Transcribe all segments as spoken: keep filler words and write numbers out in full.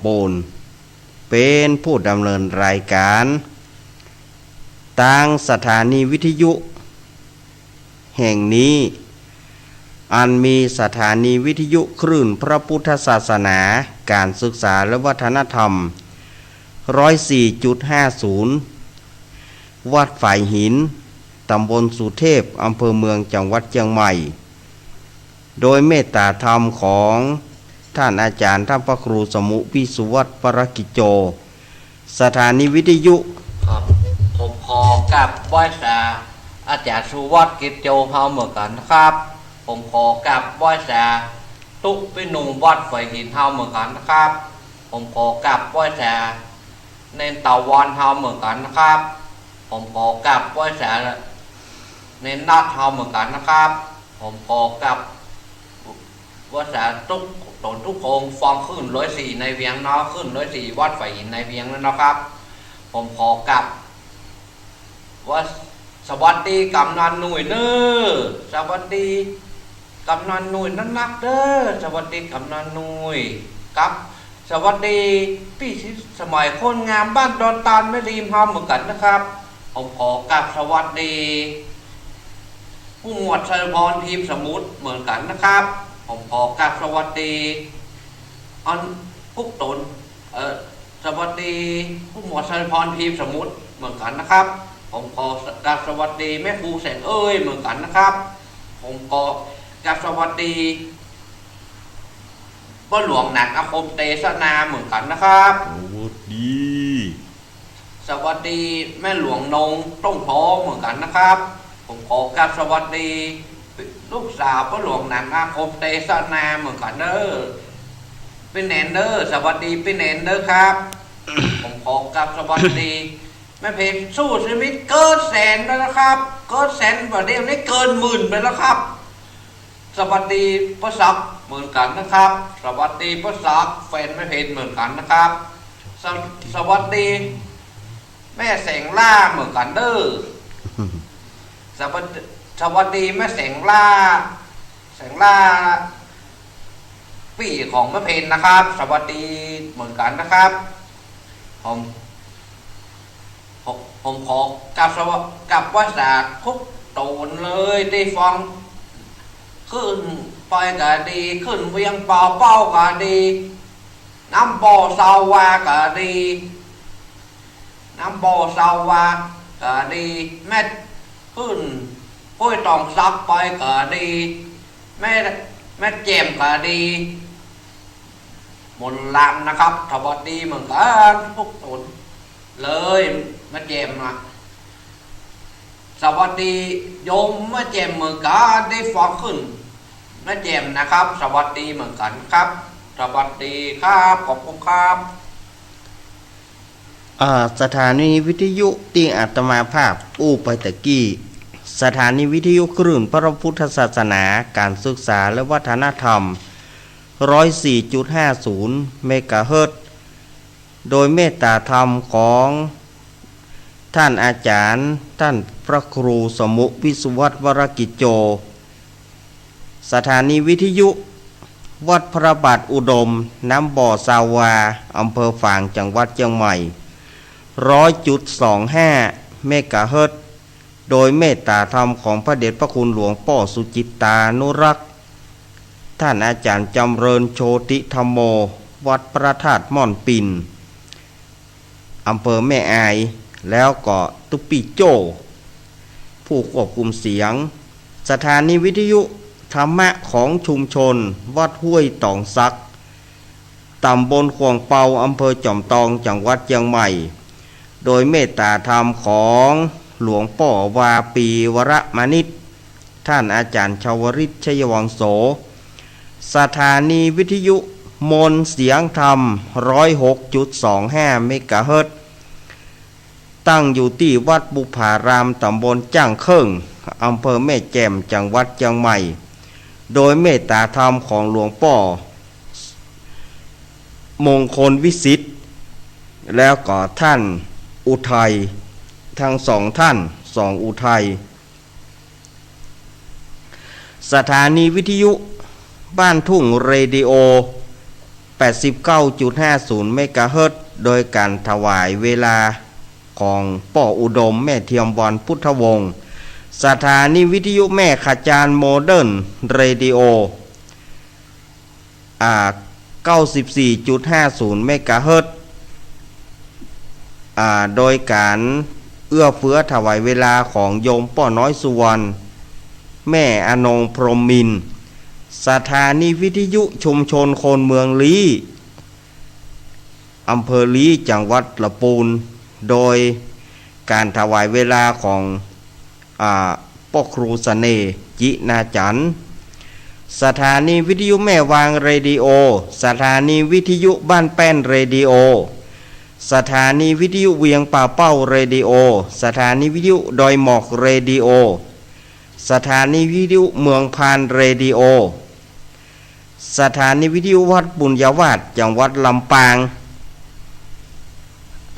ปูน เป๋นผู้ดำเนินรายก๋าน ตางสถานีวิทยุแห่งนี้ อันมีสถานีวิทยุคลื่นพระพุทธศาสนา ก๋านศึกษาและวัฒนธรรม ร้อยสี่จุดห้าศูนย์ วัดฝายหิน ต๋ำบลสุเทพ อำเภอเมือง จังหวัดเจียงใหม่ โดยเมตต๋าธรรมของต้านอาจ๋ารย์ต้านพระครูสมุห์ วิสุวัฒน์ วรกิจโจ สถานีวิทยุ ครับ ผมขอกราบไหว้สาอาจ๋ารย์สุวัฒน์ กิจโจเฮาเหมือนกั๋นนะครับ ผมขอกราบไหว้สาตุ๊ปี้หนุ่มวัดฝายหินเฮาเหมือนกั๋นนะครับ ผมขอกราบไหว้สาเณรถาวรเฮาเหมือนกั๋นนะครับ ผมขอกราบไหว้สาเณรนาถเฮาเหมือนกั๋นนะครับ ผมขอกราบไหว้สาตุ๊กต๋นตุ๊กองค์ ฟังคลื่นร้อยสี่ในเวียงเนาะ คลื่นร้อยสี่วัดฝายหินในเวียงนั้นนะครับ ผมขอกราบ ว่าสวัสดีก๋ำนันหนุ่ยเน้อ สวัสดีก๋ำนันหนุ่ยนักๆ เน้อ สวัสดีก๋ำนันหนุ่ยครับ สวัสดีปี้สมัยคนงามบ้านดอนตาลแม่ริมเฮาเหมือนกั๋นนะครับ ผมขอกราบสวัสดีผู้หมวดชัยพร พิมพ์สมุทรเหมือนกั๋นนะครับ ผมขอกราบสวัสดี อันทุกต๋น เอ่อ สวัสดีผู้หมวดชัยพร พิมพ์สมุทรเหมือนกั๋นนะครับ ผมขอกราบสวัสดีแม่ครูแสงเอ้ยเหมือนกั๋นนะครับ ผมขอกราบสวัสดีป้อหลวงหนังอาคมเตสนาเหมือนกั๋นนะครับ สวัสดี สวัสดีแม่หลวงนงต้งโพเหมือนกั๋นนะครับ ผมขอกราบสวัสดีลูกสาวป้อหลวงหนังอาคมเตสนาเหมือนกั๋นเน้อ ปี้แนนเน้อ สวัสดีปี้แนนเน้อครับ ผมขอกราบสวัสดีแม่เพชรสู้ชีวิตเกินแสนไปแล้วครับ เกินแสนกว่าเดี๋ยวนี้เกินหมื่นไปแล้วครับ สวัสดีป้อศักดิ์เหมือนกั๋นนะครับ สวัสดีป้อศักดิ์แฟนแม่เพชรเหมือนกั๋นนะครับ ส- สวัสดีแม่แสงล่าเหมือนกั๋นเน้อ สวัสดี สวัสดีแม่แสงล่า แสงล่า ปี้ของแม่เพชรนะครับ สวัสดีเหมือนกั๋นนะครับ ผม ผม ผมขอกราบสว- กราบไหว้สาทุกต๋นเลยตี้ฟังคลื่นไปก็ดี คลื่นเวียงป่าเป้าก็ดี น้ำบ่อซาวาก็ดี น้ำบ่อซาวาก็ดี แม่คลื่นห้วยตองสักไปก็ดี แม่ แม่แจ่มก็ดี มนต์ลำนะครับ สวัสดีเหมือนกั๋นทุกต๋นเลย แม่แจ่มนะ สวัสดีโยมแม่แจ่มเหมือนกั๋นตี้ฟังคลื่นแม่แจ่มนะครับ สวัสดีเหมือนกั๋นครับ สวัสดีครับ ขอบคุณครับ อ่า สถานีวิทยุตี้อาตมาภาพอู้ไปตะกี้ สถานีวิทยุคลื่นพระพุทธศาสนา ก๋านศึกษาและวัฒนธรรม ร้อยสี่จุดห้าศูนย์ เมกะเฮิรตซ์ โดยเมตต๋าธรรมของต้านอาจ๋ารย์ ต้านพระครูสมุห์ วิสุวัฒน์ วรกิจโจ สถานีวิทยุวัดพระบาทอุดม น้ำบ่อซาวา อำเภอฝาง จังหวัดเจียงใหม่ ร้อยจุดสองห้า เมกะเฮิรตซ์ โดยเมตต๋าธรรมของพระเดชพระคุณหลวงป้อสุจิตตานุรักษ์ ต้านอาจ๋ารย์จำเริญ โชติธัมโม วัดพระธาตุม่อนปิ่น อำเภอแม่อาย แล้วก็ตุ๊ปี้โจ้ ผู้ควบคุมเสียง สถานีวิทยุธรรมะของชุมชนวัดห้วยตองสัก ต๋ำบลข่วงเปา อำเภอจอมตอง จังหวัดเจียงใหม่ โดยเมตต๋าธรรมของหลวงป้อวาปี วรมานิช ต้านอาจ๋ารย์ชาวริต ชัยวังโส สถานีวิทยุมนต์เสียงธรรม ร้อยหกจุดสองห้า เมกะเฮิรตซ์ ตั้งอยู่ตี้วัดบุพาราม ต๋ำบลจ้างเคิ่ง อำเภอแม่แจ่ม จังหวัดเจียงใหม่ โดยเมตต๋าธรรมของหลวงป้อมงคลวิสิทธิ์ แล้วก็ต้านอุทัย ตึงสองต้าน สองอุทัย สถานีวิทยุบ้านทุ่งเรดิโอ แปดสิบเก้าจุดห้าศูนย์เมกะเฮิรตซ์ โดยก๋านถวายเวลาของป้ออุดม แม่เทียมวรรณ พุทธวงศ์ สถานีวิทยุแม่ขจาร โมเดิร์นเรดิโอ อ่า เก้าสิบสี่จุดห้าศูนย์เมกะเฮิรตซ์ อ่า โดยก๋านเอื้อเฟื้อถวายเวลาของโยมป้อน้อยสุวรรณ แม่อนงพรหมมินทร์ สถานีวิทยุชุมชนคนเมืองลี้ อำเภอลี้ จังหวัดละปูน โดยก๋านถวายเวลาของ อ่า ป้อครูเสน่ห์ จินาจันทร์ สถานีวิทยุแม่วางเรดิโอ สถานีวิทยุบ้านแป้นเรดิโอ สถานีวิทยุเวียงป่าเป้าเรดิโอ สถานีวิทยุดอยหมอกเรดิโอ สถานีวิทยุเมืองพานเรดิโอ สถานีวิทยุวัดปุญญาวาส จังหวัดลำปาง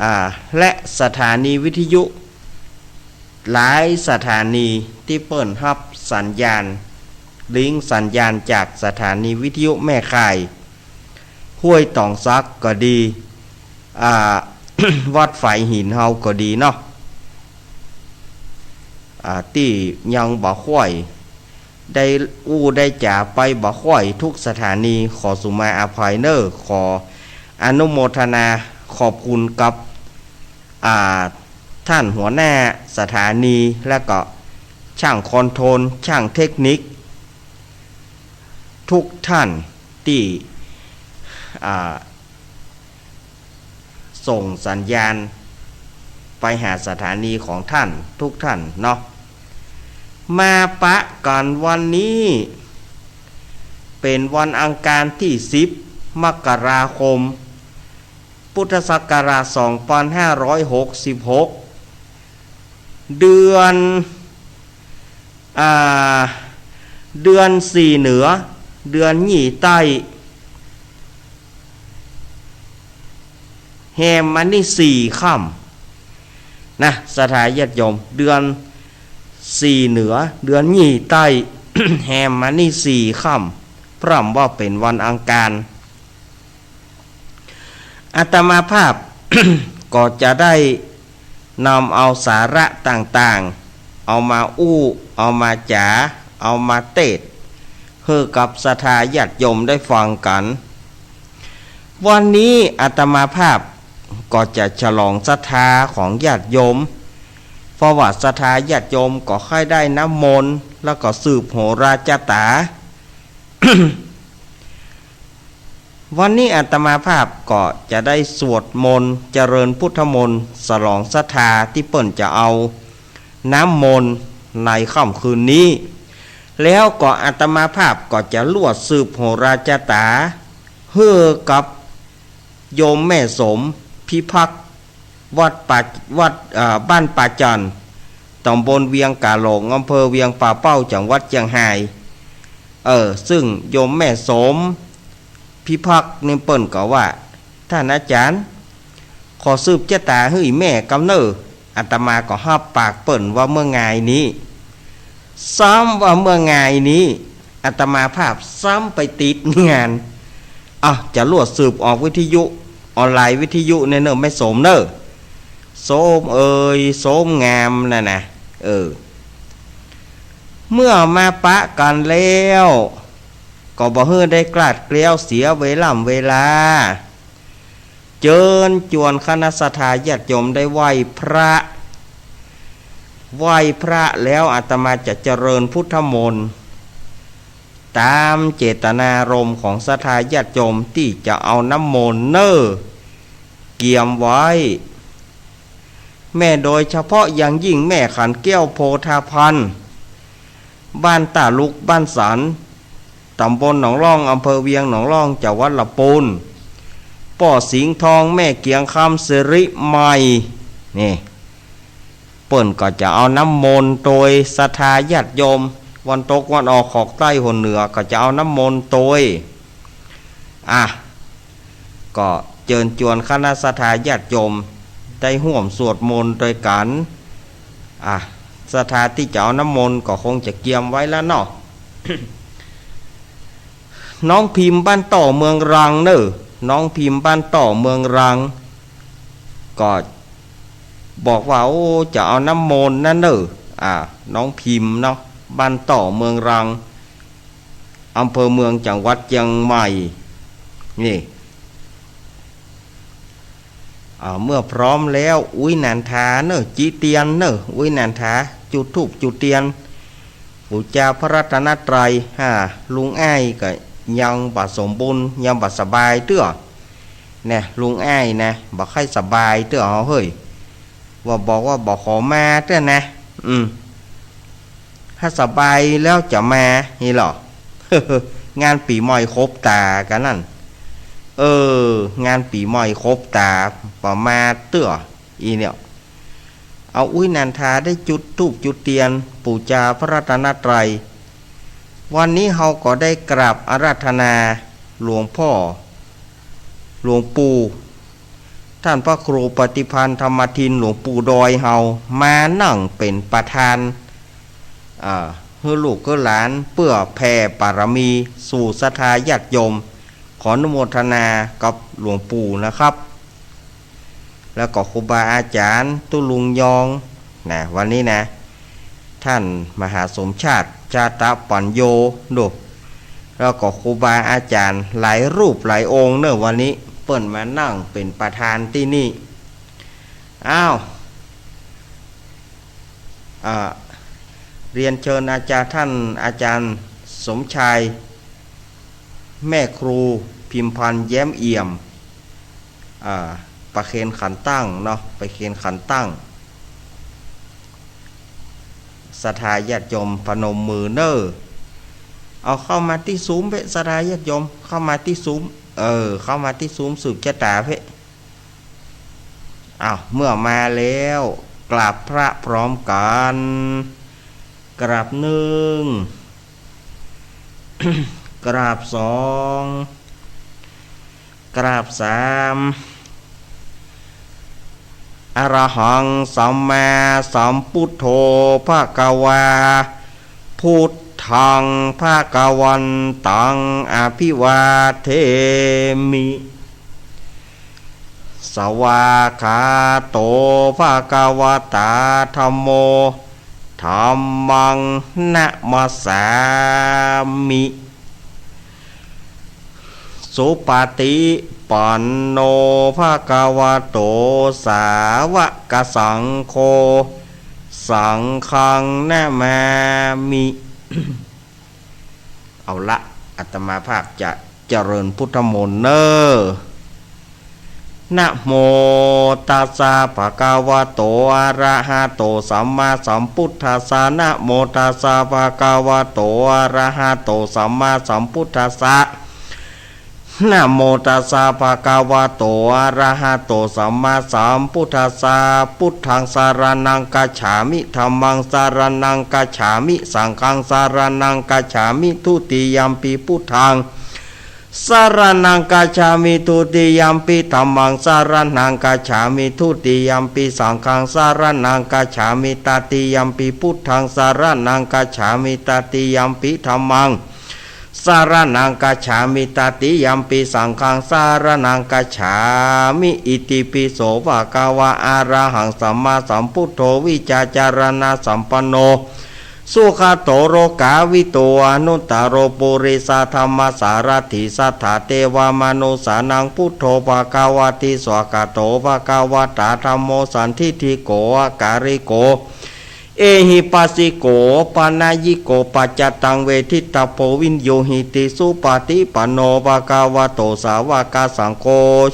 อ่า และสถานีวิทยุหลายสถานีตี้เปิ้นฮับสัญญาณ ลิงก์สัญญาณจากสถานีวิทยุแม่ข่าย ห้วยตองสักก็ดี อ่า วัดฝายหินเฮาก็ดีเนาะ อ่า ตี้ยังบ่ค่อยได้อู้ได้จ๋าไปบ่ค่อยทุกสถานี ขอสุมาอภัยเน้อ ขออนุโมทนาขอบคุณกับ อ่า ท่านหัวหน้าสถานี และก็ช่างคอนโทรล ช่างเทคนิค ทุกท่านตี้ อ่า ส่งสัญญาณไปหาสถานีของท่านทุกท่านเนาะ มาปะกั๋นวันนี้ เป๋นวันอังคารตี้สิบ มกราคม พุทธศักราชสองพันห้าร้อยหกสิบหก เดือน อ่า เดือนสี่เหนือ เดือนยี่ใต้ แฮมมานี่สี่ค่ำ นะ ศรัทธาญาติโยม เดือนสี่เหนือ เดือนยี่ใต้ แฮมมานี่สี่ค่ำ พร่ำว่าเป๋นวันอังคาร อาตมาภาพ ก็จะได้นำเอาสาระต่างๆ เอามาอู้ เอามาจ๋า เอามาเตศน์ หื้อกับศรัทธาญาติโยมได้ฟังกั๋น วันนี้อาตมาภาพก็จะฉลองศรัทธาของญาติโยม เพราะว่าศรัทธาญาติโยมก็ใค่ได้น้ำมนต์ แล้วก็สืบโหราจาต๋า วันนี้อาตมาภาพก็จะได้สวดมนต์เจริญพุทธมนต์ฉลองศรัทธาตี้เปิ้นจะเอาน้ำมนต์ในค่ำคืนนี้ แล้วก็อาตมาภาพก็จะลวดสืบโหราจาต๋า หื้อกับโยมแม่สม พิพักษ์ วัดป่า วัด เอ่อ บ้านป่าจั่น ต๋ำบลเวียงก๋าหลง อำเภอเวียงป่าเป้า จังหวัดเจียงฮาย เออ ซึ่งโยมแม่สม พิพักษ์นี่เปิ้นก็ว่า ท่านอาจ๋ารย์ ขอสืบจะต๋าหื้อแม่กำเน่อ อาตมาก็ฮับปากเปิ้นว่าเมื่อไงนี้ ซ้ำว่าเมื่อไงนี้ อาตมาภาพซ้ำไปติดงาน อ่ะ จะลวดสืบออกวิทยุ ออนไลน์วิทยุเนี่ยเน่อแม่สมเน่อ สมเอ่ย สมงามน่ะนะ เออ เมื่อมาปะกั๋นแล้ว ก็บ่หื้อได้คลาดเคลี้ยวเสียเวล่ำเวลา เจิญจวนคณะศรัทธาญาติโยมได้ไหว้พระ ไหว้พระแล้วอาตมาจะเจริญพุทธมนต์ ต๋ามเจตนารมณ์ของศรัทธาญาติโยมตี้จะเอาน้ำมนต์เน่อ เกียมไว้ แม่โดยเฉพาะอย่างยิ่งแม่ขันแก้วโพธาพันธ์ บ้านต้าลุก บ้านสัน ต๋ำบลหนองล่อง อำเภอเวียงหนองล่อง จังหวัดละปูน ป้อสิงห์ทอง แม่เกียงคำ สิริใหม่ นี่ เปิ้นก็จะเอาน้ำมนต์โตยศรัทธาญาติโยม วันตกวันออก ขอกใต้หนเหนือ ก็จะเอาน้ำมนต์โตย อ่ะ ก็เจิญจวนคณะศรัทธาญาติโยมได้ฮ่วมสวดมนต์โตยกั๋น อ่ะ ศรัทธาตี้จะเอาน้ำมนต์ก็คงจะเกียมไว้แล้วเนาะ น้องพิมพ์บ้านต่อเมืองรังเน่อ น้องพิมพ์บ้านต่อเมืองรัง ก็บอกว่า โอ้ จะเอาน้ำมนต์นั่นเน่อ อ่า น้องพิมพ์เนาะ บ้านต่อเมืองรัง อำเภอเมือง จังหวัดเจียงใหม่ นี่ อ่า เมื่อพร้อมแล้ว อุ๊ยนันทาเน่อ จิเตียนเน่อ อุ๊ยนันทา จุดธูปจุดเตียน ปู๋จาพระรัตนตรัย อ่า ลุงอ้ายก็ยังบ่สมบูรณ์ ยังบ่สบายเตื้อ แน่ ลุงอ้ายนะ บ่ค่อยสบายเตื้อ เฮาเฮ้ย ว่าบอกว่าบ่ขอมาเตื้อนะ อืม ถ้าสบายแล้วจะมา นี่เหรอ งานปี๋ใหม่ครบต๋ากั๋นนั่น เออ งานปี๋ใหม่ครบต๋า บ่มาเตื้อ อี่เนี่ย เอาอุ๊ยนันทาได้จุดธูปจุดเตียน ปู๋จาพระรัตนตรัย วันนี้เฮาก็ได้กราบอาราธนาหลวงพ่อ หลวงปู่ ท่านพระครูปฏิภาณธรรมทิน หลวงปู่ดอยเฮา มานั่งเป๋นประธาน อ่า หื้อลูกหื้อหลาน เปื้อแผ่บารมีสู่ศรัทธาญาติโยม ขออนุโมทนากับหลวงปู่นะครับ แล้วก็ครูบาอาจ๋ารย์ตุ๊ลุงยอง นะ วันนี้นะ ท่านมหาสมชาติ จาตะปัญโญ ดู แล้วก็ครูบาอาจ๋ารย์หลายรูปหลายองค์เน่อ วันนี้เปิ้นมานั่งเป๋นประธานตี้นี่ อ้าว อ่า เรียนเชิญอาจ๋ารย์ ท่านอาจ๋ารย์สมชาย แม่ครูพิมพันธ์ แย้มเอี่ยม อ่า ประเคนขันตั้งเนาะ ประเคนขันตั้ง ศรัทธาญาติโยมพนมมือเน่อ เอาเข้ามาตี้ซูมเป๊ะ ศรัทธาญาติโยม เข้ามาตี้ซูม เออ เข้ามาตี้ซูมสืบจะต๋าเป๊ะ อ้าว เมื่อมาแล้ว กราบพระพร้อมกั๋น กราบหนึ่ง กราบสอง กราบสาม อะระหัง สัมมาสัมพุทโธ ภะคะวา พุทธัง ภะคะวันตัง อะภิวาเทมิ สวากขาโต ภะคะวะตา ธัมโม ธัมมัง นะมัสสามิ สุปะติปันโน ภะคะวะโต สาวะกะสังโฆ สังฆัง นะมามิ เอาละ อาตมาภาพจะเจริญพุทธมนต์เน่อ นะโมตัสสะ ภะคะวะโต อะระหะโต สัมมาสัมพุทธัสสะ นะโมตัสสะ ภะคะวะโต อะระหะโต สัมมาสัมพุทธัสสะ นะโมตัสสะ ภะคะวะโต อะระหะโต สัมมาสัมพุทธัสสะ พุทธัง สะระณัง กัจฉามิ ธัมมัง สะระณัง กัจฉามิ สังฆัง สะระณัง กัจฉามิ ทุติยัมปิ พุทธัง สะระณัง กัจฉามิ ทุติยัมปิ ธัมมัง สะระณัง กัจฉามิ ทุติยัมปิ สังฆัง สะระณัง กัจฉามิ ตติยัมปิ พุทธัง สะระณัง กัจฉามิ ตติยัมปิ ธัมมัง สะระณัง กัจฉามิ ตติยัมปิ สังฆัง สะระณัง กัจฉามิ อิติปิโส ภะคะวะ อะระหัง สัมมาสัมพุทโธ วิชชาจารณะสัมปันโน สุขะโต โลกาวิทู อนุตตะโร ปุริสะธัมมะสารถี สัทธาเตวะมนุสสานัง พุทโธ ภะคะวะติ สวากขาโต ภะคะวะตา ธัมโม สันทิฏฐิโก อะกาลิโก เอหิปัสสิโก โอปะนะยิโก ปัจจตัง เวทิตะโพ วิญญูหิติ สุปะติปันโน ภะคะวะโต สาวะกะสังโฆ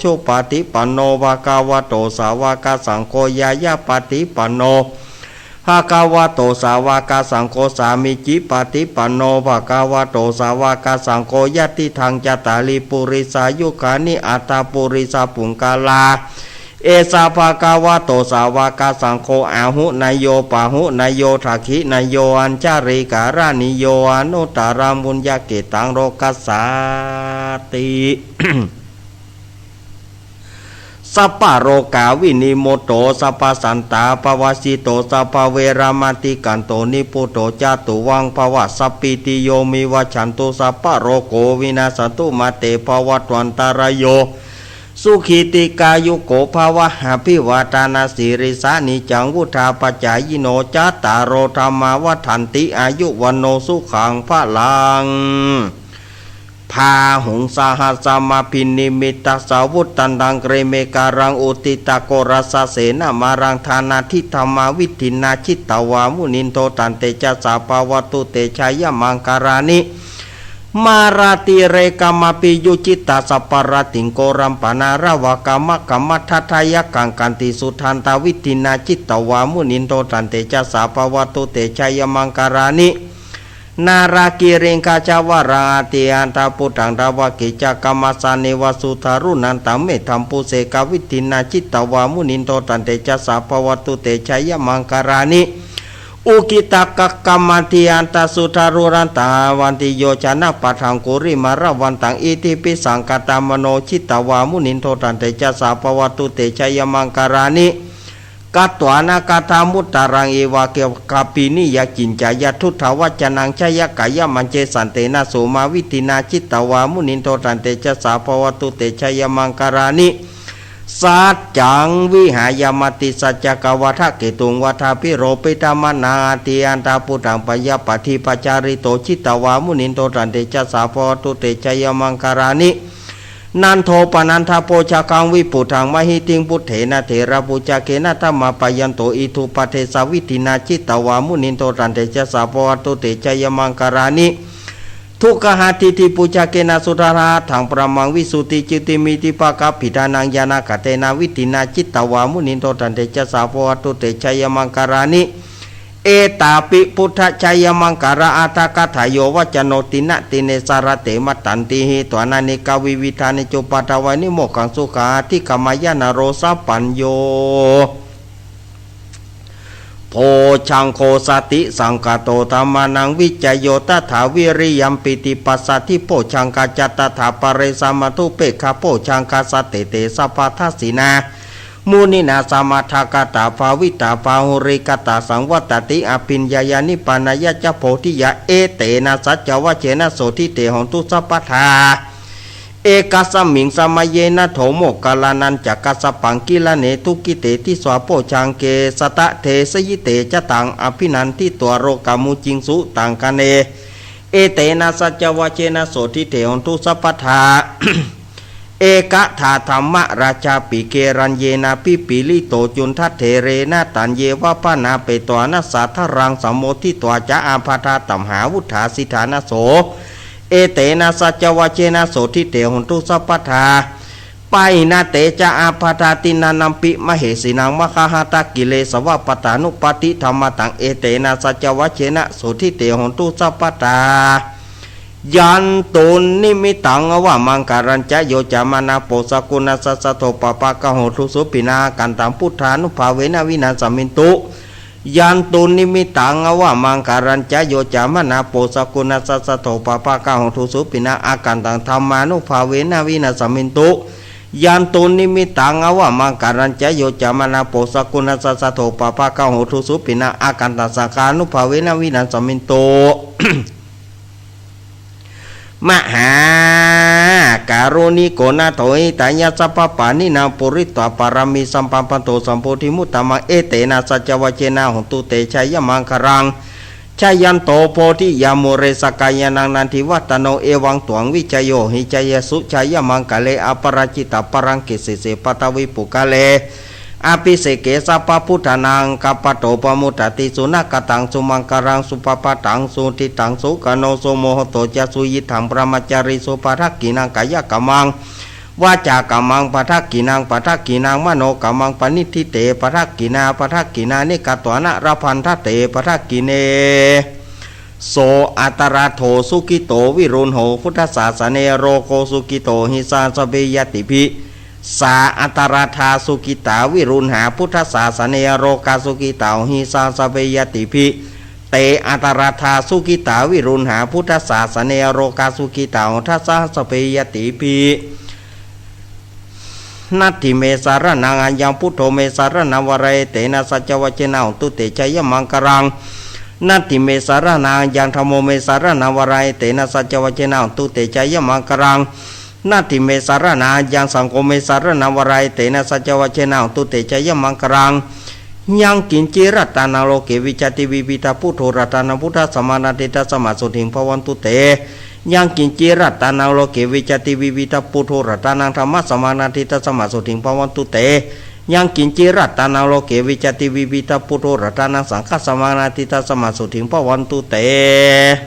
สุปะติปันโน ภะคะวะโต สาวะกะสังโฆ ญาญาปะติปันโน ภะคะวะโต สาวะกะสังโฆ สามีจิปะติปันโน ภะคะวะโต สาวะกะสังโฆ ยัตถิตัง จัตตาริ ปุริสายุคานิ อัตถะปุริสะปุงคละ เอสะ ภะคะวะโต สาวะกะสังโฆ อาหุเนยโย ปาหุเนยโย ทักขิเนยโย อัญชลีกะระณีโย อนุตตะรัง ปุญญะเขตตัง โลกัสสาติ สัพพะโรคาวินิมุตโต สัพพะสันตาปะวัสสิโต สัพพะเวรามาติกันโต นิพพุโตจาตุวังภะวะ สัพพีติโย มิวัชชันตุ สัพพะโรโควินัสสันตุ มาเตภะวัตวันตะราโย สุขีติกายุโกภะวะ อะภิวาทานะสีลิสสะ นิจจังวุฑฒาปะจายิโน จัตตาโรธัมมาวัฑฒันติ อายุวัณโณสุขังพะลัง พาหุง สหัสสะมะภินิมมิตตะสะวุตตันตัง กรีเมฆะรัง อุตถิตะโกรัสสะเสนะมารัง ฐานาทิฏฐะมะวิฏฐินา จิตตะวามุนินโท ตันเตจะสะภะวะตุเต ชะยะมังคะลานิ มาราติเรกะมะภิยุจิตตะสัพพะรัตติง โกรัมปะนาระวะกะมะกะมะทัฏฐะยักขัง ขันติสุทันตะวิฏฐินา จิตตะวามุนินโท ตันเตจะสะภะวะตุเต ชะยะมังคะลานิ นาลากิริงคาจาวะรัง อะติอันตะปุตตัง ทะวะกิจจะกะมัสสะเนวะ สุทารุนันตัง เมธัมปุเสกะวิฏฐินา จิตตะวามุนินโท ตันเตจะสะภะวะตุเต ชะยะมังคะลานิ อุกิตตะกะกะมะติอันตะสุทารุนันตัง อะวันติโยจะนะปะทัง กุริมาละวันตัง อิทธิภิสสังคะตะมะโน จิตตะวามุนินโท ตันเตจะสะภะวะตุเต ชะยะมังคะลานิ กัตวานะกัตถะมุตตะรัง อีวะเกวะกะปินิยะกินจายะ ทุตถะวัจจะนัง ชะยะกายะมัญเจสันเตนะ โสมาวิฏฐินา จิตตะวามุนินโท ตันเตจะสะภะวะตุเต ชะยะมังคะลานิ สัจจังวิหายะมติสัจจะกะวัฏฐะเกตุง วัฏฐาภิโรปิตะมะนา อะติอันตะปุตตัง ปะยะปะทิปะจาริโต จิตตะวามุนินโท ตันเตจะสะภะวะตุเต ชะยะมังคะลานิ นันโทปะนันทะโภชะคัง วิปุตถังมะหิติง ปุตเถนะเถระปุจจะเกนะ ธัมมาปะยันโต อิทธุปะเทสะวิฏฐินา จิตตะวามุนินโท ตันเตจะสะภะวะตุเต ชะยะมังคะลานิ ทุกขะหะติฏฐิปุจจะเกนะ สุทธาหัตถัง ปะระมังวิสุทธิจุติมิทธิภะคะผิฏฐานัง ญาณะกะเตนะ วิฏฐินา จิตตะวามุนินโท ตันเตจะสะภะวะตุเต ชะยะมังคะลานิ เอตาปิ พุทธชะยะมังคะละอะฏฐะกะถา โยวัจจะโน ติณะติเณสะ รเตมะตันติหิ ตวานะเนกะวิวิธานิ จุปปาทะวานิ โมกขังสุขัง อะธิกะมะยะ นะโร สัพพัญญู โภชฌังโค สติสังกะโต ธัมมานังวิจะโย ตถา วิริยัม ปีติ ปัสสะธิ โภชฌังกา จะ ตถา ปะเร สะมะธุ เปกขะ โภชฌังกา สะเตเต สะพะทัสสินา มุนินา สะมะทาคะตา ภาวิตา บาหุลีกะตา สังวัตติ อะภิญญายะ นิพพานะยะ จะ โพธิยา เอเตนะ สัจจวะเจนะ โสตถิ เต โหนตุ สัพพะทา เอกัสสะมิง สะมะเยนะ โถ โมคคัลลานัญจะกัสสะปัง กิลาเนตุ กิเตติสา โภชฌังเก สะตะเทสะยิเต จะตัง อะภินันทิตวา โรกามุจิงสุตังคะเน เอเตนะ สัจจวะเจนะ โสตถิ เต โหนตุ สัพพะทา เอกะถา ธัมมะราชาปิ เกรัญเยนะ ปิปีลิโต จุณฑะเทเรนะ ตัญเยวะ บาณาเปตวานะ สาธารัง สะโมทิตวา จะ อาภาธา ตัมหาวุฏฐา สิทธานะโส เอเตนะ สัจจวะเจนะ โสตถิ เต โหนตุ สัพพะทา ปะหินะเต จะ อาภาธา ติณณัมปิ มะเหสีนัง มะคะหะตะกิเลสวะปะตานุปัตติธัมมะตัง เอเตนะ สัจจวะเจนะ โสตถิ เต โหนตุ สัพพะทา ยันตุนนิมิตตัง อวะมังคะลัญจะ โยจะมะนะ โปสะกุณัสสะ สะโท ปะปะกะโห ทุสุปิณา อากันตัง พุทธานุภาเวนะ วินาสสะมินตุ ยันตุนนิมิตตัง อวะมังคะลัญจะ โยจะมะนะ โปสะกุณัสสะ สะโท ปะปะกะโห ทุสุปิณา อากันตัง ธัมมานุภาเวนะ วินาสสะมินตุ ยันตุนนิมิตตัง อวะมังคะลัญจะ โยจะมะนะ โปสะกุณัสสะ สะโท ปะปะกะโห ทุสุปิณา อากันตัง สังฆานุภาเวนะ วินาสสะมินตุ มหาการุณิโก นาโถ หิตายะ สัพพะปาณินัง ปูริตวา ปารามี สัมปะพันโต สัมโพธิมุตตะมัง เอเตนะ สัจจวะเจนะ โหนตุ เต ชะยะมังคะลัง ชะยันโต โพธิยา มูเล สะกายานัง นันทิวัฏฏะโน เอวังตวัง วิจโย หิ จายะสุ ชะยะมังคะเล อะปะราจิตะปะลังเก สีเส ปะทะวิปุคคะเล อะภิเสเก สัพพะพุทธานัง อักขะปะโต ปะมุตตะติ สุนะกะตัง สุมังคะลัง สุภะพะตัง สุหุตติตัง สุขะโน สุมุหะโต จะ สุยิตถัง บรหมะจารีสุ ปะทักขิณัง กายะกัมมัง วาจากัมมัง ปะทักขิณัง ปะทักขิณัง มโนกัมมัง ปะณิทธิเต ปะทักขิณา ปะทักขิณานิ กะตวานะ ละพันทะเต ปะทักขิเณ โส อัตตะระโถ สุขิโต วิรุณโห พุทธสาสะเน โรโค สุขิโต หิ สะหัสสะเบ ญาติภิ สา อัตตะระทา สุขิตา วิรุณหา พุทธสาสะเน โรกา สุขิตา หิ สะหัสสะเบ ญาติภิ เต อัตตะระทา สุขิตา วิรุณหา พุทธสาสะเน โรกา สุขิตา โห ทัสสะ สะหัสสะเบ ญาติภิ Natthi me saraṇaṃ aññaṃ, buddho me saraṇaṃ varaṃ, etena saccavajjena hotu te jayamaṅgalaṃ. Natthi me saraṇaṃ aññaṃ, dhammo me saraṇaṃ varaṃ, etena saccavajjena hotu te jayamaṅgalaṃ. Natthi me saraṇaṃ aññaṃ, saṅgho me saraṇaṃ varaṃ, etena saccavajjena hotu te jayamaṅgalaṃ. Yaṅkiñci ratanaṃ loke vijjati vividhaṃ, buddho ratanaṃ buddhasamaṃ natthi, tasmā sotthī bhavantu te. Yaṅkiñci ratanaṃ loke vijjati vividhaṃ, buddho ratanaṃ dhammasamaṃ natthi, tasmā sotthī bhavantu te. Yaṅkiñci ratanaṃ loke vijjati vividhaṃ, buddho ratanaṃ saṅghasamaṃ natthi, tasmā sotthī bhavantu te.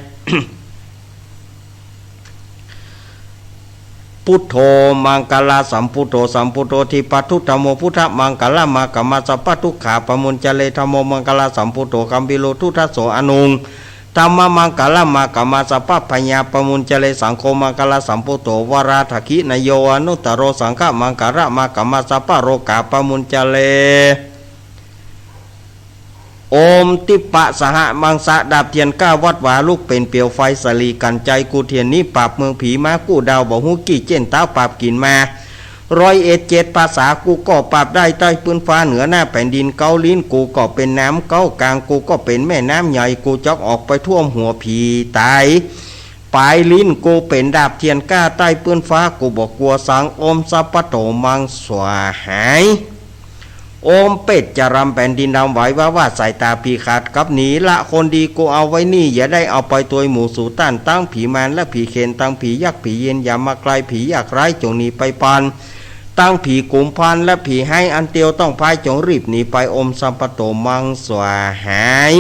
Buddho maṅgalasambhūto, sambhūto dīpaduttamo, buddhamaṅgalam akkhamatha sabbadukkhā pamuñcare. Dhammo maṅgalasambhūto, gambhīro duddaso aṇuṃ, dhammamaṅgalam akkhamatha sabbabhayā pamuñcare. Saṅgho maṅgalasambhūto, varadakkhiṇeyyo anuttaro, saṅghamaṅgalam akkhamatha sabbalokā pamuñcare. โอม ทิพพสหมังสะ ดาบเทียนเก้าวัดวา ลุกเป๋นเปลวไฟ สะหลีกั๋นไจ กู้เทียนหนีปราบเมืองผี มากู้ดาวบ่ฮู้กี้ เจ๊นเต๊าปราบกิ๋นมา ร้อยเอ็ดเจ็ดภาษา กูก็ปราบได้ใต้พื้นฟ้า เหนือหน้าแผ่นดิน เก๊าลิ้นกูก็เป๋นน้ำ เก๊ากางกูก็เป๋นแม่น้ำใหญ่ กูจักออกไปท่วมหัวผีต๋าย ป๋ายลิ้นกูเป๋นดาบเทียนเก้า ใต้พื้นฟ้า กูบ่กั๋วสัง โอม สัพพะโต มัง สวาหาย โอม เปชฌะรำ แผ่นดินดำไหว ว้าว่าสายต๋าผีขาดกลับหนี ละคนดีกูเอาไว้นี่ อย่าได้เอาไปตวยหมู่สูต้าน ตังผีมารและผีเขน ตังผียักษ์ผีเยน อย่ามาใกล้ ผียากร้ายจงหนีไปปาน ตังผีกุมภารและผีฮ้าย อันเตียวต้องพาย จงรีบหนีไป โอม สัพพะโต มัง สวาหาย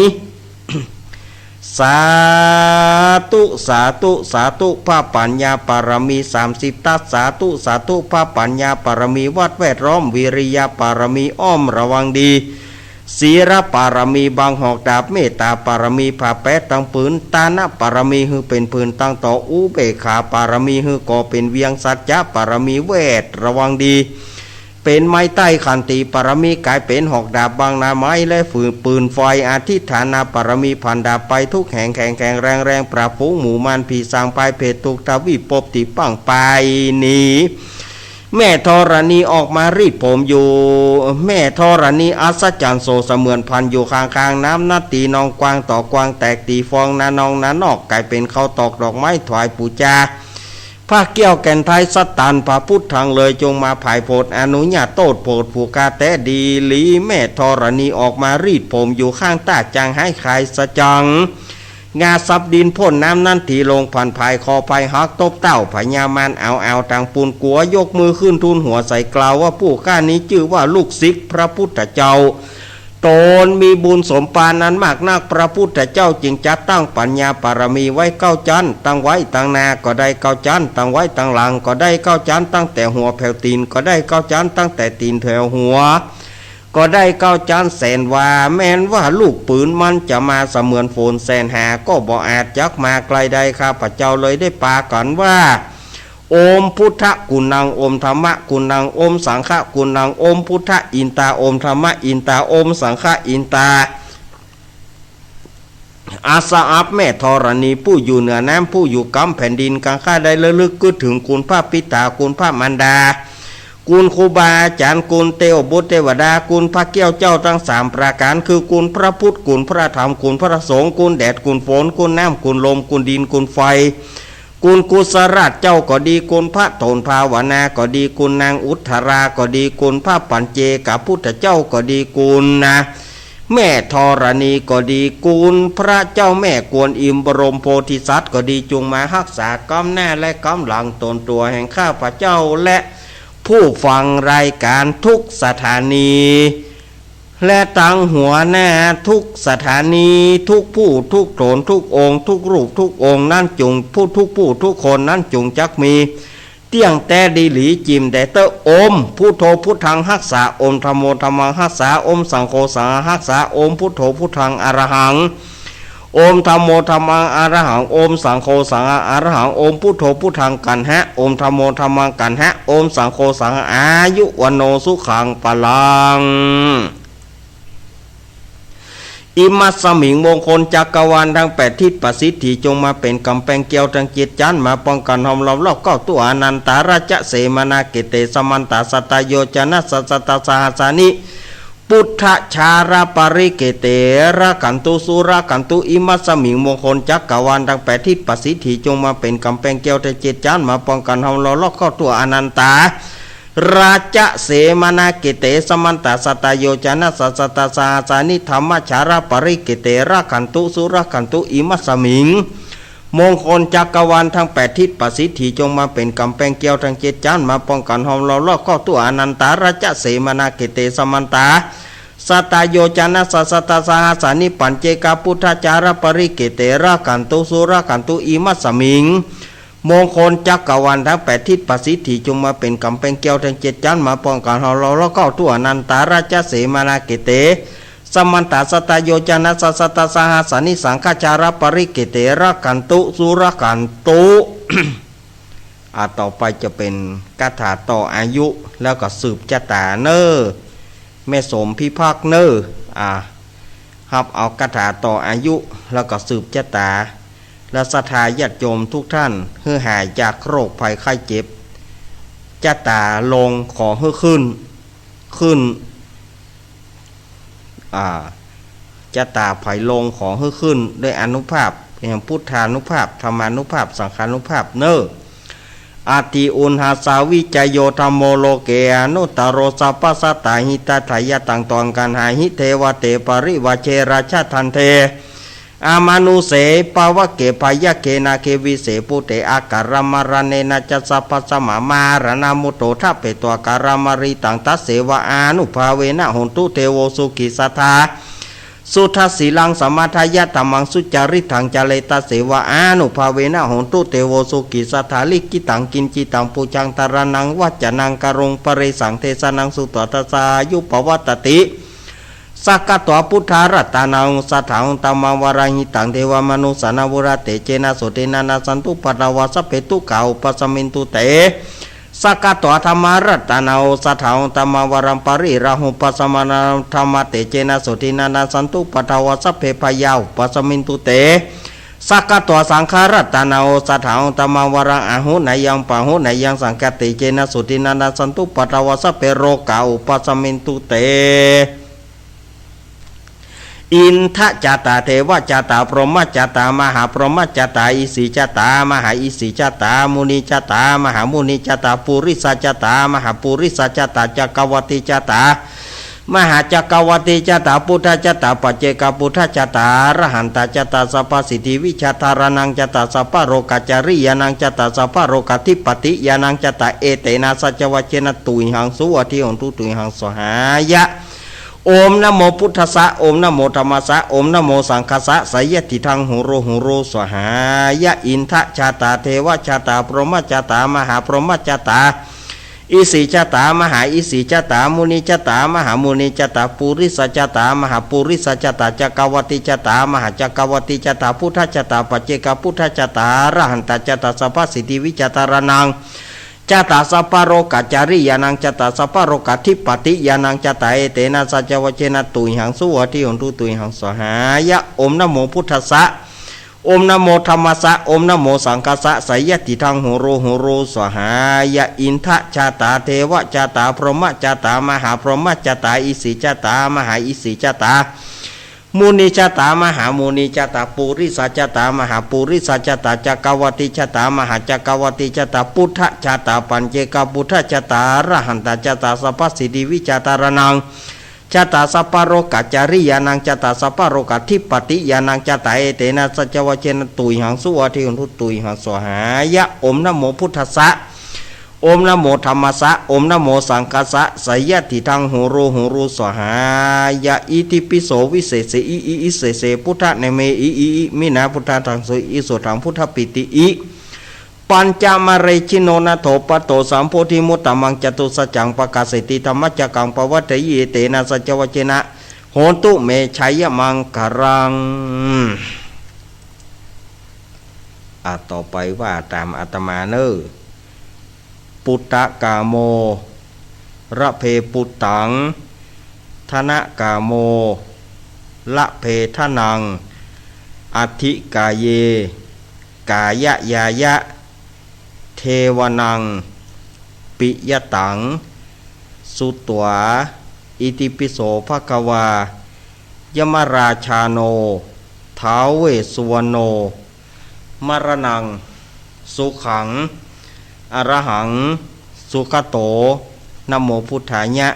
สาธุ สาธุ สาธุ พระปัญญาบารมีสามสิบทัศ สาธุ สาธุ พระปัญญาบารมีวัดแวดล้อม วิริยะบารมีอ้อมระวังดี ศีลบารมีบังหอกดาบ เมตตาบารมีผ้าแปดตังผืน ตานะบารมีหื้อเป๋นผืนตังต่อ อุเบกขาบารมีหื้อก่อเป๋นเวียง สัจจะบารมีแวดระวังดี เป๋นไม้ใต้ ขันติบารมีก๋ายเป๋นหอกดาบบังหน้าไม้ และฝืนปืนไฟ อธิฏฐานะบารมีผันดาบไปทุกแห่ง แข็งแข็งแรงแรง ปราบฝูงหมู่มารผีสาง พายเพศทุกทวีป ปบตี้ปังไปหนี แม่ธรณีออกมารีดผมอยู่ แม่ธรณีอัศจรรย์โส เสมือนพันอยู่ข้างๆ น้ำ นัดตี้นองกว้างต่อกว้าง แตกตี้ฟองนานองนานอก ก๋ายเป๋นข้าวตอกดอกไม้ถวายปู๋จา พระแก้วแก่นไทยสตัน พระพุทธังเลยจงมาผายโผด อนุญาโตษโผดผู้ข้าแต๊ดีหลี แม่ธรณีออกมารีดผมอยู่ข้างต้า จางหายคายสะจัง งาสับดินพ่นน้ำ นั้นตี้ลงพันผาย คอพายหักตบเต้า พญามารเอาเอาตังปูนกั๋ว ยกมือขึ้นทูลหัวใส่กล่าวว่า ผู้ข้านี้จื้อว่าลูกศิษย์พระพุทธเจ้า ตนมีบุญสมภารอันมากนัก พระพุทธเจ้าจึงจัดตั้งปัญญาบารมีไว้เก้าจั๊น ตั้งไว้ตังหน้าก็ได้เก้าจั๊น ตั้งไว้ตังหลังก็ได้เก้าจั๊น ตั้งแต่หัวแผวตี๋นก็ได้เก้าจั๊น ตั้งแต่ตี๋นแผวหัวก็ได้เก้าจั๊น แสนว่า แม้นว่าลูกปืนมันจะมาเสมือนฝนแสนหา ก็บ่อาจจักมาใกล้ได้ ข้าพเจ้าเลยได้ปากั๋นว่า โอมพุทธกุณัง โอมธัมมะกุณัง โอมสังฆะกุณัง โอมพุทธอินตา โอมธัมมะอินตา โอมสังฆะอินตา อาสะอับแม่ธรณี ผู้อยู่เหนือน้ำ ผู้อยู่กำแผ่นดิน กังข้าได้ระลึกกึ๊ดเถิงคุณพระปิตา คุณพระมารดา คุณครูบาอาจ๋ารย์ คุณเตวบุตรเตวดา คุณพระแก้วเจ้าตังสามประก๋าน คือคุณพระพุทธ คุณพระธรรม คุณพระสงฆ์ คุณแดด คุณฝน คุณน้ำ คุณลม คุณดิน คุณไฟ คุณกุศลาชเจ้าก็ดี คุณพระโถนภาวนาก็ดี คุณนางอุทธาราก็ดี คุณพระปัญเจกพุทธเจ้าก็ดี คุณนะ แม่ธรณีก็ดี คุณพระเจ้าแม่กวนอิมบรมโพธิสัตว์ก็ดี จงมาฮักษากำหน้าและกำหลังตนตั๋วแห่งข้าพเจ้า และผู้ฟังรายก๋านทุกสถานี และตังหัวหน้าทุกสถานี ทุกผู้ทุกโถนทุกองค์ ทุกรูปทุกองค์นั้นจง ผู้ทุกผู้ทุกคนนั้นจงจักมี เตี้ยงแต๊ดีหลี จิ่มแด่เต๊อะ โอม พุทโธพุทธังฮักษา โอมธัมโมธัมมังฮักษา โอมสังโฆสังฆังฮักษา โอมพุทโธพุทธังอะระหัง โอมธัมโมธัมมังอะระหัง โอมสังโฆสังฆังอะระหัง โอมพุทโธพุทธังกัณหะ โอมธัมโมธัมมังกัณหะ โอมสังโฆสังฆัง อายุวัณโณสุขังพลัง อิมัสสมิง มงคลจักรวาลทั้งแปดทิศ ประสิทธิจงมาเป๋นก๋ำแปงเกลียวทั้งเจ็ดจ๊าน มาป้องกั๋นห้อมล้อมรอบเก้าทั่ว อนันตาราชเสมานาเขเต สมันตาสัตตโยจนะสะสัตตสหัสสานิ พุทธชารปริเขเต รักขันตุสุรักขันตุ อิมัสสมิง มงคลจักรวาลทั้งแปดทิศ ประสิทธิจงมาเป๋นก๋ำแปงเกลียวทั้งเจ็ดจ๊าน มาป้องกั๋นห้อมล้อมรอบเก้าทั่ว อนันตาราชเสมานาเขเต สมันตาสัตตโยจนะสะสัตตสหัสสานิ ธรรมชารปริเขเต รักขันตุสุรักขันตุ อิมัสสมิง มงคลจักรวาลทั้งแปดทิศ ประสิทธิจงมาเป๋นก๋ำแปงเกลียวทั้งเจ็ดจ๊าน มาป้องกั๋นห้อมล้อมรอบเก้าทั่ว อนันตาราชเสมานาเขเต สมันตาสัตตโยจนะสะสัตตสหัสสานิ ปัจเจกพุทธชารปริเขเต รักขันตุสุรักขันตุ อิมัสสมิง มงคลจักรวาลทั้งแปดทิศ ประสิทธิจงมาเป๋นก๋ำแปงเกลียวทั้งเจ็ดจ๊าน มาป้องกั๋นห้อมล้อมรอบเก้าทั่ว อนันตาราชเสมานาเขเต สมันตาสัตตโยจนะสะสัตตสหัสสานิ สังฆชารปริเขเต รักขันตุสุรักขันตุ อ่า ต่อไปจะเป๋นคาถาต่ออายุ แล้วก็สืบจะต๋าเน่อ แม่สมพิพักษ์เน่อ อ่า ฮับเอาคาถาต่ออายุ แล้วก็สืบจะต๋า และศรัทธาญาติโยมทุกท่าน หื้อหายจากโรคภัยไข้เจ็บ จะต๋าลงขอหื้อขึ้น ขึ้น อ่า จะต๋าผายลงขอหื้อขึ้น ด้วยอานุภาพแห่งพุทธานุภาพ ธรรมานุภาพ สังฆานุภาพเน่อ อติอุณหาสาวิจโย ธัมโม โลเก อนุตตโร สัพพสัตตา หิตาทายะ ตังตวงกัณหา หิเทวะเต ปริวาเช ราชะทันเท อมานุเส ปะวะเก พยัคเข นาเข วิเส ภูเต อาการะมะระเณนะจะ สัพพะสะมะ มะหะระณะ มุตโต ทะเปโต อาการะมะริตัง ตัสเสวะ อานุภาเวนะ โหนตุ เตโว สุขี สัทธา สุทัสสีลัง สะมะทายะ ธัมมัง สุจาริตัง จาเร ตัสเสวะ อานุภาเวนะ โหนตุ เตโว สุขี สัทธา ลิขิตัง กิญจิตัง ปูชา ธารานัง วัจจานัง กะโรง ปะเรสัง เทสะนัง สุตวา ทัสสายุ ปะวัตติ สักขะตวา พุทธารัตตานัง สัทธา ธัมมัง วารัง หิตัง เทวะ มะนุสสานัง วาระ เตเจนะ โสตินะ นะสันตุ ปะทะวา สัพเพ ทุกขา อุปะสะมินตุ เต สักขะตวา ธัมมารัตตานัง สัทธา ธัมมัง วารัง ปะริราหุ ปัสสะมะนะ ธัมมะ เตเจนะ โสตินะ นะสันตุ ปะทะวา สัพเพ พยา อุปะสะมินตุ เต สักขะตวา สังฆารัตตานัง สัทธา ธัมมัง วารัง อาหุเนยัง ปะหุเนยัง สังฆะ เตเจนะ โสตินะ นะสันตุ ปะทะวา สัพเพ โรกา อุปะสะมินตุ เต อินทะจะตา เทวะจะตา พรหมะจะตา มหาพรหมะจะตา อิสีจะตา มหาอิสีจะตา มุนีจะตา มหามุนีจะตา ปุริสะจะตา มหาปุริสะจะตา จักกะวัตติจะตา มหาจักกะวัตติจะตา พุทธะจะตา ปัจเจกะพุทธะจะตา อรหันตะจะตา สัพพะสิทธิวิชาธารานังจะตา สัพพะโรกะจาริยานังจะตา สัพพะโรกะธิปติยานังจะตา เอเตนะ สัจจะวัจเจนะ ตุยหัง สุวัตถิโหนตุ ตุยหัง สวาหายะ โอมนะโมพุทธัสสะ โอมนะโมธัมมัสสะ โอมนะโมสังฆัสสะ สะยะติทัง หูรู หูรู สวาหายะ อินทะจะตา เทวะจะตา พรหมะจะตา มหาพรหมะจะตา อิสีจะตา มหาอิสีจะตา มุนีจะตา มหามุนีจะตา ปุริสะจะตา มหาปุริสะจะตา จักกะวัตติจะตา มหาจักกะวัตติจะตา พุทธะจะตา ปัจเจกะพุทธะจะตา อรหันตะจะตา สัพพะสิทธิวิชาธารานัง จะตา สัพพะโรกะจาริยานังจะตา สัพพะโรกะธิปติยานังจะตา เอเตนะ สัจจะวัจเจนะ ตุยหัง สุวัตถิโหนตุ ตุยหัง สวาหายะ โอมนะโมพุทธัสสะ โอมนะโมธัมมัสสะ โอมนะโมสังฆัสสะ สะยะติทัง หูรู หูรู สวาหายะ อินทะจะตา เทวะจะตา พรหมะจะตา มหาพรหมะจะตา อิสีจะตา มหาอิสีจะตา มุนีจะตา มหามุนีจะตา ปุริสะจะตา มหาปุริสะจะตา จักกะวัตติจะตา มหาจักกะวัตติจะตา พุทธะจะตา ปัจเจกะพุทธะจะตา อรหันตะจะตา สัพพะสิทธิวิชาธารานัง จะตา สัพพะโรกะจาริยานังจะตา สัพพะโรกะธิปติยานังจะตา เอเตนะ สัจจะวัจเจนะ ตุยหัง สุวัตถิโหนตุ ตุยหัง สวาหายะ โอมนะโมพุทธัสสะ โอมนะโมธัมมัสสะ โอมนะโมสังฆัสสะ สะยะติทัง หูรู หูรู สวาหายะ อิติปิโส วิเศษเสอิ อิอิเศษเส พุทธะเนเม อิอิอิมินะ พุทธาทัง โสอิ โสทัง พุทธปีติอิ ปัญจมะเรชิโน นาโถปัตโต สัมโพธิมุตตะมัง จตุสัจจัง ปะกาเสติ ธัมมะจักกัง ปะวัตถะยิ เอเตนะ สัจจะวัจเจนะ โหนตุ เม ชะยะมังคะลัง อ่ะ ต่อไปว่าต๋ามอาตมาเน่อ ปุตตะกาโม ระเพปุตตัง ทนะกาโม ละเพทะนัง อัตถิกาเย กายะยายะ เทวะนัง ปิยะตัง สุตวา อิติปิโสภะคะวา ยมราชาโน ท้าวเวสสุวรรณโน มรณัง สุขัง อรหัง สุขโต นะโมพุทธายะ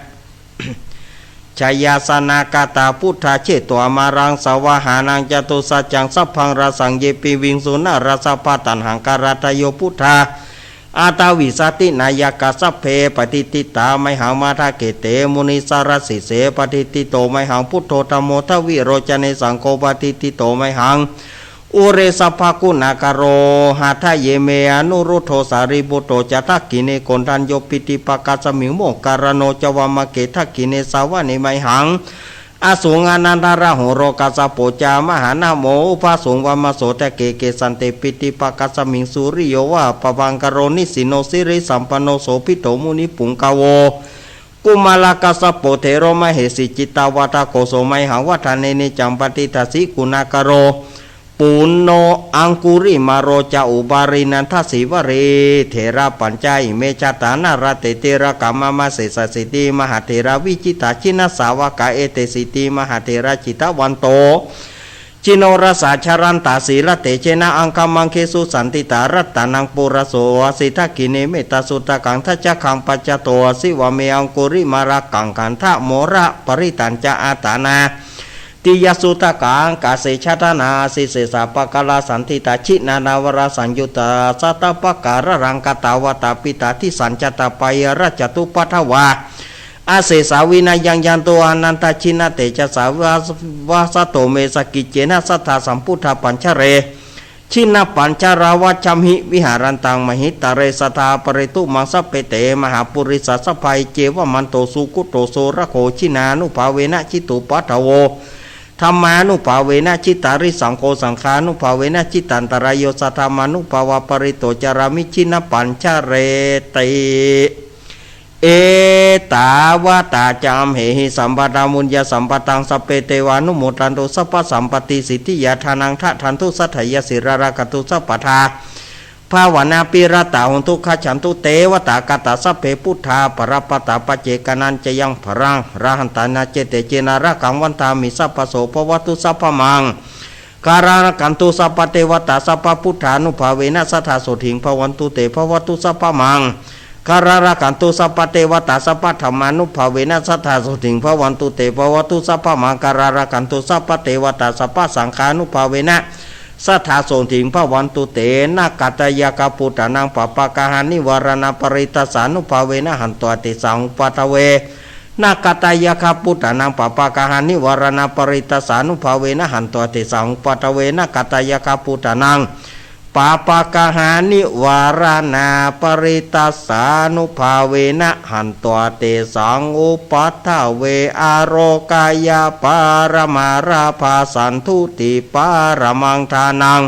ชยาสนากาตา พุทธาเชตวา มารังสวาหานัง จตุสัจจัง สัพพังราสัง เยปิวิงสุ นรสพา ตัณหังคาราทะโย พุทธา อาทาวิสาตินายกา สัพเพ ปฏิฏฐิตา มหัง มาทะเขเต มุนิสารสิเส ปฏิฏฐิโต มหัง พุทโธ ธัมโม ทวิโรจเน สังโฆ ปฏิฏฐิโต มหัง อุเรสพะกุณาคาโร หะทะเย เม อนุรุทโธ สารีปุตโต จะ ทักขิเณ โกณฑัญโญ ปิติปะกัสสมิง โมคคัลลาโน จะ วามะเข ทักขิเณ สาวะเน มหัง อสูง อานันทะราหูโร กัสสโป จะ มหานะโม อุบาสุง วามะโส ทะเข เกสันเต ปิติปะกัสสมิง สุริโยวะปะภังคาโร นิสสิโน สิริสัมปันโน โสภิตโต มุนิปุงกะโว กุมารกัสสโป เถโร มเหสี จิตตาวัฏฏะโค โส มหัง วัฑฒะเน เนจัง ปะฏิฏฐาสิ กุณาคาโร ปุณโณ อังคุริมาโร จะ อุบาลี นันทะสีวลี เถระปัญจะ อิเม จาตา นรเต ติลกา มะมะ เสสะสีติมหาเถรา วิจิตตา จินสาวกา เอเตสีติมหาเถรา จิตตะวันโต จิโนรสา จรันตา สีลเตจะนะ อังคมังคะสุ สันติตา รัตตะนังปุระโส อะสิ ทักขิเณ เมตตาสุตตะกัง ทัจจะคัง ปัจจะโต อะสิ วาเม อังคุริมาละกัง ขันธะโมระปะริตัญจะ อาตานา ติยะสุตตะกัง กาเส ชะทะนา อะสิ เสสาปะกะลา สันทิตา จินานา วราสังยุตตา สัตตะปะกะระรัง กะตาวัตตา ปิตาทิสัญจะตา ปายะรัจจตุปะทะวา อะเสสา วินะยัง ยันตุ อานันทะ จินะเตจะสา วะ วะสะโต เม สะกิจเจนะ สัตถา สัมพุทธา ปัญจะเร จินะปัญจะราวัชชะมิ วิหารันตัง มหิตะเร สะทา ปะเรตุ มัง สัพเพ เต มหาปุริสา สัพพะ เอ เจวะ มันโต สุกุโต สุรโข จินานุภาเวนะ จิตตุปะทะโว ธัมมานุภาเวนะ จิตตาริสังโข สังฆานุภาเวนะ จิตตันตะราโย สัทธามานุภาวะปะริตโต จารามิ จินะปัญจะเรติ เอตาวะตา จะ อัมเหหิ สัมปะทา ปุญญะสัมปะทัง สัพเพ เตวานุโมทันตุ สัพพะสัมปะติสิทธิยา ทานังทะทันตุ สัตถายะ สีลารักขันตุ สัพพะทา ภาวะนา อภิรัตตา โหนตุ คัจฉันตุ เตวะตากาตา สัพเพ ปุทธา ปะระปะตา ปัจเจกานัญจะยัง พะลัง อรหันตานัญจะ เตเจนะ รักขัง วันทามิ สัพพะโส ภะวะตุ สัพพะมัง คารัง รักขันตุ สัพพะเตวะตา สัพพะพุทธานุภาเวนะ สัทธา โสติง ภะวันตุ เต ภะวะตุ สัพพะมัง คารัง รักขันตุ สัพพะเตวะตา สัพพะธัมมานุภาเวนะ สัทธา โสติง ภะวันตุ เต ภะวะตุ สัพพะมังคารัง รักขันตุ สัพพะเตวะตา สัพพะสังฆานุภาเวนะ สัทธา โสติง ภะวันตุ เต นะกัตตะยะกะปุตตานัง ปะปะกะหานิวาราณา ปะริตตาสานุภาเวนะ หันตวาเตสัง อุปาทะเว นะกัตตะยะกะปุตตานัง ปะปะกะหานิวาราณา ปะริตตาสานุภาเวนะ หันตวาเตสัง อุปาทะเว นะกัตตะยะกะปุตตานัง ปะปะกะหานิวาราณา ปะริตตาสานุภาเวนะ หันตวาเตสัง อุปาทะเว อะโรคะยะปะระมะลาภา สันตุติปะระมัง ทานัง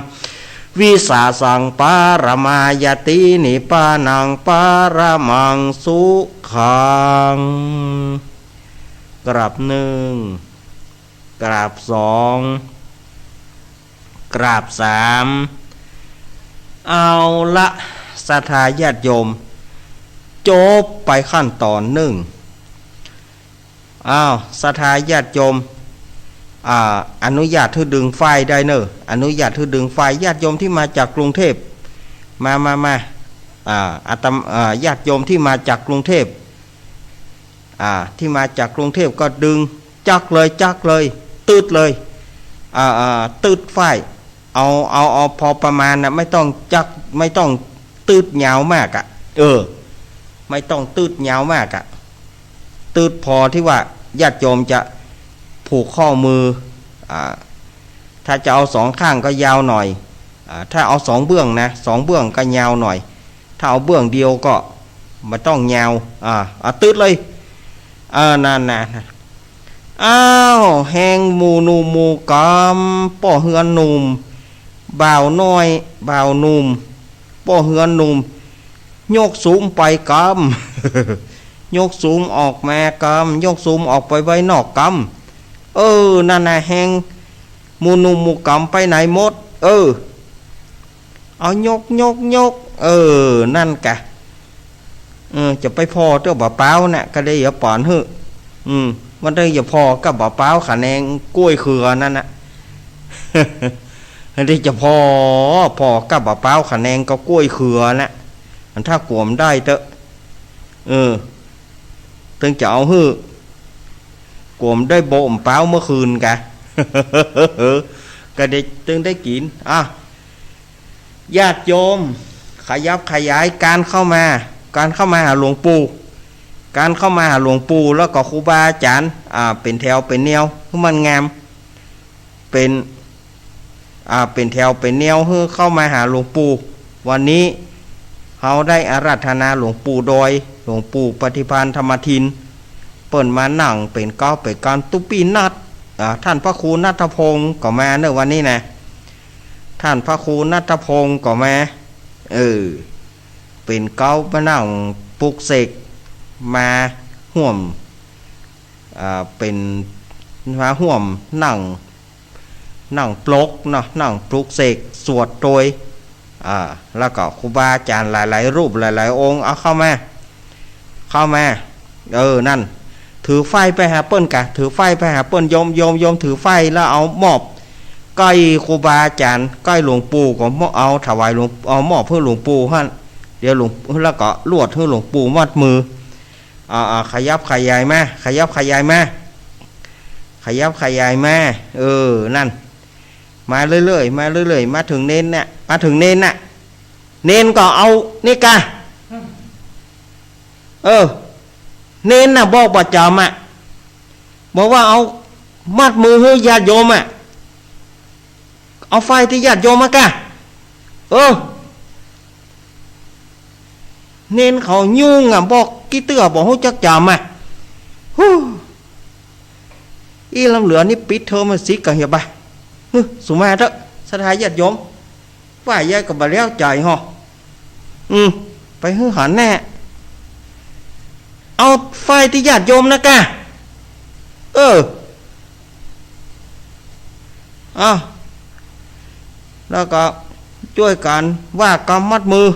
วิสาสัง ปะระมาญาติ นิพพานัง ปะระมัง สุขัง กราบหนึ่ง กราบสอง กราบสาม เอาละ ศรัทธาญาติโยม จบไปขั้นตอนหนึ่ง อ้าว ศรัทธาญาติโยม อ่า อนุญาตหื้อดึงไฟล์ได้เนอะ อนุญาตหื้อดึงไฟล์ ญาติโยมที่มาจากกรุงเทพฯ มา มา มา อ่า อาตม- อ่า ญาติโยมที่มาจากกรุงเทพฯ อ่า ที่มาจากกรุงเทพฯ ก็ดึง จักเลย จักเลย ตึ๊ดเลย อ่า อ่า ตึ๊ดไฟล์ เอา เอา เอาพอประมาณนะ ไม่ต้องจัก ไม่ต้องตึ๊ดยาวมากอะ เออ ไม่ต้องตึ๊ดยาวมากอะ ตึ๊ดพอที่ว่าญาติโยมจะผูกข้อมือ อ่า ถ้าจะเอาสองข้างก็ยาวหน่อย อ่า ถ้าเอาสองเบื้องนะ สองเบื้องก็ยาวหน่อย ถ้าเอาเบื้องเดียวก็บ่ต้องยาว อ่า อ่า ตึ๊ดเลย อ่า นั่นนะ อ้าว แฮงหมู่หนุ่มหมู่กำ ป้อเฮือนหนุ่ม บ่าวน้อย บ่าวหนุ่ม ป้อเฮือนหนุ่ม ยกสุมไปกำ ยกสุมออกมากำ ยกสุมออกไปไว้นอกกำ เออ นั่นน่ะ แฮง หมู่หนุ่มหมู่ก๋ำไปไหนหมด เออ เอายก ยก ยก เออ นั่นกะ เออ จะไปผ่อเตื้อบ่าวเป๊าน่ะ ก็ได้อย่าป๋อนหื้อ อืม มันได้อย่าผ่อกับบ่าวเป๊าขะแนงก้วยเขือนั่นน่ะ ได้จะผ่อ ผ่อกับบ่าวเป๊าขะแนงก็ก้วยเขือน่ะ อันถ้ากวมได้เต๊อะ เออ ตึงจะเอาหื้อ กวมได้บ่าวเป๊าเมื่อคืนกะ ก็ได้ ตึงได้กิ๋น อ่ะ ญาติโยม ขยับขยายก๋านเข้ามา ก๋านเข้ามาหาหลวงปู่ ก๋านเข้ามาหาหลวงปู่ แล้วก็ครูบาอาจ๋ารย์ อ่า เป๋นแถวเป๋นแนว หื้อมันงาม เป๋น อ่า เป๋นแถวเป๋นแนว หื้อเข้ามาหาหลวงปู่ วันนี้เฮาได้อาราธนาหลวงปู่ดอย หลวงปู่ปฏิภาณธรรมทิน เปิ้นมานั่งเป๋นเก๊าเป๋นกำตุ๊ปี้นัด อ่า ท่านพระครูณัฐพงศ์ก็มาเนอะวันนี้นะ ท่านพระครูณัฐพงศ์ก็มา เออ เป๋นเก๊ามานั่งปลุกเสก มาฮ่วม อ่า เป๋น มาฮ่วมนั่ง นั่งปลกเนาะ นั่งปลุกเสกสวดโตย อ่า แล้วก็ครูบาอาจ๋ารย์หลายๆ รูปหลายๆ องค์ เอาเข้ามา เข้ามา เออ นั่น ถือไฟไปหาเปิ้นกะ ถือไฟไปหาเปิ้น โยม โยม โยมถือไฟแล้วเอามอบ ใก้ครูบาอาจ๋ารย์ ใก้หลวงปู่ก็มอบ เอาถวายหลวง เอามอบหื้อหลวงปู่หั้น เดี๋ยวหลวง แล้วก็ลวดหื้อหลวงปู่มัดมือ อ่า อ่า ขยับขยายมา ขยับขยายมา ขยับขยายมา เออ นั่น มาเรื่อยๆ มาเรื่อยๆ มาเถิงเณรน่ะ มาเถิงเณรน่ะ เณรก็เอานี่กะ เออ เณรน่ะบอกบ่จ๋ำอะ บอกว่าเอามัดมือหื้อญาติโยมอะ เอาไฟตี้ญาติโยมมากะ เออ เณรเขายุ่งอะ บอกกี่เตื้อบ่ฮู้จักจ๋ำอะ ฮู้ อี้ล้ำเหลือนี่ปิดเทอมมันสิกะเหียบะ ฮึ สุมาเต๊อะ ศรัทธาญาติโยม ว่าใหญ่ก็บ่แล้วใจ๋ฮอ อืม ไปหื้อหันแน่ เอาไฟตี้ญาติโยมนะกะ เออ อ้าว แล้วก็จ้วยกั๋นว่ากำมัดมือ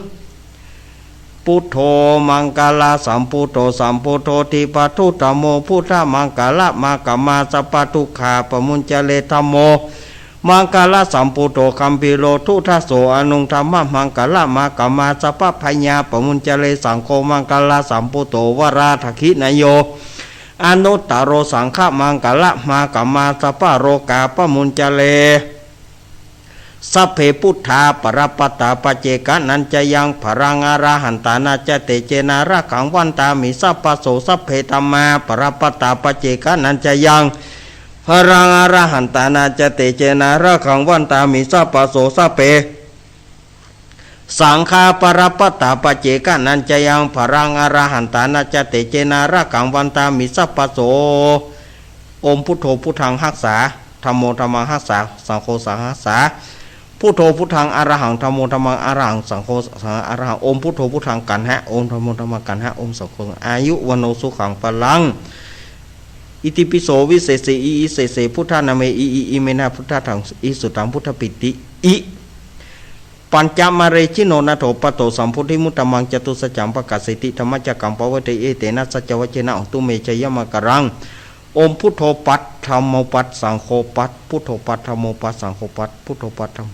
พุทโธ มังคละสัมพุทโธ สัมพุทโธ ทีปทุ ธัมโม พุทธมังคละ มะขมา สัพพะทุกขา ปะมุญจะเร ธัมโม มังคละสัมพุทโธ คัมภีโร ทุทัสโส อนุง ธัมมะมังคละ มะขมา สัพพะภัยยา ปะมุญจะเร สังโฆ มังคละสัมพุทโธ วาราถะขิณโย อนุตตโร สังฆมังคละ มะขมา สัพพะโรกา ปะมุญจะเร สัพเพ พุทธา ปะระปะตา ปัจเจกะนัญจะยัง พะรัง อรหันตานา จะเตเจนะ รักขัง วันตามิ สัพพะโส สัพเพ ธัมมา ปะระปะตา ปัจเจกะนัญจะยัง พะรัง อรหันตานา จะเตเจนะ รักขัง วันตามิ สัพพะโส สัพเพ สังฆา ปะระปะตา ปัจเจกะนัญจะยัง พะรัง อรหันตานา จะเตเจนะ รักขัง วันตามิ สัพพะโส โอม พุทโธ พุทธัง ฮักษา ธัมโม ธัมมัง ฮักษา สังโฆ สังฆัง ฮักษา พุทโธ พุทธัง อรหัง ธัมโม ธัมมัง อรหัง สังโฆ สังฆัง อรหัง โอม พุทโธ พุทธัง กัณหะ โอม ธัมโม ธัมมัง กัณหะ โอม สังโฆ อายุ วัณโณ สุขัง พะลัง อิติปิโส วิเศษสี อิ อิเศษสี พุทธานาเม อิ อิ อิเมนะ พุทธัง อิสุตัง พุทธปิติ อิ ปัญจมาเร จิโน นาโถ ปัตโต สัมโพธิมุตตมัง จตุสัจจัง ปะกาเสติ ธัมมะจักกัง ปะวะเต เอเตนะ สัจจวัจเจนะ โหตุ เม จะยะมะกะลัง โอม พุทโธ ปัต ธัมโม ปัต สังโฆ ปัต พุทโธ ปัต ธัมโม ปัต สังโฆ ปัต พุทโธ ปัต ธัมโม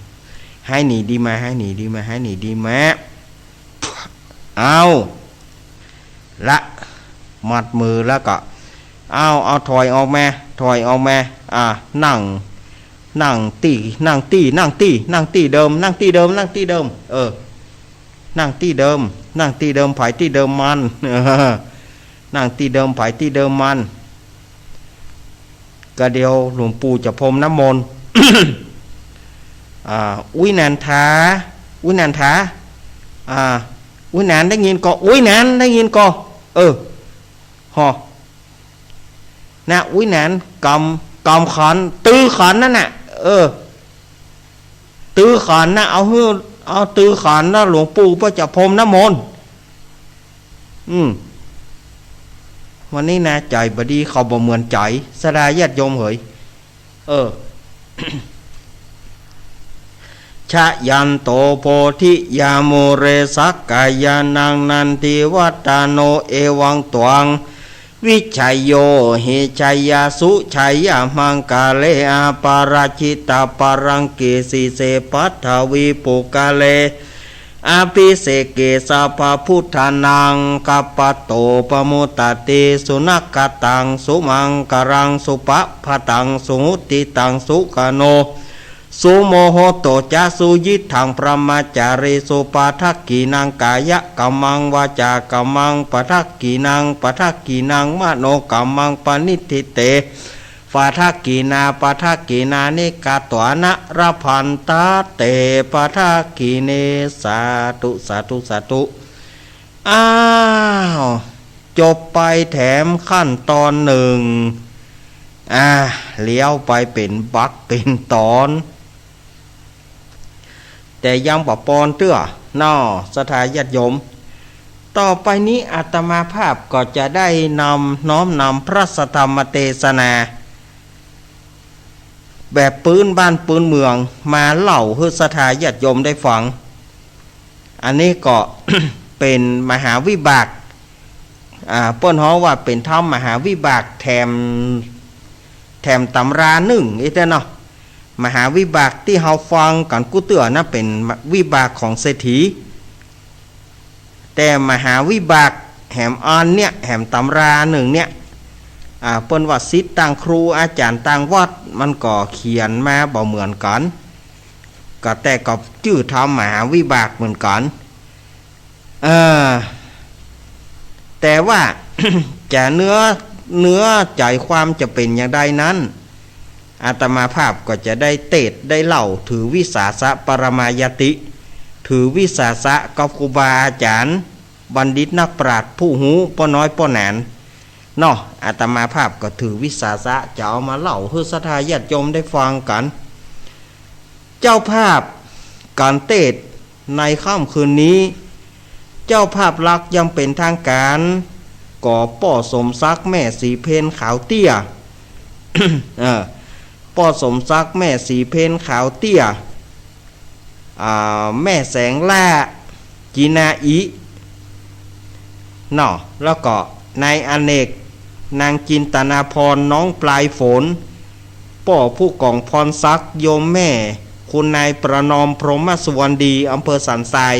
หายหนีดีมา หายหนีดีมา หายหนีดีมา เอา ละ มัดมือแล้วก็ เอา เอา ถอยออกมา ถอยออกมา อ่า นั่ง นั่งตี้ นั่งตี้ นั่งตี้ นั่งตี้เดิม นั่งตี้เดิม นั่งตี้เดิม เออ นั่งตี้เดิม นั่งตี้เดิม ผายตี้เดิมมัน นั่งตี้เดิม ผายตี้เดิมมัน ก็เดี๋ยวหลวงปู่จะพรมน้ำมนต์ อ่า อุ๊ยนันทา อุ๊ยนันทา อ่า อุ๊ยนันได้ยินก่อ อุ๊ยนันได้ยินก่อ เออ ฮอ นะ อุ๊ยนัน กำ กำขัน ตื้อขันนั่นน่ะ เออ ตื้อขันนะ เอาหื้อ เอาตื้อขันนะ หลวงปู่เปิ้นจะพรมน้ำมนต์ อืม วันนี้นะ ใจ๋บ่ดี เขาบ่เหมือนใจ๋ ศรัทธาญาติโยมเหย เออ ชะยันโตโพธิยามูเล สักกายานังนันทิวัตตาโน เอวังตวัง วิชโย หิชยาสุชยามังกาเล อปาราจิตาปารังเก สีเสปัทวีปุกเล อภิเสเก สัพพะพุทธานัง กัปปะโต ปะมุตตะติ สุนักขะตัง สุมังคลัง สุปะภะตัง สุหุตติตัง สุขโน สุโมโหโต จะ สุยิตถัง พรหมจารีสุ ปะทักขิณัง กายะกัมมัง วาจากัมมัง ปะทักขิณัง ปะทักขิณัง มโนกัมมัง ปะณิฏฐิเต ปะทักขิณา ปะทักขิณานิ กาตวานะ ละพันตะเต ปะทักขิเณ สาธุ สาธุ สาธุ อ้าว จบไปแถมขั้นตอนหนึ่ง อ่า เลี้ยวไปเป๋นบักเป๋นตอน แต่ยังบ่ปอนเตื้อ น้อ ศรัทธาญาติโยม ต่อไปนี้อาตมาภาพก็จะได้นำ น้อมนำพระสัทธรรมเตสนา แบบปื๊นบ้านปื๊นเมืองมาเล่าหื้อศรัทธาญาติโยมได้ฟัง อันนี้ก็ เป๋นมหาวิบาก อ่า เปิ้นฮ้องว่าเป๋นธรรมมหาวิบากแถม แถมต๋ำรานึ่ง อี้เต๊อะเนาะ มหาวิบากตี้เฮาฟังกั๋นกู้เตื้อนะ เป๋นวิบากของเศรษฐี แต่มหาวิบากแหมอันเนี้ย แหมต๋ำรานึ่งเนี้ย อ่า เปิ้นว่าศิษย์ต่างครูอาจ๋ารย์ต่างวัด มันก็เขียนมาบ่เหมือนกั๋น ก็แต่ก็จื้อธรรมมหาวิบากเหมือนกั๋น เออ แต่ว่า จะเนื้อ เนื้อใจ๋ความจะเป๋นอย่างใดนั้น อาตมาภาพก็จะได้เตสน์ได้เล่า ถือวิสาสะปรมายติ ถือวิสาสะกับครูบาอาจ๋ารย์ บัณฑิตนักปราชญ์ผู้ฮู้ป้อน้อยป้อหนาน เนาะ อาตมาภาพก็ถือวิสาสะจะเอามาเล่าหื้อศรัทธาญาติโยมได้ฟังกั๋น เจ้าภาพก๋านเตสน์ในค่ำคืนนี้ เจ้าภาพหลักอย่างเป๋นทางก๋าน ก็ป้อสมศักดิ์แม่ศรีเพญขาวเตี้ย เออ ป้อสมศักดิ์แม่ศรีเพญขาวเตี้ย อ่า แม่แสงล่า จีนาอิ เนาะ แล้วก็นายอเนก นางจินตนาภรณ์ น้องปลายฝน ป้อผู้กองพรศักดิ์ โยมแม่ คุณนายประนอม พรหมสุวรรณดี อำเภอสันทราย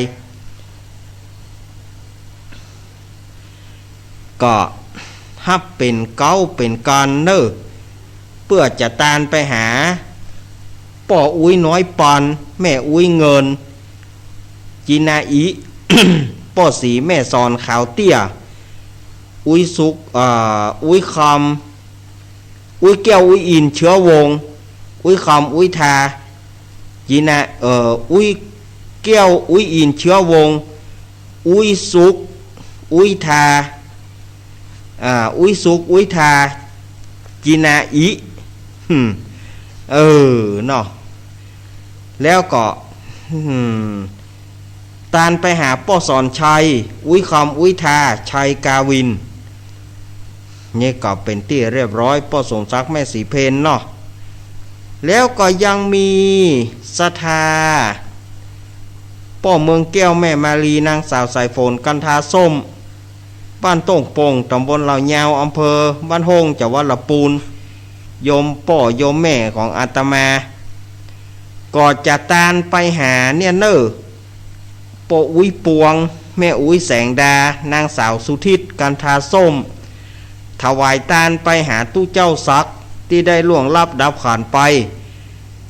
ก็ฮับเป๋นเก๊าเป๋นกั๋นเน่อ เปื้อจะตานไปหา ป้ออุ๊ยน้อยปาน แม่อุ๊ยเงิน จีนาอิ ป้อศรีแม่สอนขาวเตี้ย อุ๊ยสุก เอ่อ อุ๊ยคำ อุ๊ยแก้ว อุ๊ยอินทร์ เชื้อวงศ์ อุ๊ยคำ อุ๊ยทา จีนา เอ่อ อุ๊ยแก้ว อุ๊ยอินทร์ เชื้อวงศ์ อุ๊ยสุก อุ๊ยทา อ่า อุ๊ยสุก อุ๊ยทา จีนาอิ อืม เออ เนาะ แล้วก็ อืม ตานไปหาป้อสอนชัย อุ๊ยคำ อุ๊ยทา ชัยกาวิน นี่ก็เป๋นตี้เรียบร้อย ป้อสมศักดิ์แม่ศรีเพญเนาะ แล้วก็ยังมีศรัทธา ป้อเมืองแก้ว แม่มาลี นางสาวสายฝน กันทาส้ม บ้านโต้งโป่ง ต๋ำบลเหล่ายาว อำเภอบ้านโฮ่ง จังหวัดละปูน โยมป้อโยมแม่ของอาตมา ก็จะตานไปหาเนี่ยเน่อ ป้ออุ๊ยปวง แม่อุ๊ยแสงดา นางสาวสุทิศ กันทาส้ม ถวายตานไปหาตุ๊เจ้าศักดิ์ตี้ได้ล่วงลับดับขันธ์ไป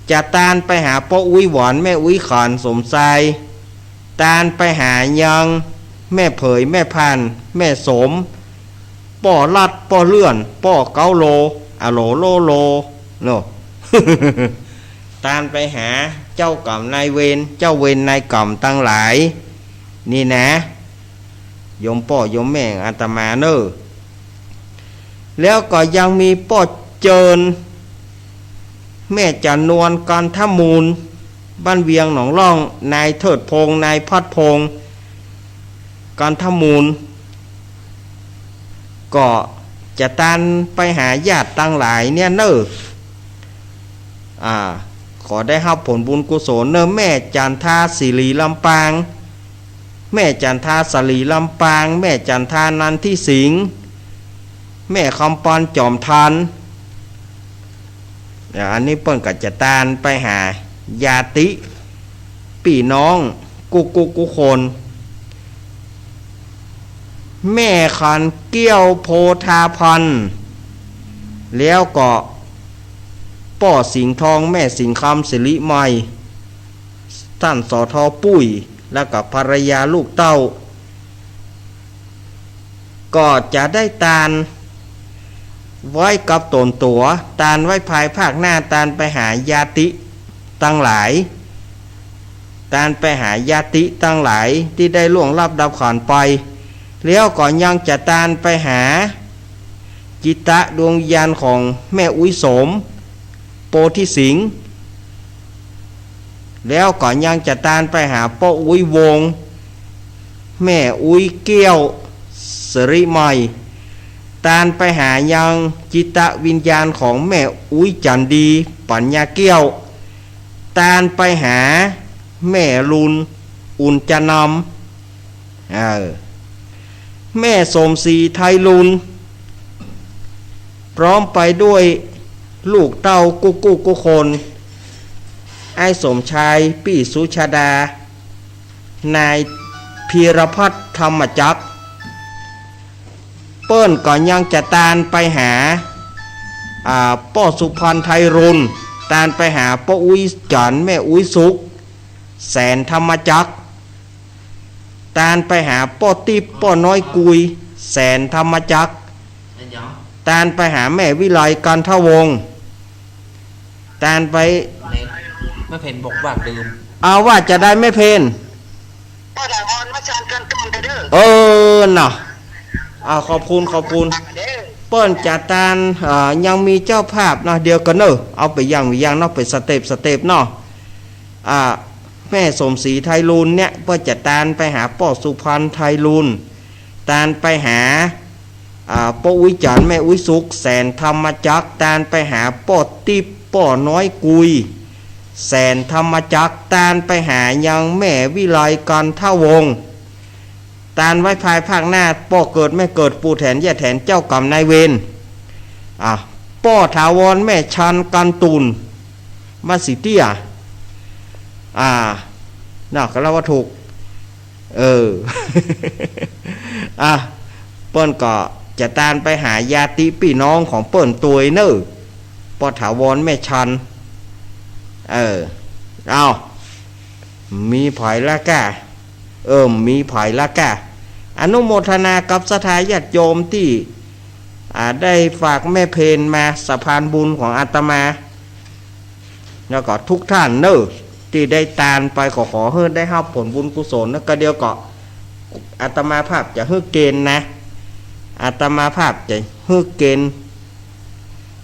จะตานไปหาป้ออุ๊ยหวาน แม่อุ๊ยขาน สมชาย ตานไปหายังแม่เผย แม่พาน แม่สม ป้อลัด ป้อเลื่อน ป้อเก๊าโล อะโหลโลโล เนาะ ตานไปหาเจ้ากรรมนายเวร เจ้าเวรนายกรรมตังหลาย นี่นะ โยมป้อโยมแม่อาตมาเน่อ แล้วก็ยังมีป้อเจิญ แม่จันนวล กันทมูล บ้านเวียงหนองล่อง นายเถิดพงษ์ นายพัดพงษ์ กันทมูล ก็จะตานไปหาญาติตังหลายเนี่ยเน่อ อ่า ขอได้ฮับผลบุญกุศลเน่อ แม่จันทาสิริลำปาง แม่จันทาสิริลำปาง แม่จันทานันทิสิงห์ แม่คำปอนจอมทัน อ่า อันนี้เปิ้นก็จะตานไปหาญาติปี้น้องกู้กู้กู้คน แม่ขันเกี้ยวโพธาพันธ์ แล้วก็ป้อสิงห์ทอง แม่สิงห์คำสิริไมย ต้าน สอทอ ปุ้ย แล้วก็ภรรยาลูกเต้า ก็จะได้ตานไว้กับต๋นตั๋ว ตานไว้ภายภาคหน้า ตานไปหาญาติตังหลาย ตานไปหาญาติตังหลายตี้ได้ล่วงลับดับขันธ์ไป แล้วก็ยังจะตานไปหาจิตตะดวงวิญญาณของแม่อุ๊ยโสม โปธิสิงห์ แล้วก็ยังจะตานไปหาป้ออุ๊ยวงศ์ แม่อุ๊ยเกี้ยวสิริไมย ตานไปหายังจิตวิญญาณของแม่อุ๊ยจันดี ปัญญาเกี้ยว ตานไปหาแม่ลุน อุ่นจะนำ เออ แม่สมศรีไทยลุน พร้อมไปด้วยลูกเต้ากู้กู้กู้คน อ้ายสมชาย ปี้สุชาดา นายพีรพัฒน์ ธรรมจักร เปิ้นก็ยังจะตานไปหา อ่า ป้อสุพรรณ ไทยลุน ตานไปหาป้ออุ๊ยจัน แม่อุ๊ยสุข แสน ธรรมจักร ตานไปหาป้อติ๊บ ป้อน้อยกุย แสน ธรรมจักร ตานไปหาแม่วิไล กันทวงศ์ ตานไป แม่เพนบอกว่าลืม เอาว่าจะได้แม่เพน ป้อถาวร แม่ชัน กันตูน เด้อ เออ น่ะ อ่า ขอบคุณ ขอบคุณ เด้อ เปิ้นจะตาน อ่า ยังมีเจ้าภาพเนาะ เดี๋ยวก่อนเนาะ เอาไปอย่างอย่างเนาะ ไปสเต็ปสเต็ปเนาะ อ่า แม่สมศรีไทยลุนเนี่ย เปิ้นจะตานไปหาป้อสุพรรณ ไทยลุน ตานไปหา อ่า ป้ออุ๊ยจัน แม่อุ๊ยสุข แสน ธรรมจักร ตานไปหาป้อติ๊บ ป้อน้อยกุย แสน ธรรมจักร ตานไปหายังแม่วิไล กันทวงศ์ ตานไว้ภายภาคหน้า ป้อเกิดแม่เกิด ปู่แถนย่าแถน เจ้ากรรมนายเวร อ่ะ ป้อถาวร แม่ชัน กันตูน มาสิเตี้ย อ่า น่ะ ก็เล่าว่าถูก เออ อ่ะ เปิ้นก็จะตานไปหาญาติปี้น้องของเปิ้นตวยเน่อ ป้อถาวร แม่ชัน เออ เอา มีผายละก้า เออ มีผายละก้า อนุโมทนากับศรัทธาญาติโยมตี้ อ่า ได้ฝากแม่เพนมา สะพานบุญของอาตมา แล้วก็ทุกท่านเน่อ ตี้ได้ตานไป ก็ขอหื้อได้ฮับผลบุญกุศล แล้วก็เดี๋ยวก็อาตมาภาพจะหื้อเกณฑ์นะ อาตมาภาพจะหื้อเกณฑ์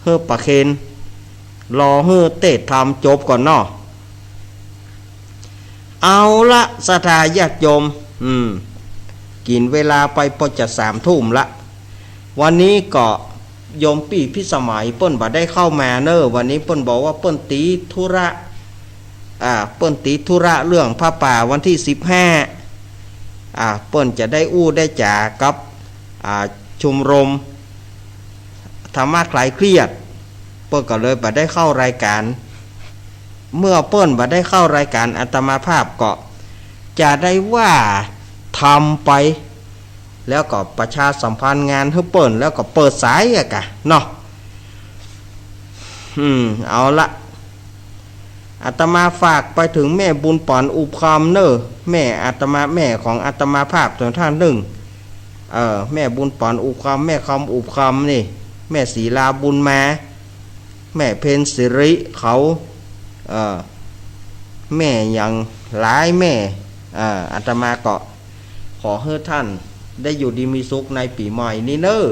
หื้อประเคน รอหื้อเตศน์ธรรมจบก่อนเนาะ เอาละ ศรัทธาญาติโยม อืม กิ๋นเวลาไปปอจะสามทุ่มละ วันนี้ก็โยมปี้พิสมัยเปิ้นบ่ได้เข้ามาเน่อ วันนี้เปิ้นบอกว่าเปิ้นติดธุระ อ่า เปิ้นติดธุระเรื่องผ้าป่าวันตี้สิบห้า อ่า เปิ้นจะได้อู้ได้จ๋ากับ อ่า ชมรมธรรมะคลายเครียด เปิ้นก็เลยบ่ได้เข้ารายก๋าน เมื่อเปิ้นบ่ได้เข้ารายก๋าน อาตมาภาพก็จะได้ว่าธรรมไป แล้วก็ประชาสัมพันธ์งานหื้อเปิ้น แล้วก็เปิดสายอะกะเนาะ อืม เอาละ อาตมาฝากไปเถิงแม่บุญป๋อนอุบคำเน่อ แม่อาตมา แม่ของอาตมาภาพเถิงท่านนึ่ง เออ แม่บุญป๋อนอุบคำ แม่คำอุบคำนี่ แม่ศรีลาบุญมา แม่เพ็ญสิริเขา เออ แม่หยังหลายแม่ เออ อาตมาก็ขอหื้อท่านได้อยู่ดีมีสุขในปี๋ใหม่นี้เน่อ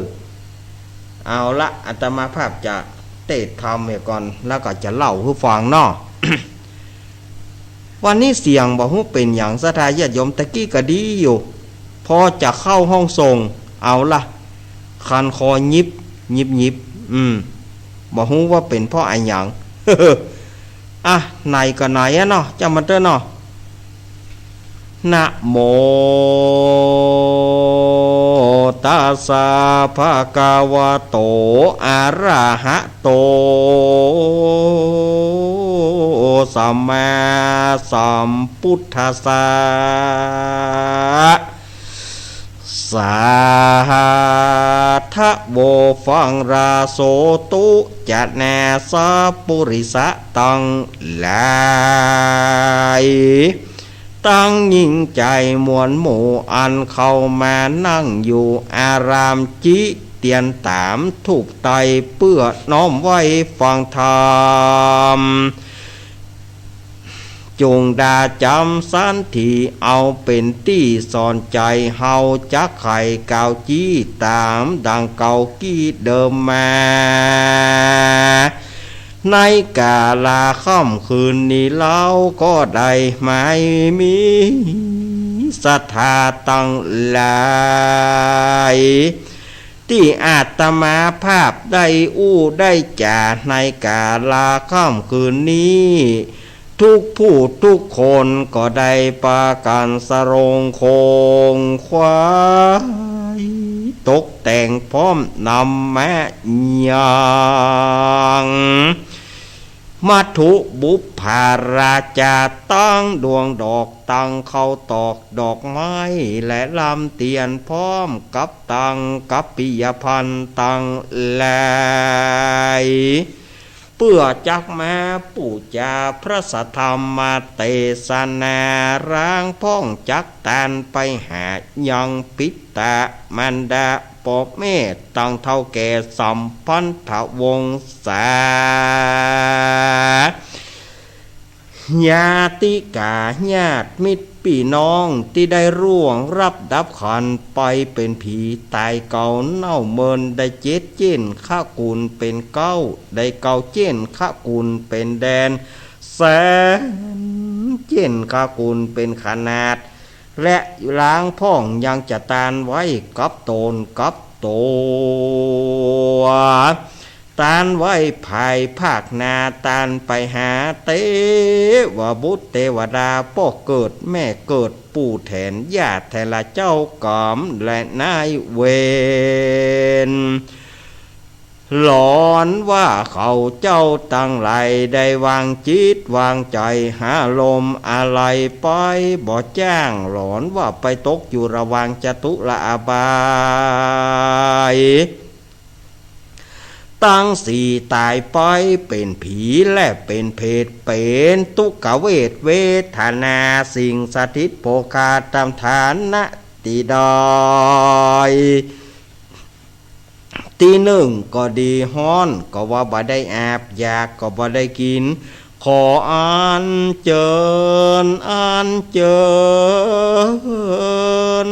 เอาละ อาตมาภาพจะเตศน์ธรรมเหียก่อน แล้วก็จะเล่าหื้อฟังเนาะ วันนี้เสียงบ่ฮู้เป๋นหยัง ศรัทธาญาติโยม ตะกี้ก็ดีอยู่ พอจะเข้าห้องส่ง เอาละ คันคอยิบ ยิบ ยิบ อืม บ่ฮู้ว่าเป๋นเพราะอะหยัง อ่ะ ไหนก็ไหนอะเนาะ จ้างมันเต๊อะเนาะ นะโมตัสสะ ภะคะวะโต อะระหะโต สัมมาสัมพุทธัสสะ สาธะโว ฟังราโสตุ จะแน่สัพปุริสะตังหลาย ตังหญิงจายมวลหมู่ อันเข้ามานั่งอยู่อาราม จิเตียนต๋ามธูปไต้ เปื้อน้อมไหว้ฟังธรรม จุ่งดาจ๋ำสันถิ เอาเป๋นตี้สอนใจ๋ เฮาจักไขกล่าวจี้ต๋ามดังเก่ากี้เดิมมา ในกาละค่ำคืนนี้เฮาก็ได้มามีศรัทธาตังหลาย ตี้อาตมาภาพได้อู้ได้จ๋าในกาละค่ำคืนนี้ ทุกผู้ทุกคนก็ได้ปากั๋นสรงคงไขว้ ตกแต่งพร้อมนำมายัง มัตถุบุปผาราจา ตังดวงดอก ตังข้าวตอกดอกไม้ และลำเตียน พร้อมกับตังกัปปิยภัณฑ์ตังหลาย เปื้อจักมาปู๋จาพระสัทธรรมเตสนา ล้างพ่องจักตานไปหายังปิตะมารดา ป้อแม่ตังเฒ่าแก่สัมพันธวงศา ญาติกาญาติมิตรปี้น้องตี้ได้ร่วงลับดับขันไปเป๋นผีต๋ายเก่าเน่าเมินได้เจ็ดเจ๊นคกุลเป๋นเก๊า ได้เก้าเจ๊นคกุลเป๋นแดน แสนเจ๊นคกุลเป๋นขนาด และล้างพ่องยังจะตานไว้กับต๋นกับตั๋ว ตานไว้ภายภาคหน้า ตานไปหาเตวบุตรเตวดา ป้อเกิดแม่เกิด ปู่แถนย่าแถนละเจ้ากรรมและนายเวร หลอนว่าเขาเจ้าตังหลายได้วางจิตวางใจ๋หาลมอาลัยไป บ่จ้าง หลอนว่าไปตกอยู่ระหว่างจตุรอบาย ตังสี่ต๋ายไปเป๋นผีและเป๋นเปรต เป๋นตุ๊กขเวทเวทนา สิ่งสถิตโภคาธรรมฐานะตี้ใด ตี้นึ่งก็ดี ฮ้อนก็ว่าบ่ได้อาบ อยากก็บ่ได้กิ๋น ขออัญเจิญ อัญเจิญ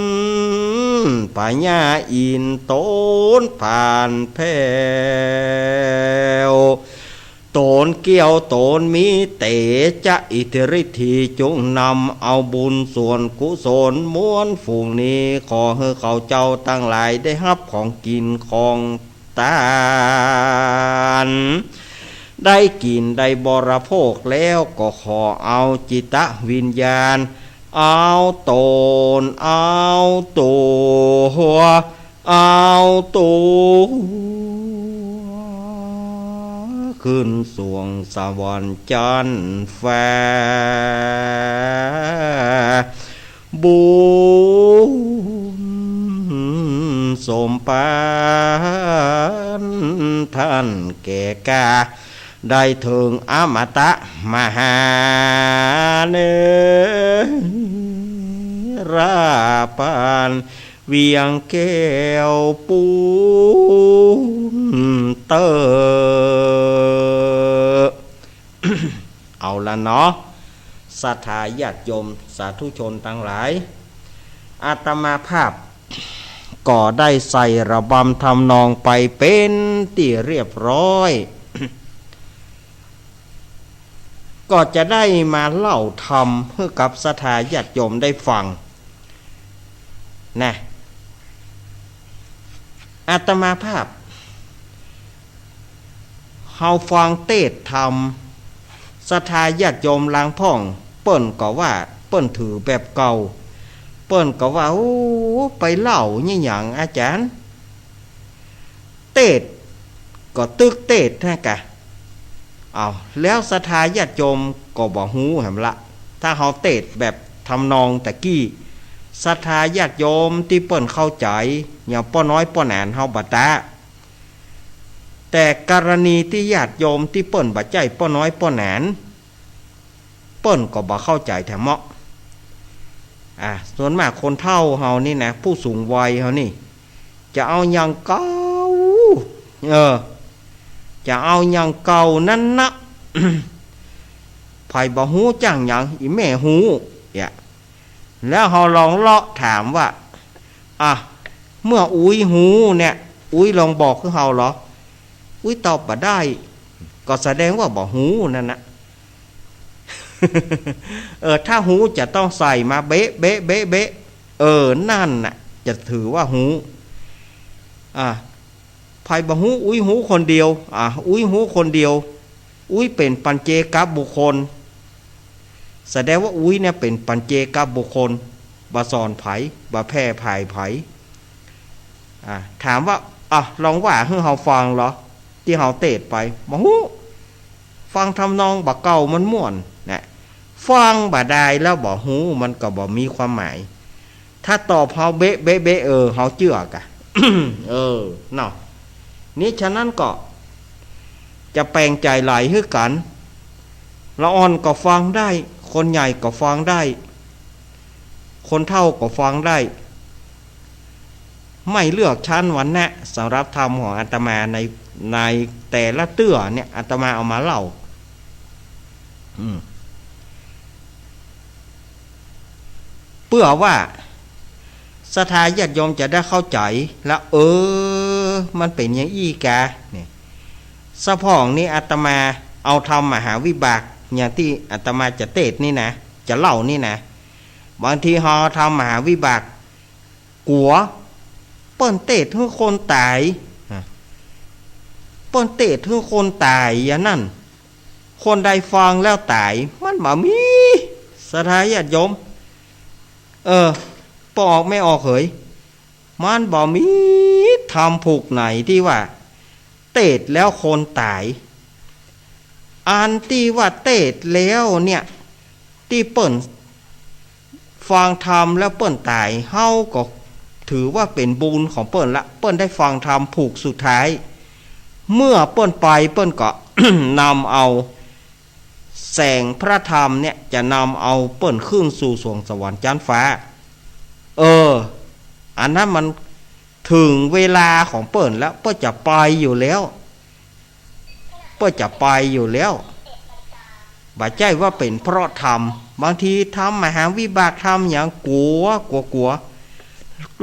พญาอินทร์ต๋นผ่านแผ้ว ต๋นเกี้ยวต๋นมีเตจะอิทธิฤทธี จุ่งนำเอาบุญส่วนกุศลมวลฝูงนี้ ขอหื้อเขาเจ้าตังหลายได้ฮับของกิ๋นของตาน ได้กิ๋นได้บริโภคแล้ว ก็ขอเอาจิตวิญญาณ เอาต๋น เอาตั๋ว เอาตั๋ว ขึ้นสวงสวรรค์จั๊นฟ้า บุญสมปานท่านแก่กล้า ได้เถิงอมตะมหาเนรปาน เวียงแก้วปูนเต๊อะ เอาละเนาะ ศรัทธาญาติโยมสาธุชนตังหลาย อาตมาภาพก็ได้ใส่ระบำทำนองไปเป๋นตี้เรียบร้อย ก็จะได้มาเล่าธรรมหื้อกับศรัทธาญาติโยมได้ฟังนะ อาตมาภาพ เฮาฟังเตสน์ธรรม ศรัทธาญาติโยมลางพ่อง เปิ้นก็ว่าเปิ้นถือแบบเก่า เปิ้นก็ว่า โอ้ ไปเล่าเนี่ยหยังอาจ๋ารย์ เตสน์ก็ตึกเตสน์หั้นกา เอา แล้วศรัทธาญาติโยมก็บ่ฮู้แหมละ ถ้าเฮาเตสน์แบบทำนองตะกี้ ศรัทธาญาติโยมตี้เปิ้นเข้าใจ๋ อย่างป้อน้อยป้อหนานเฮาบ่ต๊า แต่กรณีตี้ญาติโยมตี้เปิ้นบ่ใจ้ป้อน้อยป้อหนาน เปิ้นก็บ่เข้าใจ๋แถมเมาะ อ่า ส่วนมากคนเฒ่าเฮานี่นะ ผู้สูงวัยเฮานี่ จะเอาอย่างเก่า เออ จะเอาอย่างเก่านั้นนะ ใผบ่ฮู้จักหยัง อี่แม่ฮู้ เนี่ย แล้วเฮาลองเลาะถามว่า อ่ะ เมื่ออุ๊ยฮู้เนี่ย อุ๊ยลองบอกคือเฮาเหรอ อุ๊ยตอบบ่ได้ ก็แสดงว่าบ่ฮู้นั่นนะ เออ ถ้าฮู้จะต้องใส่มาเบ๊ะ เบ๊ะ เบ๊ะ เบ๊ะ เออ นั่นน่ะ จะถือว่าฮู้ อ่ะ ใผบ่ฮู้ อุ๊ยฮู้คนเดียว อ่ะ อุ๊ยฮู้คนเดียว อุ๊ยเป๋นปัจเจกบุคคล แสดงว่าอุ๊ยเนี่ยเป๋นปัจเจกบุคคล บ่สอนใผ บ่แผ่ผายใผ อ่ะ ถามว่า อ่ะ ลองว่าหื้อเฮาฟังเหรอ ตี้เฮาเตสน์ไป บ่ฮู้ ฟังทำนองบ่าเก่ามันม่วนนะ ฟังบ่ได้แล้วบ่ฮู้ มันก็บ่มีความหมาย ถ้าตอบเฮาเบ๊ะ เบ๊ะ เบ๊ะ เออ เฮาเจื้อกะ เออ เนาะ นี่ฉะนั้นก็ จะแป๋งใจ๋ไหลหื้อกั๋น ละอ่อนก็ฟังได้ คนใหญ่ก็ฟังได้ คนเฒ่าก็ฟังได้ ไม่เลือกชั้นวรรณะ สำหรับธรรมของอาตมาใน ในแต่ละเตื้อเนี่ย อาตมาเอามาเล่า อืม เปื้อว่าศรัทธาญาติโยมจะได้เข้าใจ๋ และ เออ มันเป๋นอย่างอี้กา เนี่ย สะพ่องนี้อาตมาเอาธรรมมหาวิบาก อย่างตี้อาตมาจะเตสน์นี่นะ จะเล่านี่นะ บางทีเฮาธรรมมหาวิบาก กั๋ว เปิ้นเตสน์หื้อคนต๋าย เปิ้นเตสน์หื้อคนต๋ายอย่างนั้น คนใดฟังแล้วต๋าย มันบ่มี ศรัทธาญาติโยม เออ ป้อออกแม่ออกเหย มันบ่มีธรรมผูกไหนตี้ว่า เตสน์แล้วคนต๋าย อันตี้ว่าเตสน์แล้วเนี่ย ตี้เปิ้นฟังธรรมแล้วเปิ้นต๋าย เฮาก็ถือว่าเป๋นบุญของเปิ้นละ เปิ้นได้ฟังธรรมผูกสุดท้าย เมื่อเปิ้นไปเปิ้นก็ นำเอาแสงพระธรรมเนี่ย จะนำเอาเปิ้นขึ้นสู่สวงสวรรค์จั๊นฟ้า เออ อันนั้นมัน เถิงเวลาของเปิ้นแล้ว เปิ้นจะไปอยู่แล้ว เปิ้นจะไปอยู่แล้ว บ่ใจ้ว่าเป๋นเพราะธรรม บางทีธรรมมหาวิบากธรรมอย่างกั๋ว กั๋ว กั๋ว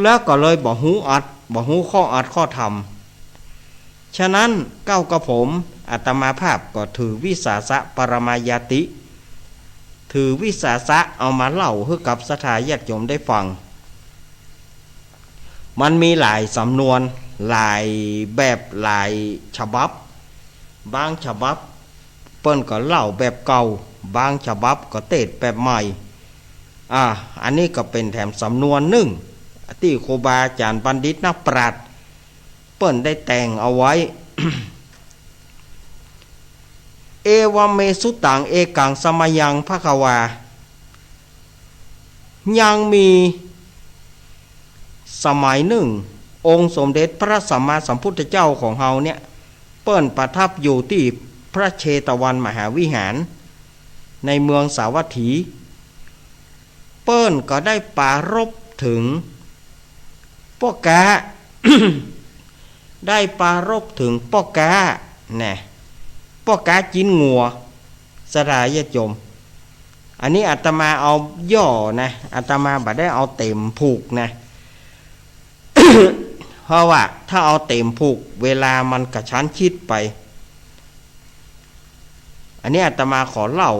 แล้วก็เลยบ่ฮู้อัต บ่ฮู้ข้ออัตข้อธรรม ฉะนั้นเก้ากระผมอาตมาภาพก็ถือวิสาสะปรมายาติ ถือวิสาสะเอามาเล่าหื้อกับศรัทธาญาติโยมได้ฟัง มันมีหลายสำนวน หลายแบบ หลายฉบับ บางฉบับเปิ้นก็เล่าแบบเก่า บางฉบับก็เตสน์แบบใหม่ อ่า อันนี้ก็เป๋นแถมสำนวนนึ่ง ตี้ครูบาอาจ๋ารย์บัณฑิตนักปราชญ์เปิ้นได้แต่งเอาไว้ เอวัมเม สุตัง เอกัง สะมะยัง ภะคะวา ยังมีสมัยนึ่ง องค์สมเด็จพระสัมมาสัมพุทธเจ้าของเฮาเนี่ย เปิ้นประทับอยู่ตี้พระเชตวันมหาวิหาร ในเมืองสาวัตถี เปิ้นก็ได้ปรารภเถิงป้อก๊า ได้ปรารภเถิงป้อก๊า นะ ป้อก๊าจิ๊นงัว ศรัทธาญาติโยม อันนี้อาตมาเอาย่อนะ อาตมาบ่ได้เอาเต๋มผูกนะ เพราะว่าถ้าเอาเต๋มผูก เวลามันกระชั้นชิดไป อันนี้อาตมาขอเล่า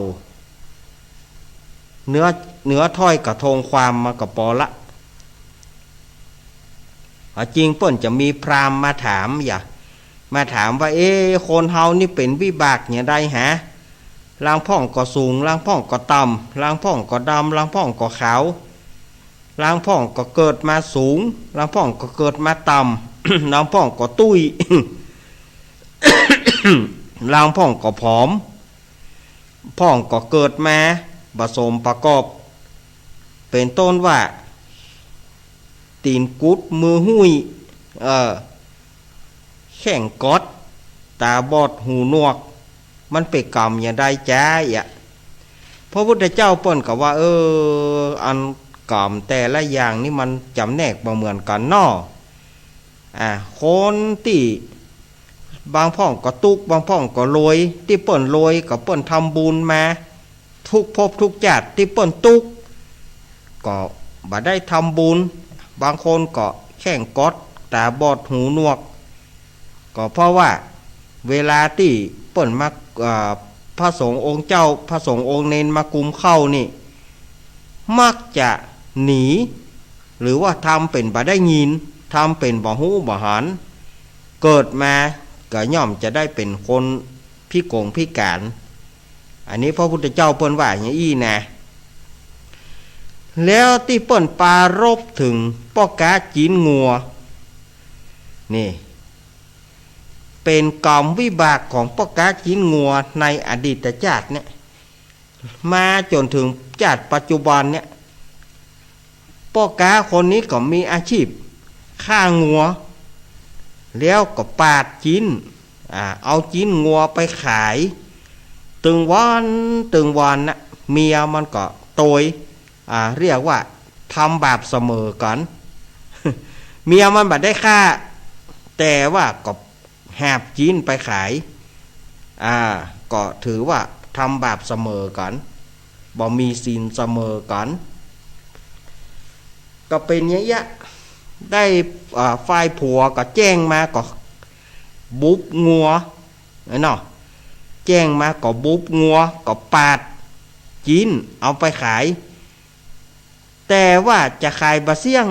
เนื้อ เนื้อถ้อยกระทงความมาก็ปอละ เอาจริงเปิ้นจะมีพราหมณ์มาถาม อย่า มาถามว่า เอ๊ะ คนเฮานี่เป๋นวิบากอย่างใดหา ลางพ่องก็สูง ลางพ่องก็ต่ำ ลางพ่องก็ดำ ลางพ่องก็ขาว ลางพ่องก็เกิดมาสูง ลางพ่องก็เกิดมาต่ำ ลางพ่องก็ตุ้ย ลางพ่องก็ผอม พ่องก็เกิดมาบ่สมประกอบ เป๋นต้นว่า ตี๋นกุด มือหุ้ย เออ แข้งก๊อด ต๋าบอด หูหนวก มันเป๋นก๋รรมอย่างใดจ๊ะเยียะ พระพุทธเจ้าเปิ้นก็ว่า เออ อันก๋รรมแต่ละอย่างนี่มันจ๋ำแนกบ่เหมือนกั๋นเนาะ อ่า คนตี้บางพ่องก็ตุ๊ก บางพ่องก็รวย ตี้เปิ้นรวยก็เปิ้นทำบุญมา ทุกภพทุกจาติตี้เปิ้นตุ๊ก ก็บ่ได้ทำบุญ บางคนก็แข้งก๊อด ต๋าบอด หูหนวก ก็เพราะว่าเวลาตี้เปิ้นมา เอ่อ พระสงฆ์องค์เจ้า พระสงฆ์องค์เณรมากุมเข้านี่ มักจะหนี หรือว่าทำเป๋นบ่ได้ยิน ทำเป๋นบ่ฮู้บ่หัน เกิดมาก็ย่อมจะได้เป๋นคนพิกงพิก๋าน อันนี้พระพุทธเจ้าเปิ้นว่าอย่างอี้นะ แล้วตี้เปิ้นปรารภเถิงป้อก๊าจิ๊นงัว นี่ เป๋นก๋รรมวิบากของป้อก๊าจิ๊นงัวในอดีตจาติเนี่ย มาจ๋นเถิงจาติปัจจุบันเนี่ย ป้อก๊าคนนี้ก็มีอาชีพฆ่างัว แล้วก็ปาดจิ๊น อ่า เอาจิ๊นงัวไปขาย ตึงวันตึงวันน่ะ เมียมันก็โตย อ่า เรียกว่าทำบาปเสมอกั๋น เมียมันบ่ได้ฆ่า แต่ว่าก็หาบจิ๊นไปขาย อ่า ก็ถือว่าทำบาปเสมอกั๋น บ่มีศีลเสมอกั๋น ก็เป๋นอย่างเยียะ ได้ อ่า ฝ่ายผัวก็แจ้งมาก็บุบงัว เนาะ แจ้งมาก็บุบงัว ก็ปาดจิ๊นเอาไปขาย แต่ว่าจะขายบ่เสี้ยง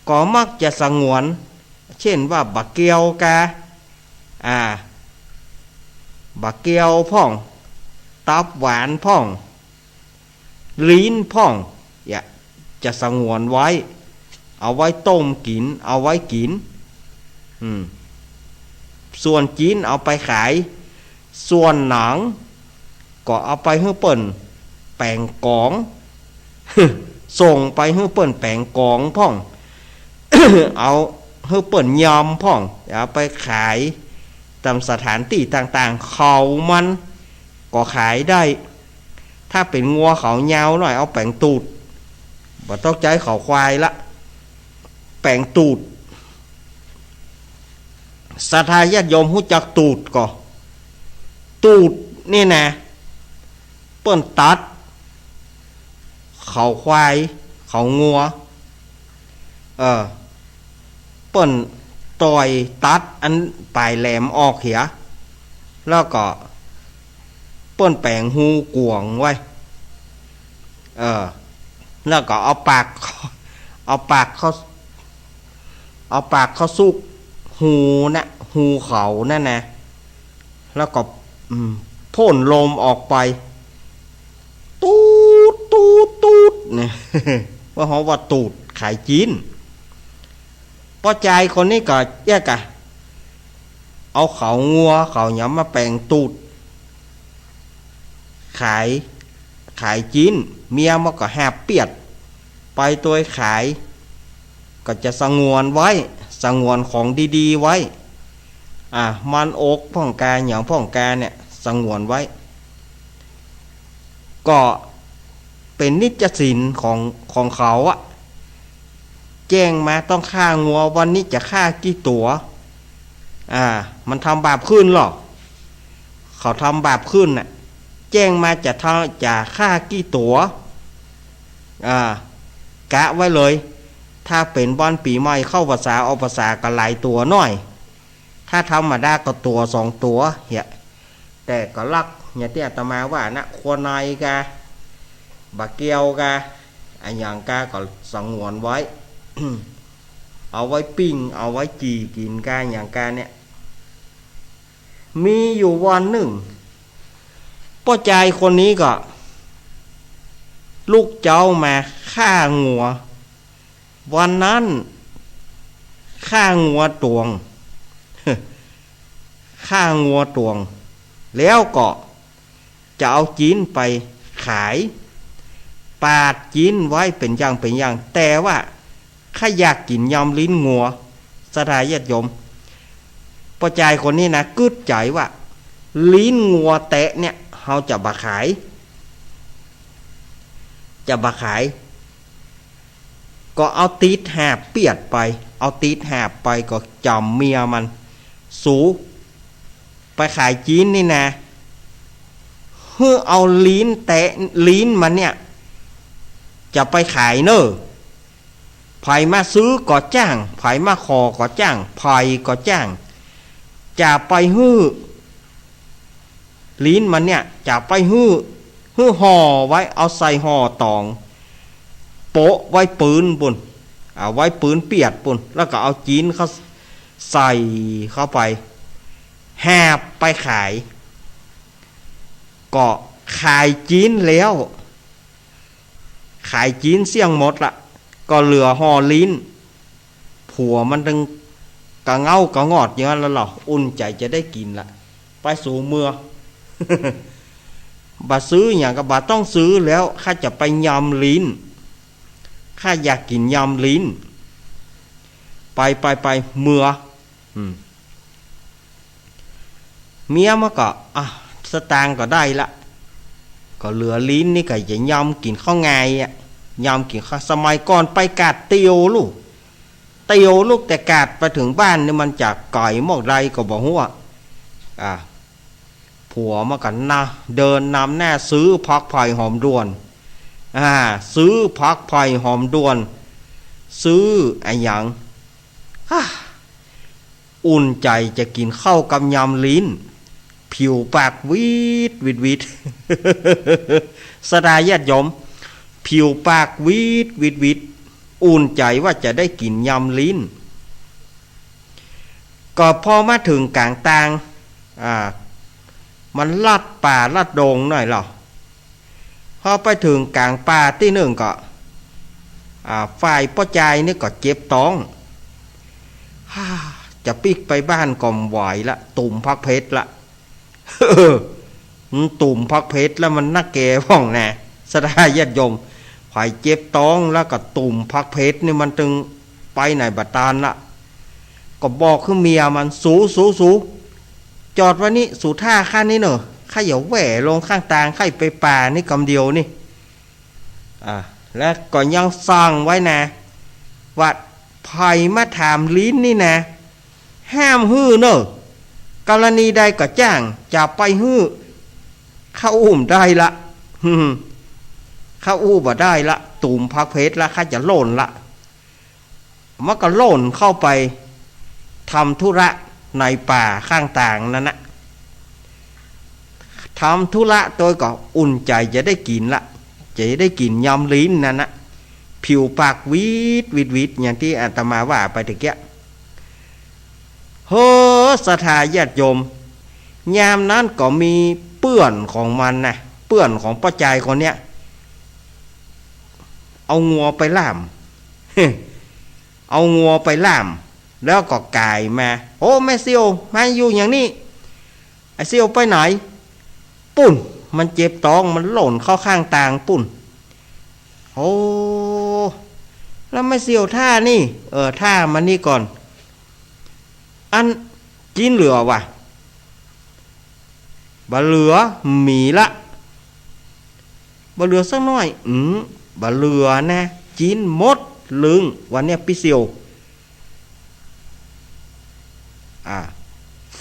ก็มักจะสงวน เช่นว่าบ่าเกียวกา อ่า บ่าเกียวพ่อง ตับหวานพ่อง ลิ้นพ่อง เนี่ย จะสงวนไว้ เอาไว้ต้มกิ๋น เอาไว้กิ๋น อืม ส่วนจิ๊นเอาไปขาย ส่วนหนัง ก็เอาไปหื้อเปิ้นแป๋งก๋อง ส่งไปหื้อเปิ้นแป๋งก๋องพ่อง เอาหื้อเปิ้นยำพ่อง เอาไปขายต๋ามสถานตี้ต่างๆ เขามันก็ขายได้ ถ้าเป๋นงัวเขายาวหน้อย เอาแป๋งตูด บ่ต้องใจ๊เขาควายละ แป๋งตูด ศรัทธาญาติโยมฮู้จักตูดก่อ ตูดนี่นะ เปิ้นตัด เขาควาย เขางัว เออ เปิ้นต่อยตัดอันป๋ายแหลมออกเหีย แล้วก็เปิ้นแป๋งฮูกวางไว้ เออ แล้วก็เอาปาก เอาปากเข้า เอาปากเข้าซุกฮูนะ ฮูเขานั่นนะ แล้วก็ อืม พ่นลมออกไป ตูด ตูด ตูด เนี่ย ว่าเฮาว่าตูดขายจิ๊น ป้อจายคนนี้ก็แยกอะ เอาเขางัวเขาหยังมาแป๋งตูด ขาย ขายจิ๊น เมียมันก็หาบเปียดไปตวยขาย ก็จะสงวนไว้ สงวนของดีๆ ไว้ อ่า มันอกพ่องกา หยังพ่องกาเนี่ย สงวนไว้ ก็เป๋นนิจศีลของ ของเขาอะ แจ้งมาต้องฆ่างัว วันนี้จะฆ่ากี่ตั๋ว อ่า มันทำบาปขึ้นหรอก เขาทำบาปขึ้นน่ะ แจ้งมาจะทำ จะฆ่ากี่ตั๋ว อ่า กะไว้เลย ถ้าเป๋นวันปี๋ใหม่เข้าพรรษาออกพรรษาก็หลายตั๋วหน้อย ถ้าธรรมดาก็ตั๋วสองตั๋วเหีย แต่ก็ลัก อย่างตี้อาตมาว่านะ ครัวในกา บ่าเกียวกา อะหยังกาก็สงวนไว้ เอาไว้ปิ้ง เอาไว้จี่กิ๋นกา หยังกาเนี่ย มีอยู่วันนึ่ง ป้อจายคนนี้ก็ ลุกเจ๊ามาฆ่างัว วันนั้นฆ่างัวตวง ฆ่างัวตวง แล้วก็จะเอาจิ๊นไปขาย ปาดจิ๊นไว้เป๋นอย่างเป๋นอย่าง แต่ว่าข้าอยากกิ๋นยำลิ้นงัว ศรัทธาญาติโยม ป้อจายคนนี้นะ กึ๊ดใจ๋ว่า ลิ้นงัวแต๊เนี่ย เฮาจะบ่ขาย จะบ่ขาย ก็เอาตี๋ดหาบเปียดไป เอาตี๋ดหาบไปก็จ๋ำเมียมัน สูไปขายจิ๊นนี่นะ หื้อเอาลิ้นแต๊ ลิ้นมันเนี่ย จะไปขายเน่อ ใผมาซื้อก็จ้าง ใผมาขอก็จ้าง ใผก็จ้าง จะไปหื้อ ลิ้นมันเนี่ย จะไปหื้อ หื้อห่อไว้ เอาใส่ห่อต๋อง โปะไว้ปื๊นปู้น เอาไว้ปื๊นเปียดปู้น แล้วก็เอาจิ๊นเข้า ใส่เข้าไป หาบไปขาย ก็ขายจิ๊นแล้ว ขายจิ๊นเสี้ยงหมดละ ก็เหลือห่อลิ้น ผัวมันตึงกระเง้ากระงอดอย่างนั้นแล้วเหรอ อุ่นใจ๋จะได้กิ๋นละ ไปสูเมือ บ่ซื้อหยังก็บ่ต้องซื้อแล้ว ข้าจะไปยำลิ้น ข้าอยากกิ๋นยำลิ้น ไปไปไปเมือ อืม เมียมันก็ อ่ะ สตางค์ก็ได้ละ ก็เหลือลิ้นนี่ก็จะยำกิ๋นข้าวงายอะ ยำกิ๋นข้าว สมัยก่อนไปกาดเตียวลูก เตียวลูก แต่กาดไปเถิงบ้านนี่มันจะไก๋หม้องใดก็บ่ฮู้อะ อ่ะ ผัวมันก็นะ เดินนำหน้าซื้อผักไผ่หอมด่วน อ่า ซื้อผักไผ่หอมด่วน ซื้ออะหยัง ฮ่า อุ่นใจ๋จะกิ๋นข้าวกับยำลิ้น ผิวปากวีดวิดวิด ศรัทธาญาติโยม ผิวปากวีดวิดวิด อุ่นใจ๋ว่าจะได้กิ๋นยำลิ้น ก็พอมาเถิงก๋างตาง อ่า มันลัดป่าลัดดงหน่อยเหรอ พอไปเถิงก๋างป่าตี้นึ่งก็ อ่า ฝ่ายป้อจายนี่ก็เจ็บต๊อง ฮ่า จะปิ๊กไปบ้านก็บ่ไหวละ ตุ่มผักเผ็ดละ เออ มันตุ่มผักเผ็ดแล้วมันนักแก่พ่องนะ ศรัทธาญาติโยม ใผเจ็บต๊องแล้วก็ตุ่มผักเผ็ดนี่มันตึงไปไหนบ่ตานละ ก็บอกคือเมียมัน สู สู สู จอดไว้นี่ สูท่าข้านี่เน่อ ข้าจะแหว่ลงข้างตาง ข้าไปป่านี่กำเดียวนี่ อ่า แล้วก็ยังสั่งไว้นะ ว่าใผมาถามลิ้นนี่นะ ห้ามหื้อเน่อ กรณีใดก็จ้าง จะไปหื้อ ข้าอู้บ่ได้ละ ข้าอู้บ่ได้ละ ตุ่มผักเผ็ดละ ข้าจะล่นละ มันก็ล่นเข้าไปทำธุระในป่าข้างตางนั้นนะ ทำธุระโตยก็อุ่นใจ๋จะได้กิ๋นละ จะได้กิ๋นยำลิ้นนั้นนะ ผิวปากวีดวิดวิด อย่างตี้อาตมาว่าไปตะเกียะ เฮ้อ ศรัทธาญาติโยม ยามนั้นก็มีเปื้อนของมันนะ เปื้อนของป้อจายคนเนี้ย เอางัวไปล่าม เอางัวไปล่าม แล้วก็ก๋ายมา โอ้ แม่เสี่ยว มาอยู่อย่างนี้ ไอ้เสี่ยวไปไหน ปุ้น มันเจ็บต๊อง มันล่นเข้าข้างตางปุ้น โอ้ แล้วแม่เสี่ยวท่านี่ เออ ท่ามานี่ก่อน อันจิ๊นเหลือวะ บ่เหลือ มีละ บ่เหลือสักหน้อย อืม บ่เหลือนะ จิ๊นหมดลึง วันเนี้ยปี้เสี่ยว อ่า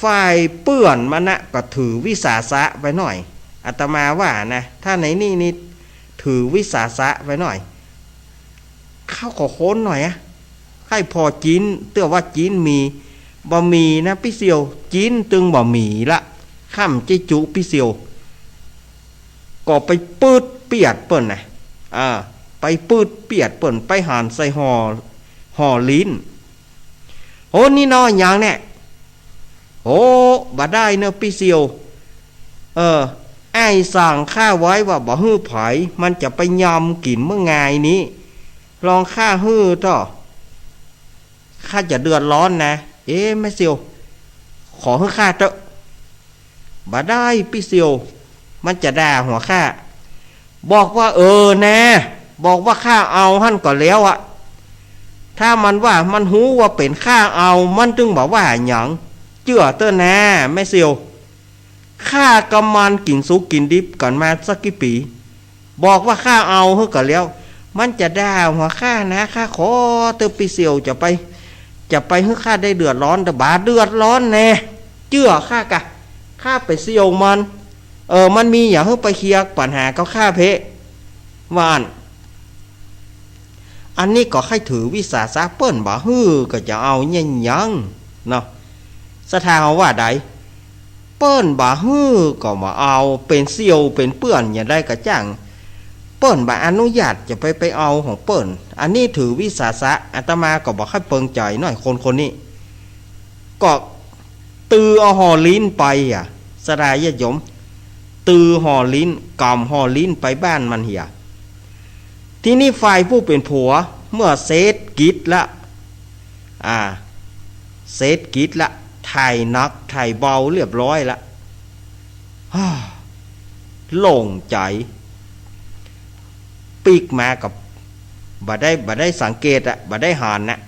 ฝ่ายเปื้อนมันนะ ก็ถือวิสาสะไปหน้อย อาตมาว่านะ ถ้าในนี่นี่ถือวิสาสะไปหน้อย เขาก็ค้นหน่อยอะ ใค่พอจิ๊น เตื้อว่าจิ๊นมี บ่มีนะปี้เสี่ยว จิ๊นตึงบ่มีละ ข้ามจิจุปี้เสี่ยว ก็ไปปื๊ดเปียดเปิ้นนะ อ่า ไปปื๊ดเปียดเปิ้น ไปหันใส่ห่อ ห่อลิ้น โห นี่นอหยังเนี่ย โห บ่ได้เนอะปี้เสี่ยว เออ อ้ายสั่งข้าไว้ว่าบ่หื้อใผ มันจะไปยำกิ๋นเมื่องายนี้ ลองข้าหื้อเต๊อะ ข้าจะเดือดร้อนนะ เอ๊ะ แม่เสี่ยว ขอหื้อข้าเต๊อะ บ่ได้ปี้เสี่ยว มันจะด่าหัวข้า บอกว่า เออ แน่ บอกว่าข้าเอาหั้นก็แล้วอะ ถ้ามันว่ามันฮู้ว่าเป๋นข้าเอา มันตึงบ่ว่าหยัง เจื้อเต๊อะนา แม่เสี่ยว ข้ากับมันกิ๋นสุกกิ๋นดิบกั๋นมาสักกี่ปี๋ บอกว่าข้าเอาหื้อก็แล้ว มันจะด่าหัวข้านะ ข้าขอเต๊อะปี้เสี่ยว จะไป จะไปหื้อข้าได้เดือดร้อน แต่บ่าเดือดร้อนแน่ เจื้อข้ากะ ข้าไปเสี่ยวมัน เออ มันมีหยังหื้อไปเคลียร์ปัญหากับข้าเป๊ะ ว่าอั้น อันนี้ก็ใค่ถือวิสาสะ เปิ้นบ่หื้อก็จะเอาเยียะหยังเนาะ ศรัทธาเฮาว่าใด เปิ้นบ่หื้อก็บ่เอา เป๋นเสี่ยวเป๋นเปื้อนอย่างใดก็จ้าง เปิ้นบ่อนุญาตจะไป ไปเอาของเปิ้น อันนี้ถือวิสาสะ อาตมาก็บ่ใค่เปิงใจ๋หน้อย คนคนนี้ ก็ ตือเอาห่อลิ้นไปอะ ศรัทธาญาติโยม ตือห่อลิ้น ก๋ำห่อลิ้นไปบ้านมันเหีย ทีนี้ฝ่ายผู้เป๋นผัว เมื่อเสร็จกิจละ อ่า เสร็จกิจละ ไถ่หนักไถ่เบาเรียบร้อยละ ฮ่า โล่งใจ๋ ปิ๊กมาก็ บ่ได้ บ่ได้สังเกตอะ บ่ได้หันนะ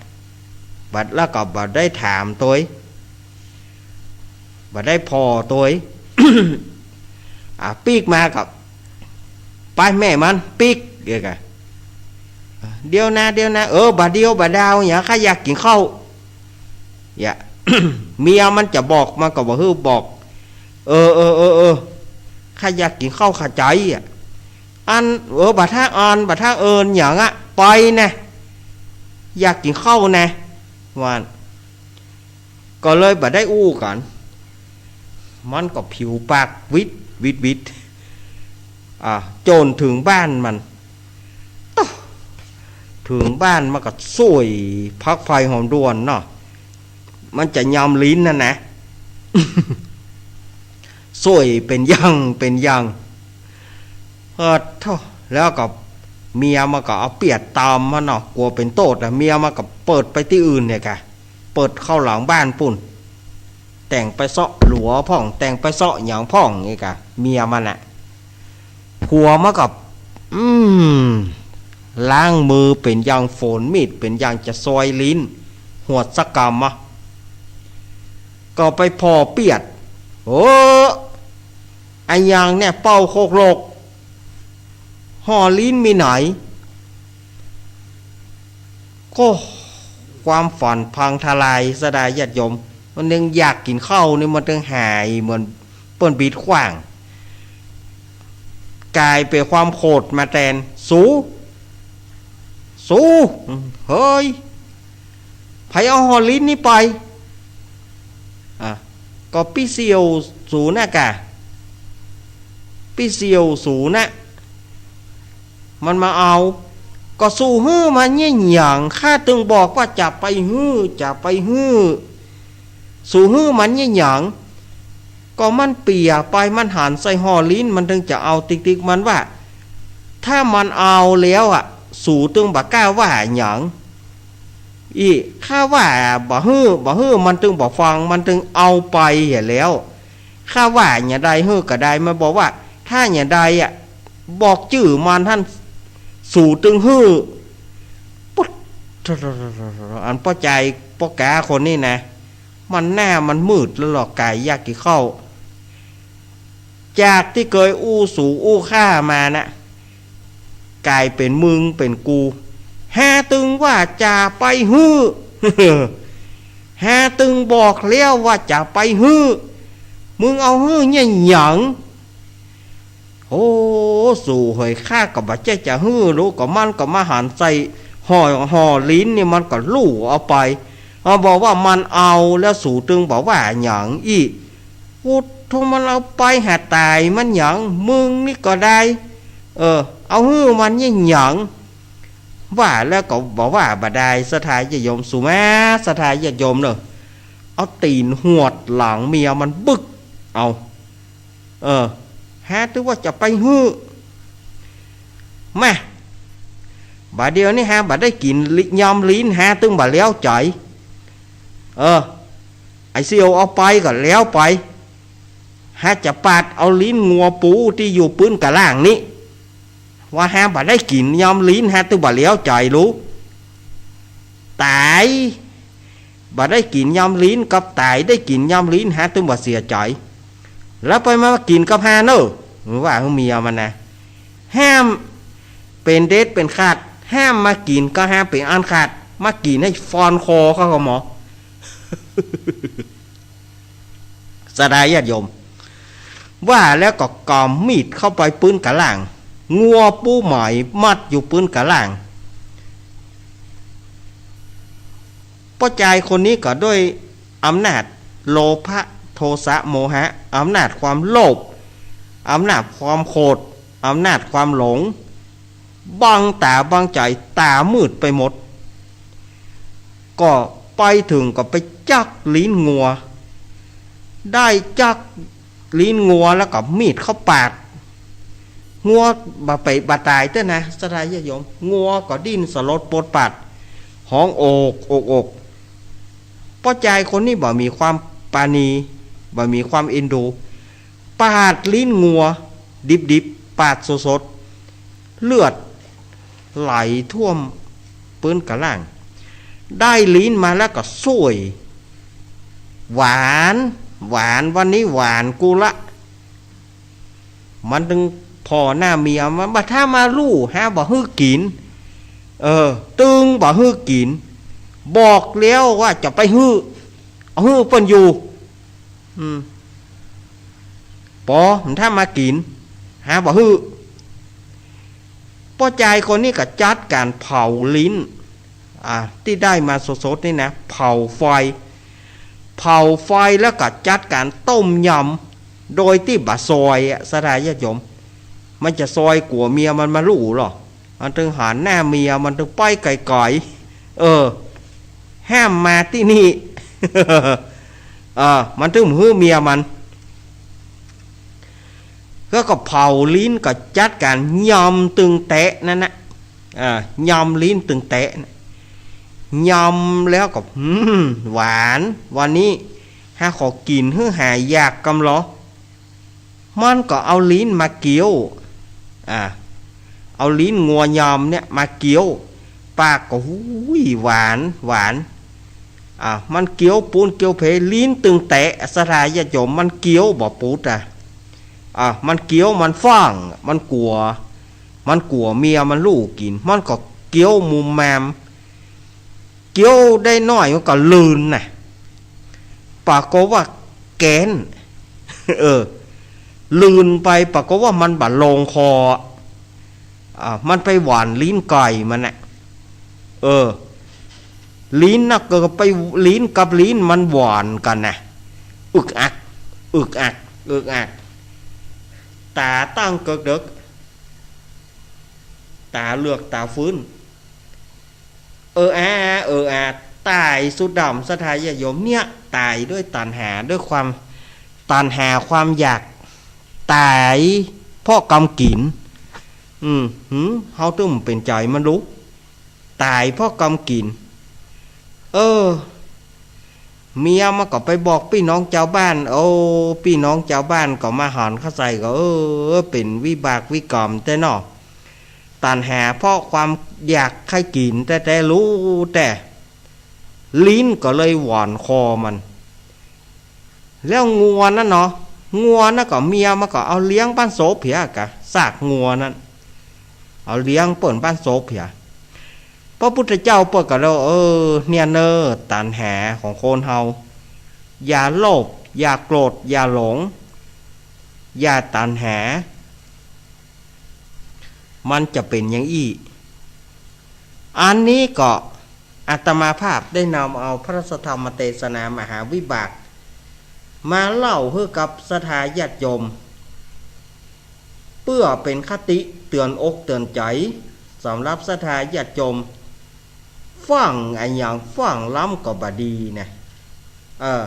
บ่ แล้วก็บ่ได้ถามตวย บ่ได้ผ่อตวย อ่า ปิ๊กมาก็ ไปแม่มัน ปิ๊ก เดี๋ยวก่ะ เดี๋ยวนะ เดี๋ยวนะ เออ บ่าเดี๋ยว บ่าดาว เหีย ข้าอยากกิ๋นข้าว เหีย เมียมันจะบอก มันก็บ่หื้อบอก เออ เออ เออ เออ ข้าอยากกิ๋นข้าว ข้าใจ๋อะ อัน เออ บ่าถ้าอัน บ่าถ้าเอิญหยังอะ ไปนะ อยากกิ๋นข้าวนะ ว่าอั้น ก็เลยบ่ได้อู้กั๋น มันก็ผิวปากวิดวิดวิด อ่า จ๋นเถิงบ้านมัน ต๊ะ เถิงบ้านมันก็ซ่วยผักไผ่หอมด่วนเนาะ มันจะยำลิ้นนั่นนะ ซ่วยเป๋นอย่างเป๋นอย่าง เออ โธ่ แล้วก็เมียมันก็เอาเปียดต๋ามมันเนาะ กั๋วเป๋นโต้ษอะ เมียมันก็เปิดไปตี้อื่นเนี่ยก่ะ เปิดเข้าหลังบ้านปู๊น แต่งไปเซาะหลัวพ่อง แต่งไปเซาะหยังพ่องนี่ก่ะ เมียมันน่ะ ผัวมันก็ อืม ล้างมือเป๋นอย่างโฝนมีด เป๋นอย่างจะซอยลิ้น หวดสักกำอะ ก็ไปผ่อเปียด โอ้ อะหยังเนี่ย เป้าโคกโลก ห่อลิ้นมีไหน ก็ความฝันพังทลาย ศรัทธาญาติโยม มันยังอยากกิ๋นข้าวนี่ มันยังหายเหมือนเปิ้นบีดขว้าง ก๋ายเป๋นความโขดมาแตน สู สู เฮ้ย ใผเอาห่อลิ้นนี่ไป อ่ะ ก็ปี้เสี่ยวสูน่ะก่ะ ปี้เสี่ยวสูน่ะ มันมาเอา ก็สูหื้อมันเยียะหยัง ข้าตึงบอกว่าจะไปหื้อ จะไปหื้อ สูหื้อมันเยียะหยัง ก็มันเปียไป มันหันใส่ห่อลิ้น มันตึงจะเอาติ๊กๆ มันว่า ถ้ามันเอาแล้วอะ สูตึงบ่ก้าว่าหยัง อี้ ข้าว่าบ่หื้อ บ่หื้อ มันตึงบ่ฟัง มันตึงเอาไปเหียแล้ว ข้าว่าอย่างใดหื้อก็ได้ มันบอกว่า ถ้าอย่างใดอะ บอกจื้อมันหั้น สูตึงหื้อ ปุ๊ด อันป้อจายป้อก๋าคนนี้นะ มันหน้ามันมืดแล้วหรอก ก๋ายอยากกิ๋นข้าว จากตี้เกยอู้สูอู้ข้ามานะ ก๋ายเป๋นมึงเป๋นกู หาตึงว่าจะไปหื้อ หาตึงบอกแล้วว่าจะไปหื้อ มึงเอาหื้อเยียะหยัง โอ้ สูเหย ข้าก็บ่ใจ้จะหื้อลูก ก็มันก็มาหันใส่ห่อ ห่อลิ้นนี่ มันก็ลู่เอาไป เอาบอกว่ามันเอาแล้ว สูตึงบ่ว่าหยังอี้ โอ้โธ่ มันเอาไปหาต๋ายมันหยัง มึงนี่ก็ได้ เออ เอาหื้อมันเยียะหยัง ว่าแล้วก็บ่ว่าบ่ได้ ศรัทธาญาติโยม สูมา ศรัทธาญาติโยมเนาะ เอาตี๋นหวดหลังเมียมันบึก เอา เออ ฮาตึงว่าจะไปหื้อ มา บ่าเดี่ยวนี้ฮาบ่ได้กิ๋นยอมลิ้น ฮาตึงบ่าเหลียวใจ๋ เออ ไอ้เสี่ยวเอาไปก็แล้วไป ฮาจะปาดเอาลิ้นงัวปูตี้อยู่ปื๊นกะล่างนี้ ว่าฮาบ่ได้กิ๋นยอมลิ้น ฮาตึงบ่าเหลียวใจ๋ลู ต๋าย บ่ได้กิ๋นยอมลิ้นกับต๋าย ได้กิ๋นยอมลิ้น ฮาตึงบ่าเสียใจ๋ แล้วไปมากิ๋นกับฮาเน่อ ว่าหื้อเมียมันนะ ห้าม เป๋นเด็ดเป๋นขาด ห้ามมากิ๋นกับฮาเป๋นอันขาด มากิ๋นหื้อฟอนคอเขาก็หมอ ศรัทธาญาติโยม ว่าแล้วก็กำมีดเข้าไปปื๊นกะล่าง งัวปูใหม่มัดอยู่ปื๊นกะล่าง ป้อจายคนนี้ก็ด้วยอำนาจโลภะ โทสะ โมหะ อำนาจความโลภ อำนาจความโขด อำนาจความหลง บังต๋าบังใจ๋ ต๋ามืดไปหมด ก็ไปเถิงก็ไปจักลิ้นงัว ได้จักลิ้นงัวแล้วก็มีดเข้าปาด งัวบ่ไปบ่ต๋ายเต๊อะนะ ศรัทธาญาติโยม งัวก็ดิ้นสลดปวดปัด ฮ้องโอกโอกโอก ป้อจายคนนี้บ่มีความปราณี บ่มีความเอ็นดู ปาดลิ้นงัวดิบๆ ปาดสดๆ เลือดไหลท่วมปื๊นกะล่าง ได้ลิ้นมาแล้วก็ส้วย หวาน หวาน วันนี้หวานกูละ มันตึงผ่อหน้าเมียมัน บ่าถ้ามาลู่ ฮาบ่หื้อกิ๋น เออ ตึงบ่หื้อกิ๋น บอกแล้วว่าจะไปหื้อ เอาหื้อเปิ้นอยู่ อืม ปอ มันถ้ามากิ๋น ฮาบ่หื้อ ป้อจายคนนี้ก็จัดก๋านเผาลิ้น อ่า ตี้ได้มาสดๆ นี่นะ เผาไฟ เผาไฟแล้วก็จัดก๋านต้มยำ โดยตี้บ่ซอยอะ ศรัทธาญาติโยม มันจะซอยกั๋วเมียมันมาลู่เหรอ มันตึงหันหน้าเมีย มันตึงไปไก๋ๆ เออ ห้ามมาตี้นี่ เออ มันตึงหื้อเมียมัน แล้วก็เผาลิ้นก็จัดก๋านยำตึงแต๊ะนั่นนะ อ่า ยำลิ้นตึงแต๊ะนะ ยำแล้วก็ อืม หวาน วันนี้ฮาขอกิ๋นหื้อหายอยากกำลอ มันก็เอาลิ้นมาเคี้ยว อ่า เอาลิ้นงัวยำเนี่ยมาเคี้ยว ปากก็ หูย หวาน หวาน อ่า มันเคี้ยวปู๊นเคี้ยวเพ ลิ้นตึงแต๊ะ ศรัทธาญาติโยม มันเคี้ยวบ่ปุดอะ อ่า มันเคี้ยว มันฟั่ง มันกั๋ว มันกั๋วเมียมันลู่กิ๋น มันก็เคี้ยวมุมมาม เคี้ยวได้หน้อยมันก็ลืนน่ะ ปากฏว่าแก๊น เออ ลืนไป ปากฏว่ามันบ่ลงคอ อ่า มันไปหว่านลิ้นไก่มันน่ะ เออ ลิ้นน่ะก็ไป ลิ้นกับลิ้นมันหว่านกั๋นน่ะ อึกอัก อึกอัก อึกอัก ต๋าตั้งเกิกเดิก ต๋าเหลือกต๋าฟื้น เอออา เอออา ต๋ายสุดดำ ศรัทธาญาติโยม เนี่ย ต๋ายด้วยตัณหา ด้วยความตัณหา ความอยาก ต๋ายเพราะกำกิ๋น อืม หืม เฮาตึงเป๋นใจ๋มันลูก ต๋ายเพราะกำกิ๋น เออ เมียมันก็ไปบอกปี้น้องจาวบ้าน โอ้ ปี้น้องจาวบ้านก็มาหันเข้าใส่ก็ เออ เป๋นวิบากวิกรรมแต๊เนาะ ตัณหาเพราะความอยากใค่กิ๋นแต๊ๆ ฮู้แต๊ ลิ้นก็เลยหว่านคอมัน แล้วงัวนั่นเนาะ งัวนั่นก็เมียมันก็เอาเลี้ยงบ้านศพเหียกะ ซากงัวนั่น เอาเลี้ยงเปิ้นบ้านศพเหีย พระพุทธเจ้าเปิ้นก็เลย เออ เนี่ยเน่อ ตัณหาของคนเฮา อย่าโลภ อย่าโกรธ อย่าหลง อย่าตัณหา มันจะเป๋นอย่างอี้ อันนี้ก็อาตมาภาพได้นำเอาพระสัทธรรมเตสนามหาวิบาก มาเล่าหื้อกับศรัทธาญาติโยม เปื้อเป๋นคติเตื๋อนอกเตื๋อนใจ๋ สำหรับศรัทธาญาติโยม ฟั่งอะหยังฟั่งล้ำก็บ่ดีนะ เออ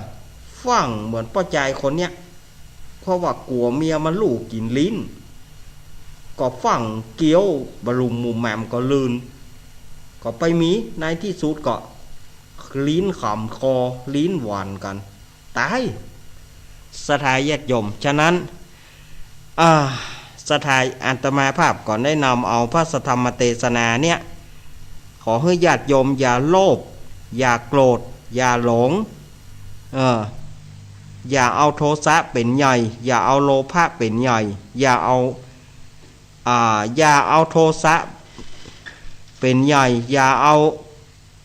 ฟั่งเหมือนป้อจายคนเนี้ย เพราะว่ากั๋วเมียมันลู่กิ๋นลิ้น ก็ฟั่งเกี้ยวบ่ลุ่มหมู่แหม่มก็ลื่น ก็ไปมี ในตี้สุดก็ลิ้นขำคอ ลิ้นหว่านกั๋น ต๋าย ศรัทธาญาติโยม ฉะนั้น อ่า ศรัทธาอาตมาภาพก็ได้นำเอาพระสัทธรรมเตสนาเนี่ย ขอหื้อญาติโยมอย่าโลภ อย่าโกรธ อย่าหลง เออ อย่าเอาโทสะเป๋นใหญ่ อย่าเอาโลภะเป๋นใหญ่ อย่าเอา อ่า อย่าเอาโทสะเป๋นใหญ่ อย่าเอา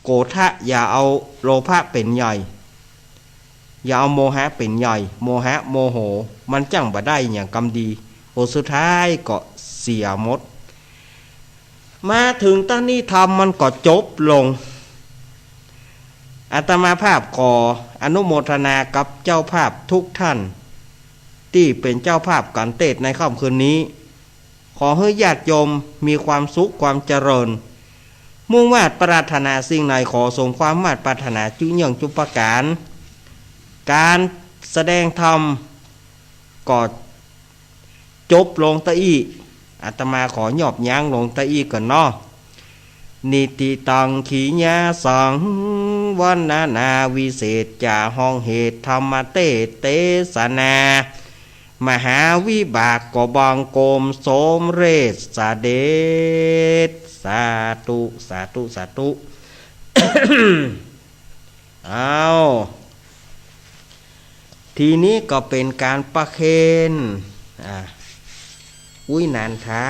โกฏฐะ อย่าเอาโลภะเป๋นใหญ่ อย่าเอาโมหะเป๋นใหญ่ โมหะโมโห มันจั้งบ่ได้หยังกำดี ผลสุดท้ายก็เสียหมด มาเถิงต๋อนนี้ธรรมมันก็จบลง อาตมาภาพขออนุโมทนากับเจ้าภาพทุกท่าน ตี้เป๋นเจ้าภาพก๋านเตสน์ในค่ำคืนนี้ ขอหื้อญาติโยมมีความสุขความเจริญ มุ่งมาดปรารถนาสิ่งใดขอสมความมาดปรารถนาจุเยื่องจุประก๋าน ก๋านแสดงธรรมก็จบลงตะอี้ อาตมาขอยอบยั้งลงตะอี้ก่อนเนาะ นิทธิตัง ขีณาสัง วรรณนาวิเศษจะ ห้องเหตุธรรมเตสน์เตสนา มหาวิบากก็บังคมสมเร็จเสด็จ สาธุ สาธุ สาธุ เอา ทีนี้ก็เป๋นก๋านประเคน อ่า อุ๊ย นันทา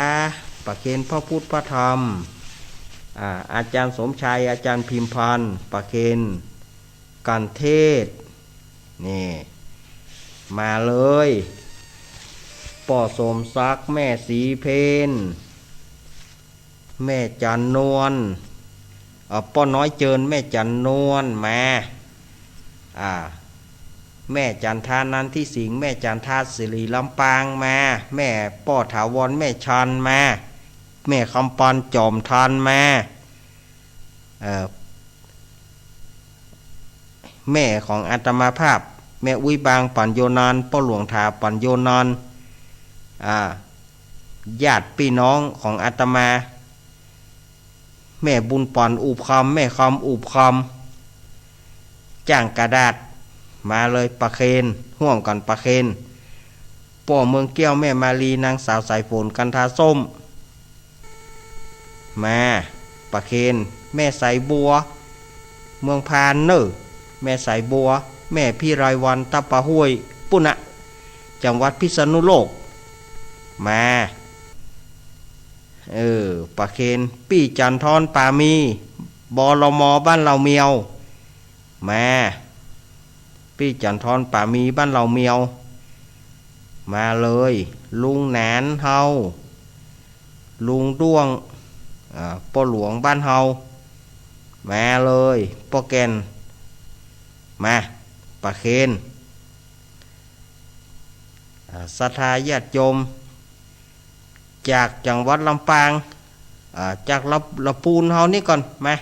ประเคนพระพุทธพระธรรม อ่า อาจารย์สมชาย อาจารย์พิมพาน ประเคน กัณฑ์เทศน์ นี่ มาเลย ป้อสมศักดิ์ แม่ศรีเพญ แม่จันนวล เอ่อ ป้อน้อยเจิญ แม่จันนวล มา อ่า แม่จันทา นันทิสิงห์ แม่จันทา สิริลำปาง มา แม่ป้อถาวร แม่ชัน มา แม่คำปัน จอมทัน มา เอ่อ แม่ของอาตมาภาพ แม่อุ๊ยบาง ปั๋ญโญนันท์ ป้อหลวงถา ปั๋ญโญนันท์ อ่า ญาติปี้น้องของอาตมา แม่บุญปั๋น อุบคำ แม่คำ อุบคำ จ้างกระดาษ มาเลย ประเคน ฮ่วมกั๋นประเคน ป้อเมืองแก้ว แม่มาลี นางสาวสายฝน กันทาส้ม มา ประเคน แม่สายบัว เมืองพานเน่อ แม่สายบัว แม่พิไลวรรณ ตะปาห้วย ปู้นน่ะ จังหวัดพิษณุโลก มา เออ ประเคน ปี้จันทร ปามี บลม บ้านเหล่าเมียว มา ปี้จันทร ปามี บ้านเหล่าเมียว มาเลย ลุงหนานเฮา ลุงด้วง อ่า ป้อหลวงบ้านเฮา มาเลย ป้อแก่น มา ประเคน อ่า ศรัทธาญาติโยม จากจังหวัดลำปาง อ่า จากละ ละปูนเฮานี่ก่อน มา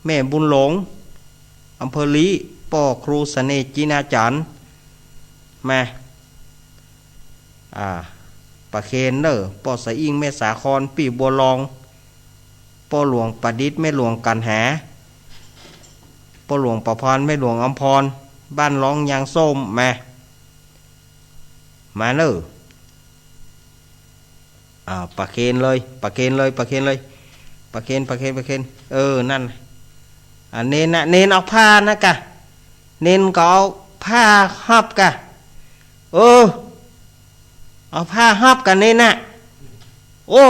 แม่บุญหลง อำเภอลี้ ป้อครูเสน่ห์ จินาจารย์ มา อ่า ประเคนเน่อ ป้อสะอิ้ง แม่สาคร ปี้บัวลอง ป้อหลวงประดิษฐ์ แม่หลวงกัณหา ป้อหลวงประพันธ์ แม่หลวงอำพร บ้านร้องยางส้ม มา มาเน่อ อ่า ประเคนเลย ประเคนเลย ประเคนเลย ประเคน ประเคน ประเคน เออ นั่น อ่า เณรน่ะ เณรเอาผ้านะกะ เณรก็เอาผ้าฮับกะ เออ เอาผ้าฮับกะเณรน่ะ โอ้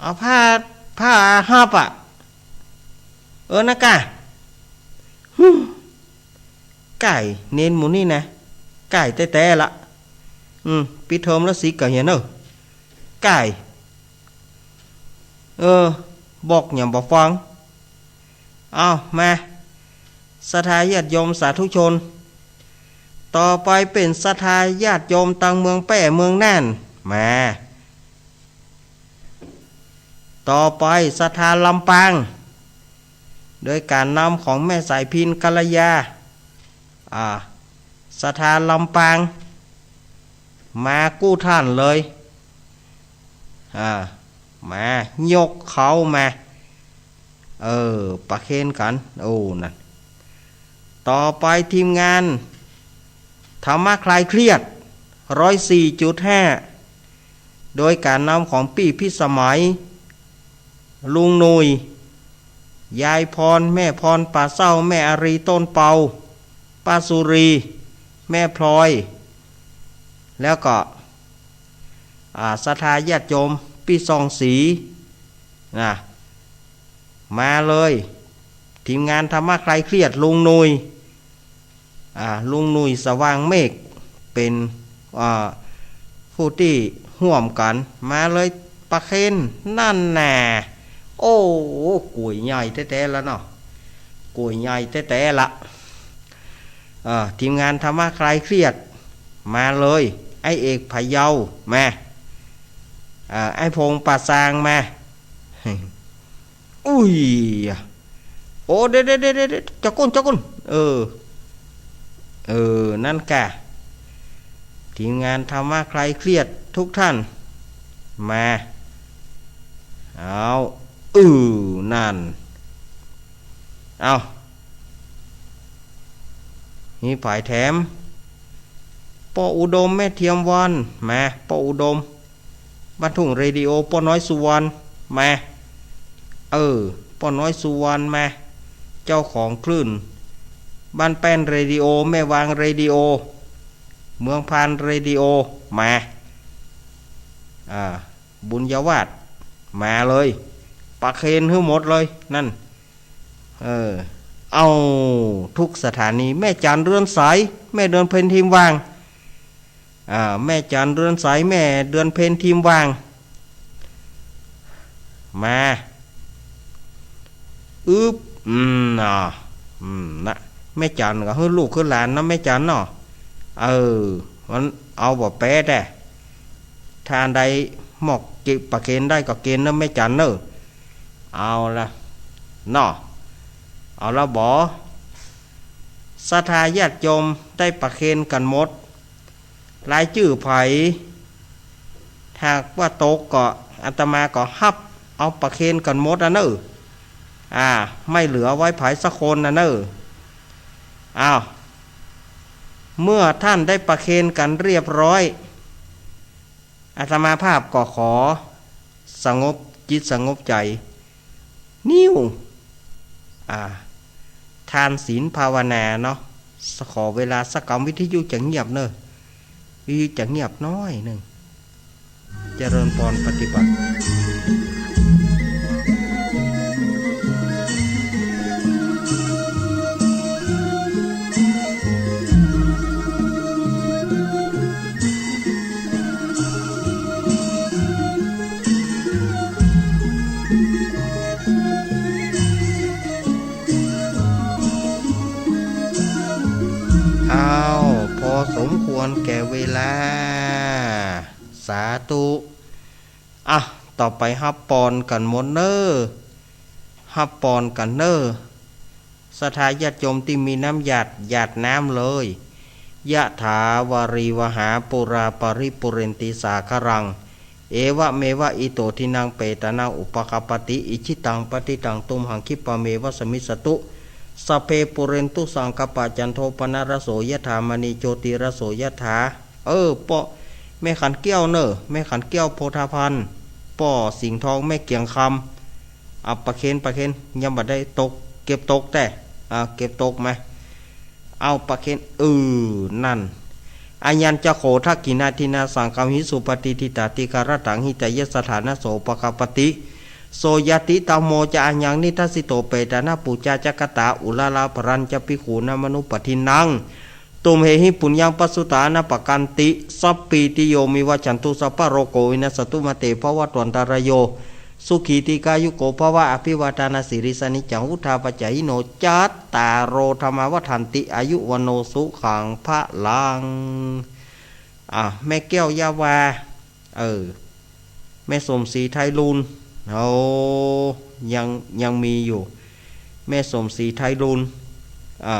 เอาผ้า ผ้าฮับอ่ะ เออ นะกะ หึ ก้าย เณรหมู่นี้นะ ก้ายแต๊ๆ ละ อืม ปิดเทอมแล้วสิกะเหียเน่อ ก้าย เออ บอกหยังบ่ฟัง เอา มา ศรัทธาญาติโยมสาธุชน ต่อไปเป๋นศรัทธาญาติโยมตังเมืองแป้ เมืองน่าน มา ต่อไปศรัทธาลำปาง โดยก๋านนำของแม่สายพิณ กัลยา อ่า ศรัทธาลำปาง มากู้ต้านเลย อ่า มายกเขามา เออ ประเคนกั๋น โอ้ นั่น ต่อไปทีมงานธรรมะคลายเครียด ร้อยสี่จุดห้า โดยก๋านนำของปี้พิสมัย ลุงหนุ่ย ยายพร แม่พร ป่าเศร้า แม่อารี ต้นเปา ป้าสุรี แม่พลอย แล้วก็ อ่า ศรัทธาญาติโยม ปี้ส่องศรี นะ มาเลย ทีมงานธรรมะคลายเครียด ลุงหนุ่ย อ่า ลุงหนุ่ย สว่างเมฆ เป๋น อ่า ผู้ตี้ฮ่วมกั๋น มาเลย ประเคน นั่นแน่ โอ้ ก๋วยใหญ่แต๊ๆ ละเนาะ ก๋วยใหญ่แต๊ๆ ละ เอ่อ ทีมงานธรรมะคลายเครียด มาเลย ไอ้เอก พะเยา มา เอ่อ ไอ้พงษ์ ป่าซาง มา อุ้ย โอ้ เดี๋ยวๆๆๆ เจ้ากุน เจ้ากุน เออ เออ นั่นก่ะ ทีมงานธรรมะคลายเครียดทุกท่าน มา เอา อือ นั่น เอา มีผายแถม ป้ออุดม แม่เทียมวรรณ มา ป้ออุดม บ้านทุ่งเรดิโอ ป้อน้อยสุวรรณ มา เออ ป้อน้อยสุวรรณ มา เจ้าของคลื่น บ้านแป้นเรดิโอ แม่วางเรดิโอ เมืองพานเรดิโอ มา อ่า บุญยวาฒน์ มาเลย ประเคนหื้อหมดเลย นั่น เออ เอา ทุกสถานี แม่จันเรือนใส แม่เดือนเพ็ญ ทีมวาง อ่า แม่จันเรือนใส แม่เดือนเพ็ญ ทีมวาง มา อึ๊บ อืม อ่า อืม นะ แม่จันก็หื้อลูกหื้อหลานนะ แม่จันเนาะ เออ มันเอาบ่แป๊แต่ ถ้าอันใดหมอกเก็บประเคนได้ก็เคนเนอะ แม่จันเนอะ เอาละ เนาะ เอาละบ่ ศรัทธาญาติโยมได้ประเคนกั๋นหมด รายจื้อใผ หากว่าตกก็ อาตมาก็ฮับเอาประเคนกั๋นหมดอะเนอะ อ่า ไม่เหลือไว้ใผสักคนอะเนอะ อ้าว เมื่อท่านได้ประเคนกั๋นเรียบร้อย อาตมาภาพก็ขอสงบจิตสงบใจ๋ นิว อ่า ทานศีลภาวนาเนาะ ขอเวลาสักกำ วิทยุจะเงียบเนอะ วิทยุจะเงียบน้อยนึ่ง เจริญพรปฏิบัติ อ้าว พอสมควรแก่เวลา สาธุ อ่ะ ต่อไปฮับปอนกั๋นหมดเน่อ ฮับปอนกั๋นเน่อ ศรัทธาญาติโยมตี้มีน้ำหยาด หยาดน้ำเลย ยะถาวาริวหาปูราปริปูเรนติสาคารัง เอวะเมวะอิโตทินังเปตานังอุปะกัปปติ อิจฉิตังปัตถิตังตุมหังคิปะเมวะสะมิชฌะตุ สัพเพปูเรนตุสังกัปปะ จันโทปะนะระโส ยะถามะนีโชติระโส ยะถา เออ ป้อ แม่ขันแก้วเน่อ แม่ขันแก้วโพธาพันธ์ ป้อสิงห์ทอง แม่เกียงคำ เอาประเคน ประเคน ยังบ่ได้ตก เก็บตกแต่ อ่า เก็บตกมา เอาประเคน เออ นั่น อายัญจะโข ทักขิณาทินนาสังกัมหิ สุปะฏิฏฐิตา ติคารตัง หิตายะสะถานะโส ปะกัปปติ โสญาติธัมโมจะ อายังนิทัสสิโต เปตานะปูจาจะกะตา อุระระ พะรัญจะภิกขูนามะนุปะทินนัง ตุมเหหิ ปุญญัง ปะสสุตานะปะกันติ สัพพีติโย วิวัชชันตุ สัพพะโรโก วินัสสะตุ มาเต ภะวะตวันตะราโย สุขี ทีฆายุโก ภะวะ อะภิวาทานะสีลิสสะ นิจจัง วุฑฒาปะจายิโน จัตตาโร ธัมมา วัฑฒันติ อายุ วัณโณ สุขัง พะลัง อ่ะ แม่แก้ว ยาวา เออ แม่สมศรี ไทยลุน โอ้ ยัง ยังมีอยู่ แม่สมศรี ไทยลุน อ่า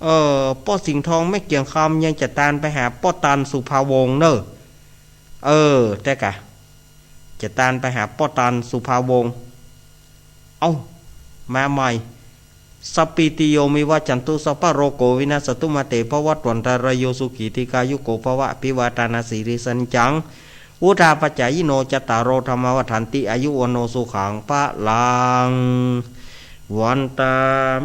เออ ป้อสิงห์ทองแม่เกียงคำยังจะตานไปหาป้อตันสุภาวงศ์เน่อ เออ แต่กะ จะตานไปหาป้อตันสุภาวงศ์ เอ้า มาใหม่ สัพพีติโยวิวัชชันตุ สัพพะโรโควินัสสะตุ มาเตภวัตวันตะราโย สุขีทีฆายุโกภวะ อภิวาทานาสีลิสะนิจจัง วุฑฒาปะจายิโน จัตตาโรธัมมาวัฑฒันติ อายุวัณโณสุขังพะลัง วันตา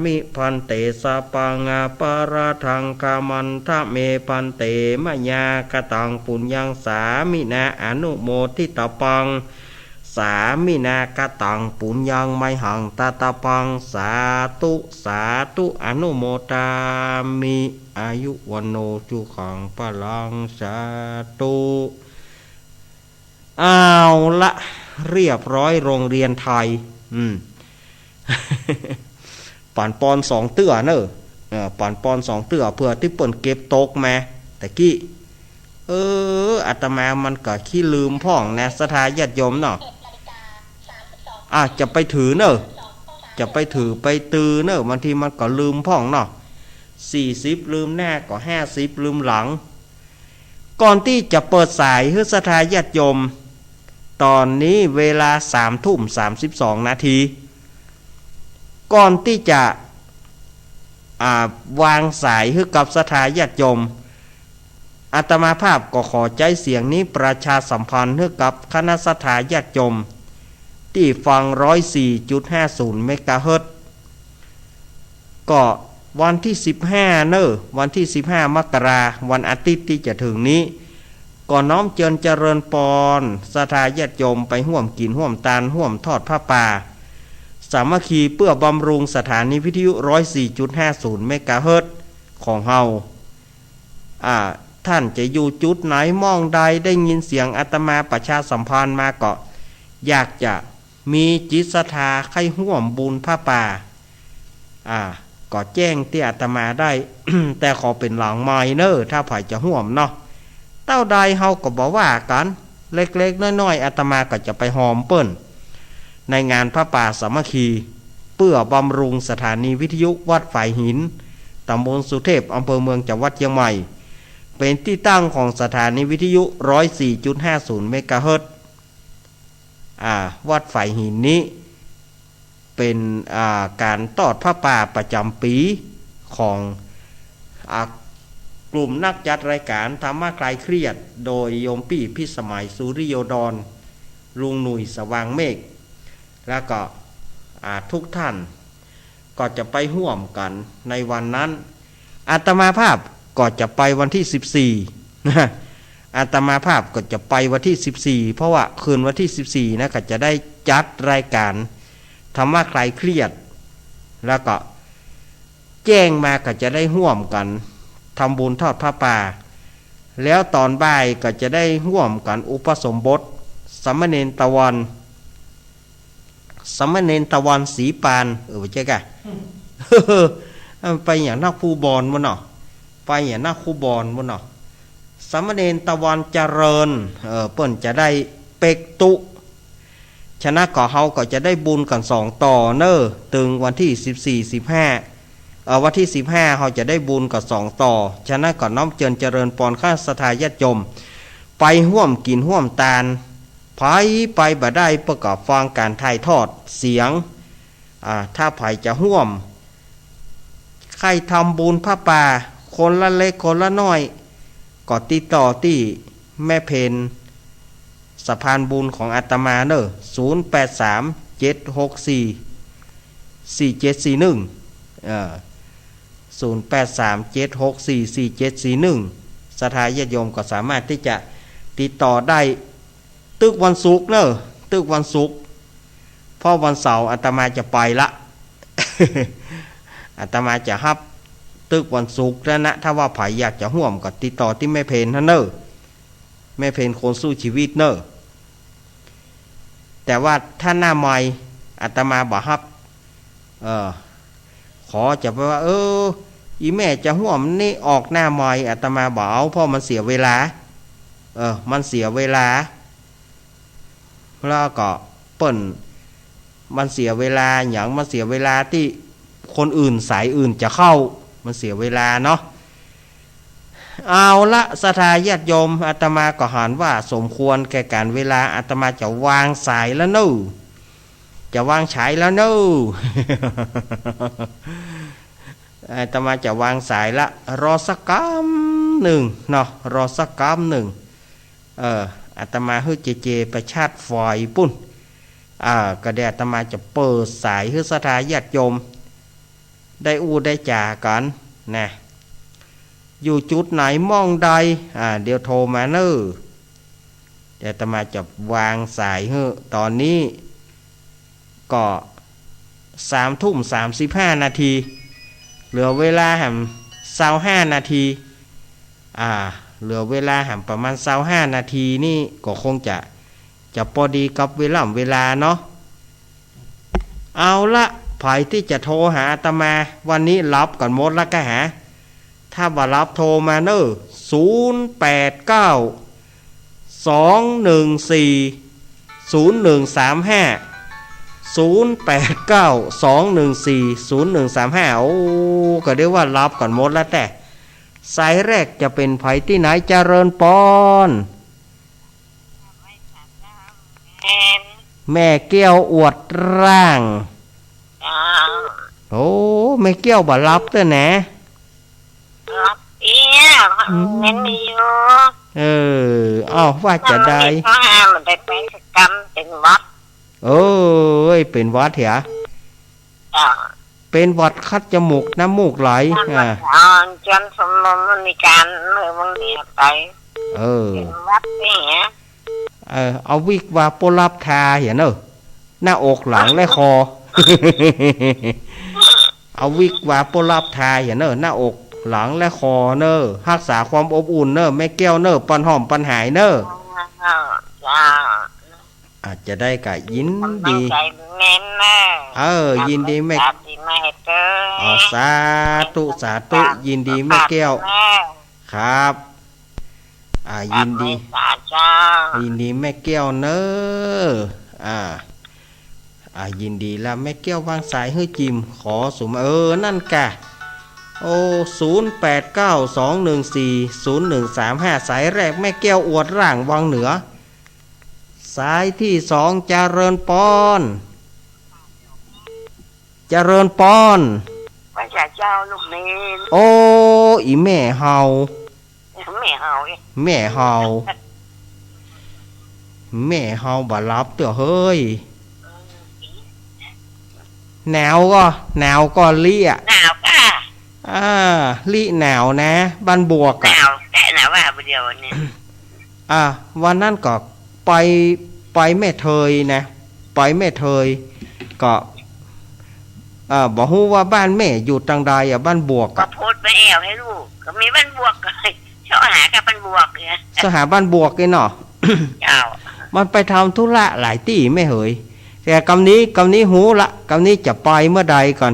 มิภันเต สัพพังอปะราธังขะมันทะเมภันเต มะยาคะตังปุญญังสามินาอนุโมทิตะปัง สามินาคะตังปุญญังมะหังตะตะปัง สาธุ สาธุ อนุโมทามิ อายุวัณโณสุขังพะลัง สาธุ เอาละ เรียบร้อยโรงเรียนไทย อืม ปั๋นปอนสองเตื้อเน่อ เออ ปั๋นปอนสองเตื้อ เผื่อตี้เปิ้นเก็บตกมาตะกี้ เออ อาตมามันก็ขี้ลืมพ่องนะ ศรัทธาญาติโยมเนาะ อ่ะ จะไปถือเน่อ จะไปถือไปตือเน่อ บางทีมันก็ลืมพ่องเนาะ สี่สิบลืมหน้าก็ห้าสิบลืมหลัง ก่อนตี้จะเปิดสายหื้อศรัทธาญาติโยม ต๋อนนี้เวลาสามทุ่มสามสิบสองนาที ก่อนตี้จะ อ่า วางสายหื้อกับศรัทธาญาติโยม อาตมาภาพก็ขอใจ๊เสียงนี้ประชาสัมพันธ์หื้อกับคณะศรัทธาญาติโยม ตี้ฟังร้อยสี่จุดห้าศูนย์เมกะเฮิรตซ์ ก็วันตี้สิบห้าเน่อ วันตี้สิบห้ามกรา วันอาทิตย์ตี้จะเถิงนี้ ก็น้อมเจิญเจริญปอนศรัทธาญาติโยมไปฮ่วมกิ๋นฮ่วมตาน ฮ่วมทอดผ้าป่า สามัคคีเปื้อบำรุงสถานีวิทยุร้อยสี่จุดห้าศูนย์เมกะเฮิรตซ์ของเฮา อ่า ท่านจะอยู่จุดไหนม่องใดได้ยินเสียงอาตมาประชาสัมพันธ์มาก็ อยากจะมีจิตศรัทธาใค่ฮ่วมบุญผ้าป่า อ่า ก็แจ้งตี้อาตมาได้ แต่ขอเป๋นหลังไมค์เน่อ ถ้าใผจะฮ่วมเนาะ เต้าใดเฮาก็บ่ว่ากั๋น เล็กๆ น้อยๆ อาตมาก็จะไปฮอมเปิ้น ในงานผ้าป่าสามัคคี เปื้อบำรุงสถานีวิทยุวัดฝายหิน ต๋ำบลสุเทพ อำเภอเมือง จังหวัดเจียงใหม่ เป๋นตี้ตั้งของสถานีวิทยุร้อยสี่จุดห้าศูนย์เมกะเฮิรตซ์ อ่า วัดฝายหินนี้ เป๋น อ่า ก๋านทอดผ้าป่าประจ๋ำปี๋ของ อ่า กลุ่มนักจัดรายก๋านธรรมะคลายเครียด โดยโยมปี้พิสมัย สุริโยดร ลุงหนุ่ย สว่างเมฆ แล้วก็ อ่า ทุกท่าน ก็จะไปฮ่วมกั๋นในวันนั้น อาตมาภาพก็จะไปวันตี้สิบสี่ นะ อาตมาภาพก็จะไปวันตี้สิบสี่ เพราะว่าคืนวันตี้สิบสี่นะ ก็จะได้จัดรายก๋านธรรมะคลายเครียด แล้วก็แจ้งมาก็จะได้ฮ่วมกั๋นทำบุญทอดผ้าป่า แล้วต๋อนบ่ายก็จะได้ฮ่วมกั๋นอุปสมบทสามเณรตะวัน สามเณรตะวันศรีปาน เออ บ่ใจ้ก่ะ มันไปอย่างนักฟุตบอลบ่เนาะ ไปอย่างนักฟุตบอลบ่เนาะ สามเณรตะวันเจริญ เออ เปิ้นจะได้เป๊กตุ๊ ฉะนั้นก็เฮาก็จะได้บุญกั๋นสองต่อเน่อ ตึงวันตี้สิบสี่ สิบห้า เอ่อ วันตี้สิบห้าเฮาจะได้บุญกั๋นสองต่อ ฉะนั้นก็น้อมเจิญเจริญปอนคณะศรัทธาญาติโยม ไปฮ่วมกิ๋นฮ่วมตาน ใผไปบ่ได้เปิ้นก็ฟังก๋านถ่ายทอดเสียง อ่า ถ้าใผจะฮ่วม ใค่ทำบุญผ้าป่า คนละเล็กคนละน้อย ก็ติดต่อตี้แม่เพญ สะพานบุญของอาตมาเน่อ ศูนย์แปดสาม เจ็ดหกสี่ สี่เจ็ดสี่หนึ่ง เอ่อ ศูนย์แปดสาม เจ็ดหกสี่ สี่เจ็ดสี่หนึ่ง ศรัทธาญาติโยมก็สามารถตี้จะติดต่อได้ ตึกวันศุกร์เน่อ ตึกวันศุกร์ เพราะวันเสาร์อาตมาจะไปละ อาตมาจะฮับตึกวันศุกร์นั้นนะ ถ้าว่าใผอยากจะฮ่วมก็ติดต่อตี้แม่เพญหั้นเน่อ แม่เพญคนสู้ชีวิตเน่อ แต่ว่าถ้าหน้าไมค์อาตมาบ่ฮับ เออ ขอจะไปว่า เออ อี่แม่จะฮ่วมนี่ออกหน้าไมค์ อาตมาบ่เอา เพราะมันเสียเวลา เออ มันเสียเวลา แล้วก็เปิ้น มันเสียเวลาหยัง มันเสียเวลาตี้คนอื่นสายอื่นจะเข้า มันเสียเวลาเนาะ เอาละ ศรัทธาญาติโยม อาตมาก็หันว่าสมควรแก่ก๋านเวลา อาตมาจะวางสายแล้วเน่อ จะวางสายแล้วเน่อ อาตมาจะวางสายละ รอสักกำนึ่งเนาะ รอสักกำนึ่ง เออ อาตมาหื้อเจเจไปชาร์จไฟปุ้น อ่า ก็เดี๋ยวอาตมาจะเปิดสายหื้อศรัทธาญาติโยม ได้อู้ได้จ๋ากั๋นนะ อยู่จุดไหนหม้องใด อ่า เดี๋ยวโทรมาเน่อ เดี๋ยวอาตมาจะวางสายหื้อ ต๋อนนี้ก็สามทุ่มสามสิบห้านาที เหลือเวลาแหมซาวห้านาที อ่า เหลือเวลาแหมประมาณซาวห้านาทีนี่ก็คงจะ จะปอดีกับเวลา เวลาเนาะ เอาละ ใผตี้จะโทรหาอาตมา วันนี้หลับกั๋นหมดละก้าหา ถ้าบ่หลับโทรมาเน่อ ศูนย์แปดเก้า สองหนึ่งสี่ ศูนย์หนึ่งสามห้า ศูนย์แปดเก้า สองหนึ่งสี่ ศูนย์หนึ่งสามห้า โอ้ ก็เรียกว่าหลับกั๋นหมดละแต๊ สายแรกจะเป๋นใผตี้ไหน เจริญปอน แม่น แม่แก้วอวดร่าง เจ้า โอ้ แม่แก้วบ่หลับเตื้อนะ หลับเอี้ย อืม แม่นมีอยู่ เออ เอ้า ว่าจะได้ เฮาบ่ได้ไปสักกำ เป๋นหวัด เอ้ย เป๋นหวัดเหีย เจ้า เป๋นหวัดคัดจมูกน้ำมูกไหล นั่นแหละ อ่า อ่อนจวนสมมุติมันมีก๋านเมื่อวันนี้ไป เออ เป๋นหวัดนี่ฮะ เออ เอาวิกวาโปลับทาเหียเน่อ หน้าอกหลังและคอ เอาวิกวาโปลับทาเหียเน่อ หน้าอกหลังและคอเน่อ ฮักษาความอบอุ่นเน่อ แม่แก้วเน่อ ปันหอมปันหายเน่อ เจ้า เจ้า อาจจะได้กะยินดี กำลังใจ๋แม่นเน่อ เออ ยินดีแม่ สาธุแม่เต้อ อ๋อ สาธุ สาธุ ยินดีแม่แก้ว ครับ อ่า ยินดี สาธุเจ้า ยินดีแม่แก้วเน่อ อ่า อ่า ยินดีละ แม่แก้ววางสายหื้อจิม ขอสุม เออ นั่นกะ โอ้ ศูนย์แปดเก้า สองหนึ่งสี่ ศูนย์หนึ่งสามห้า สายแรกแม่แก้วอวดร่างวังเหนือ สายตี้สอง เจริญปอน เจริญปอน พระเจ้าลูกเนน โอ้ อีแม่เฮา แม่เฮาเอ๊ะ แม่เฮา แม่เฮาบ่หลับเตื้อเฮ้ย หนาวก่อ หนาวก่อลิอะ หนาวก่ะ อ่า ลิหนาวนะ บ้านบวกอะ หนาว แต่หนาวว่าเดียวนี่ อ่า วันนั้นก็ไป ไปแม่เทยนะ ไปแม่เทย ก็ อ่า บ่ฮู้ว่าบ้านแม่อยู่ตางใดอะ บ้านบวกอะ ก็โพสต์ไปแอวหื้อลูก ก็มีบ้านบวก ก็เซาะหากับบ้านบวกเนี่ย เซาะหาบ้านบวกเนี่ยเนาะ เจ้า มันไปทำธุระหลายตี้แม่เหย แต่กำนี้ กำนี้ฮู้ละ กำนี้จะไปเมื่อใดก่อน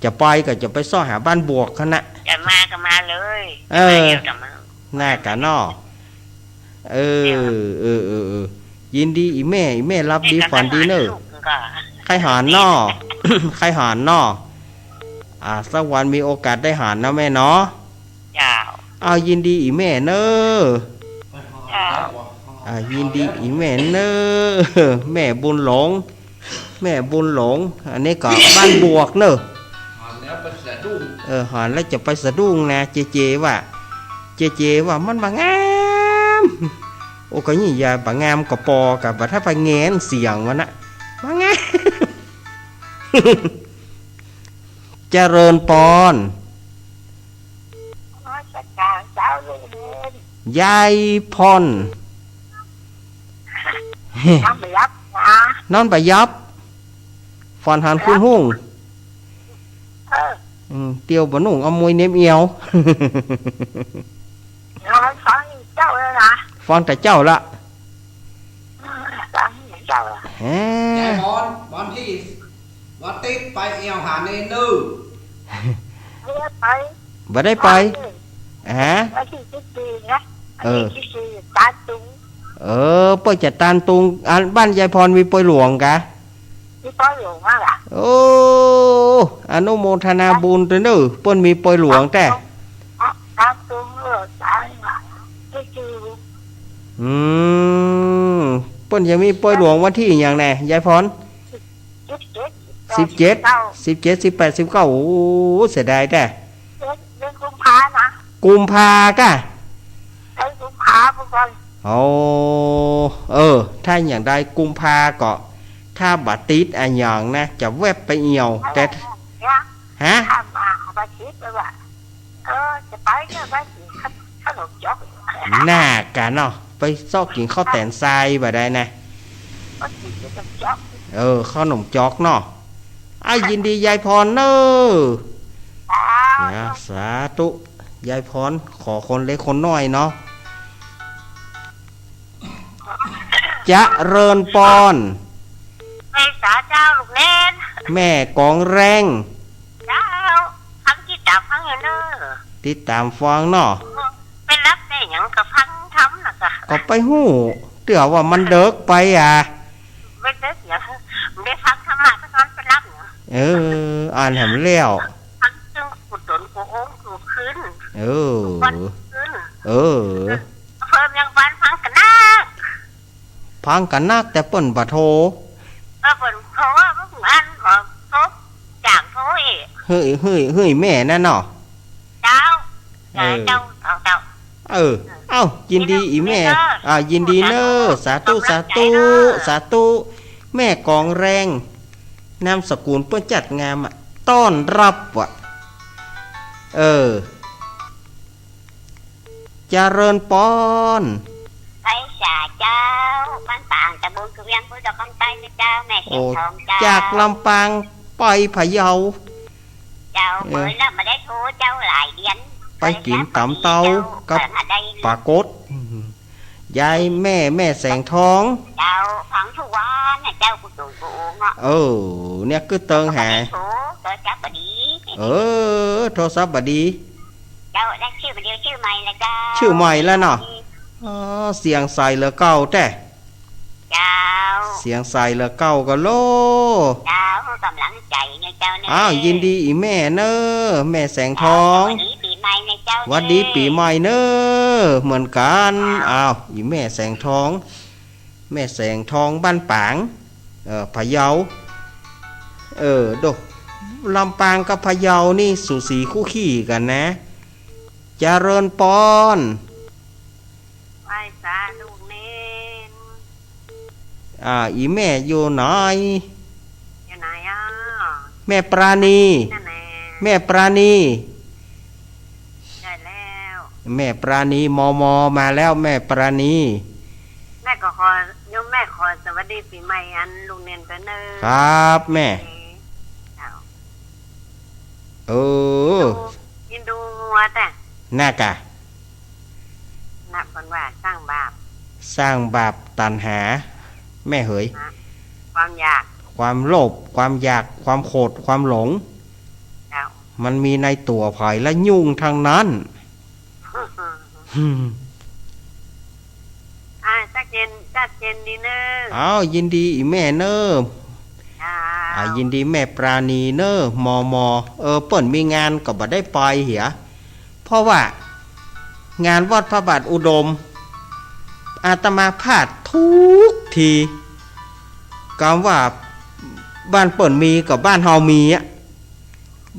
จะไปก็จะไปเซาะหาบ้านบวกหั้นนะ จะมาก็มาเลย เออ จะมาเดี๋ยวจะมา น่ากะเนาะ เออ เออ เออ เออ ยินดีอีแม่ อีแม่หลับดีฝันดีเน่อ ใค่หันเนาะ ใค่หันเนาะ อ่า สักวันมีโอกาสได้หันนะแม่เนาะ เจ้า เอา ยินดีอีแม่เน่อ เจ้า อ่า ยินดีอีแม่เน่อ แม่บุญหลง แม่บุญหลง อันนี้ก็บ้านบวกเน่อ หันแล้วไปสะดุ้ง เออ หันแล้วจะไปสะดุ้งนะ เจเจว่า เจเจว่ามันบ่งาม โอ้ ก็นี่อย่าบ่งามก็ปอกะ บ่ถ้าไปแงนเสียงมันนะ บ่งาม เจริญปอน นมัสก๋านเจ้าลูกเนน ยายพร นอนบ่หลับนะ นอนบ่หลับ ฝันหันคุณฮุ่ง เออ อืม เตียวบ่นุ่งเอามวยเหน็บเอว นอนฟังเจ้าแล้วนะ ฟังแต่เจ้าละ ฟังเจ้าละ แหม ยายพร วันตี้ วันตี้ไปแอวหาเนนเน่อ ไม่ได้ไป บ่ได้ไป ไป ฮะ วันตี้สิบสี่นะ เออ วันตี้สิบสี่ ตานตุง เออ เปิ้นจะตานตุง อันบ้านยายพรมีปอยหลวงกะ มีปอยหลวงอะล่ะ โอ้ อนุโมทนาบุญตวยเน่อ เปิ้นมีปอยหลวงแต๊ ตามตรง ตามตรงเลย ตายหา ไม่จือ อืม เปิ้นจะมีปอยหลวงวันตี้หยังแน่ ยายพร สิบเจ็ด สิบเจ็ด เก้า สิบเจ็ด สิบแปด สิบเก้า โอ้ เสียดายแต๊ เดือน เดือนกุมภานะ กุมภาก้า เดือนกุมภาพุ้นก่อน โอ้ เออ ถ้าอย่างใดกุมภาก็ ถ้าบ่ติดอะหยังนะ จะแว็บไปเอี่ยว แต่ เนี่ย ฮะ ถ้ามาบ่ติดเลยว่ะ เออ จะไปเนี่ย ไปกิ๋นขนมจ๊อก น่ากะเนาะ ไปเซาะกิ๋นข้าวแต๋นทรายบ่ได้นะ ก็กิ๋นขนมจ๊อก เออ ขนมจ๊อกเนาะ อ่ะ ยินดียายพรเน่อ จ้า เนี่ย สาธุ ยายพร ขอคนเล็กคนน้อยเนาะ เจริญปอน ไหว้สาเจ้าลูกเณร แม่กองแรง เจ้า ฟัง ติดต๋ามฟังอยู่เน่อ ติดต๋ามฟังเนาะ ไปฮับได้หยังก็ฟังธรรมนะกะ ก็ไปฮู้ เตื้อว่ามันเดิ็กไปอะ ไม่เดิ็กหยัง ได้ฟังธรรมะซะก่อนไปฮับเนาะ เออ อ่านแหมแล้ว ฟังตึงกุศลกูองค์กูขึ้น เออ วันขึ้น เออ เพิ่มยังบ้านฟังกะนัก ฟังกะนัก แต่เปิ้นบ่โทร เออ เปิ้นโทร อัน เออ โทร จ้างโทรเอง เฮ้ย เฮ้ย เฮ้ย แม่นั่นเนาะ เจ้า เออ เจ้า เจ้า เจ้า เออ เอ้า ยินดีอี่แม่ ยินดีเน่อ อ่า ยินดีเน่อ สาธุ สาธุ สาธุ แม่กองแรง นามสกุลเปิ้นจัดงามอะ ต้อนฮับว่ะ เออ เจริญปอน ไหว้สาเจ้า บ้านปาง ตำบลคือเวียง อำเภอดอกคำใต้นะเจ้า แม่แสงทองเจ้า จากลำปางไปพะเยา เจ้า เออ เปิ้นน่ะบ่ได้โทรเจ้าหลายเดือน ไปกิ๋นต๋ำเต้ากับปลากด ยายแม่ แม่แสงทอง เจ้า ฟังทุกวันนะเจ้า กูตูกูองค์อะ เออ เนี่ยกึ๊ดเติงหา บ่ได้โทร โทรศัพท์บ่ดี เออ โทรศัพท์บ่ดี เจ้า ได้ชื่อบ่ดี ชื่อใหม่ละเจ้า ชื่อใหม่แล้วเนาะ อ๋อ เสียงใสเหลือเก่าแต๊ เจ้า เสียงใสเหลือเก่าก็โล เจ้า กำลังใจ๋เนี่ยเจ้าเน่อ อ้าว ยินดีอี่แม่เน่อ แม่แสงทอง เจ้า หวัดดีปี๋ใหม่เนี่ยเจ้า หวัดดีปี๋ใหม่เน่อ เหมือนกั๋น เจ้า อ้าว อี่แม่แสงทอง แม่แสงทองบ้านปาง เออ พะเยา เออ โด ลำปางกับพะเยานี่สูสีคู่ขี้กั๋นนะ เจริญปอน ไหว้สาลูกเณร อ่า อี่แม่อยู่ไหน อยู่ไหนอ่ะ แม่ปราณี นั่นแหละ แม่ปราณี ใช่แล้ว แม่ปราณี มม มาแล้ว แม่ปราณี แม่ก็ขอ โยมแม่ขอสวัสดีปี๋ใหม่อันลูกเณรตวยเน่อ ครับแม่ เจ้า เออ อินดูงัวแต๊ น่ากะ น่ะ เปิ้นว่าสร้างบาป สร้างบาปตัณหา แม่เหย นะ ความอยาก ความโลภ ความอยาก ความโขด ความหลง เจ้า มันมีในตั๋วใผละยุ่งทั้งนั้น อ่า ชัดเจน ชัดเจนดีเน่อ อ้าว ยินดีอี่แม่เน่อ เจ้า อ่า ยินดีแม่ปราณีเน่อ มม เออ เปิ้นมีงานก็บ่ได้ไปเหีย เพราะว่างานวัดพระบาทอุดม อาตมาพลาดทุกที กำว่าบ้านเปิ้นมีกับบ้านเฮามีอะ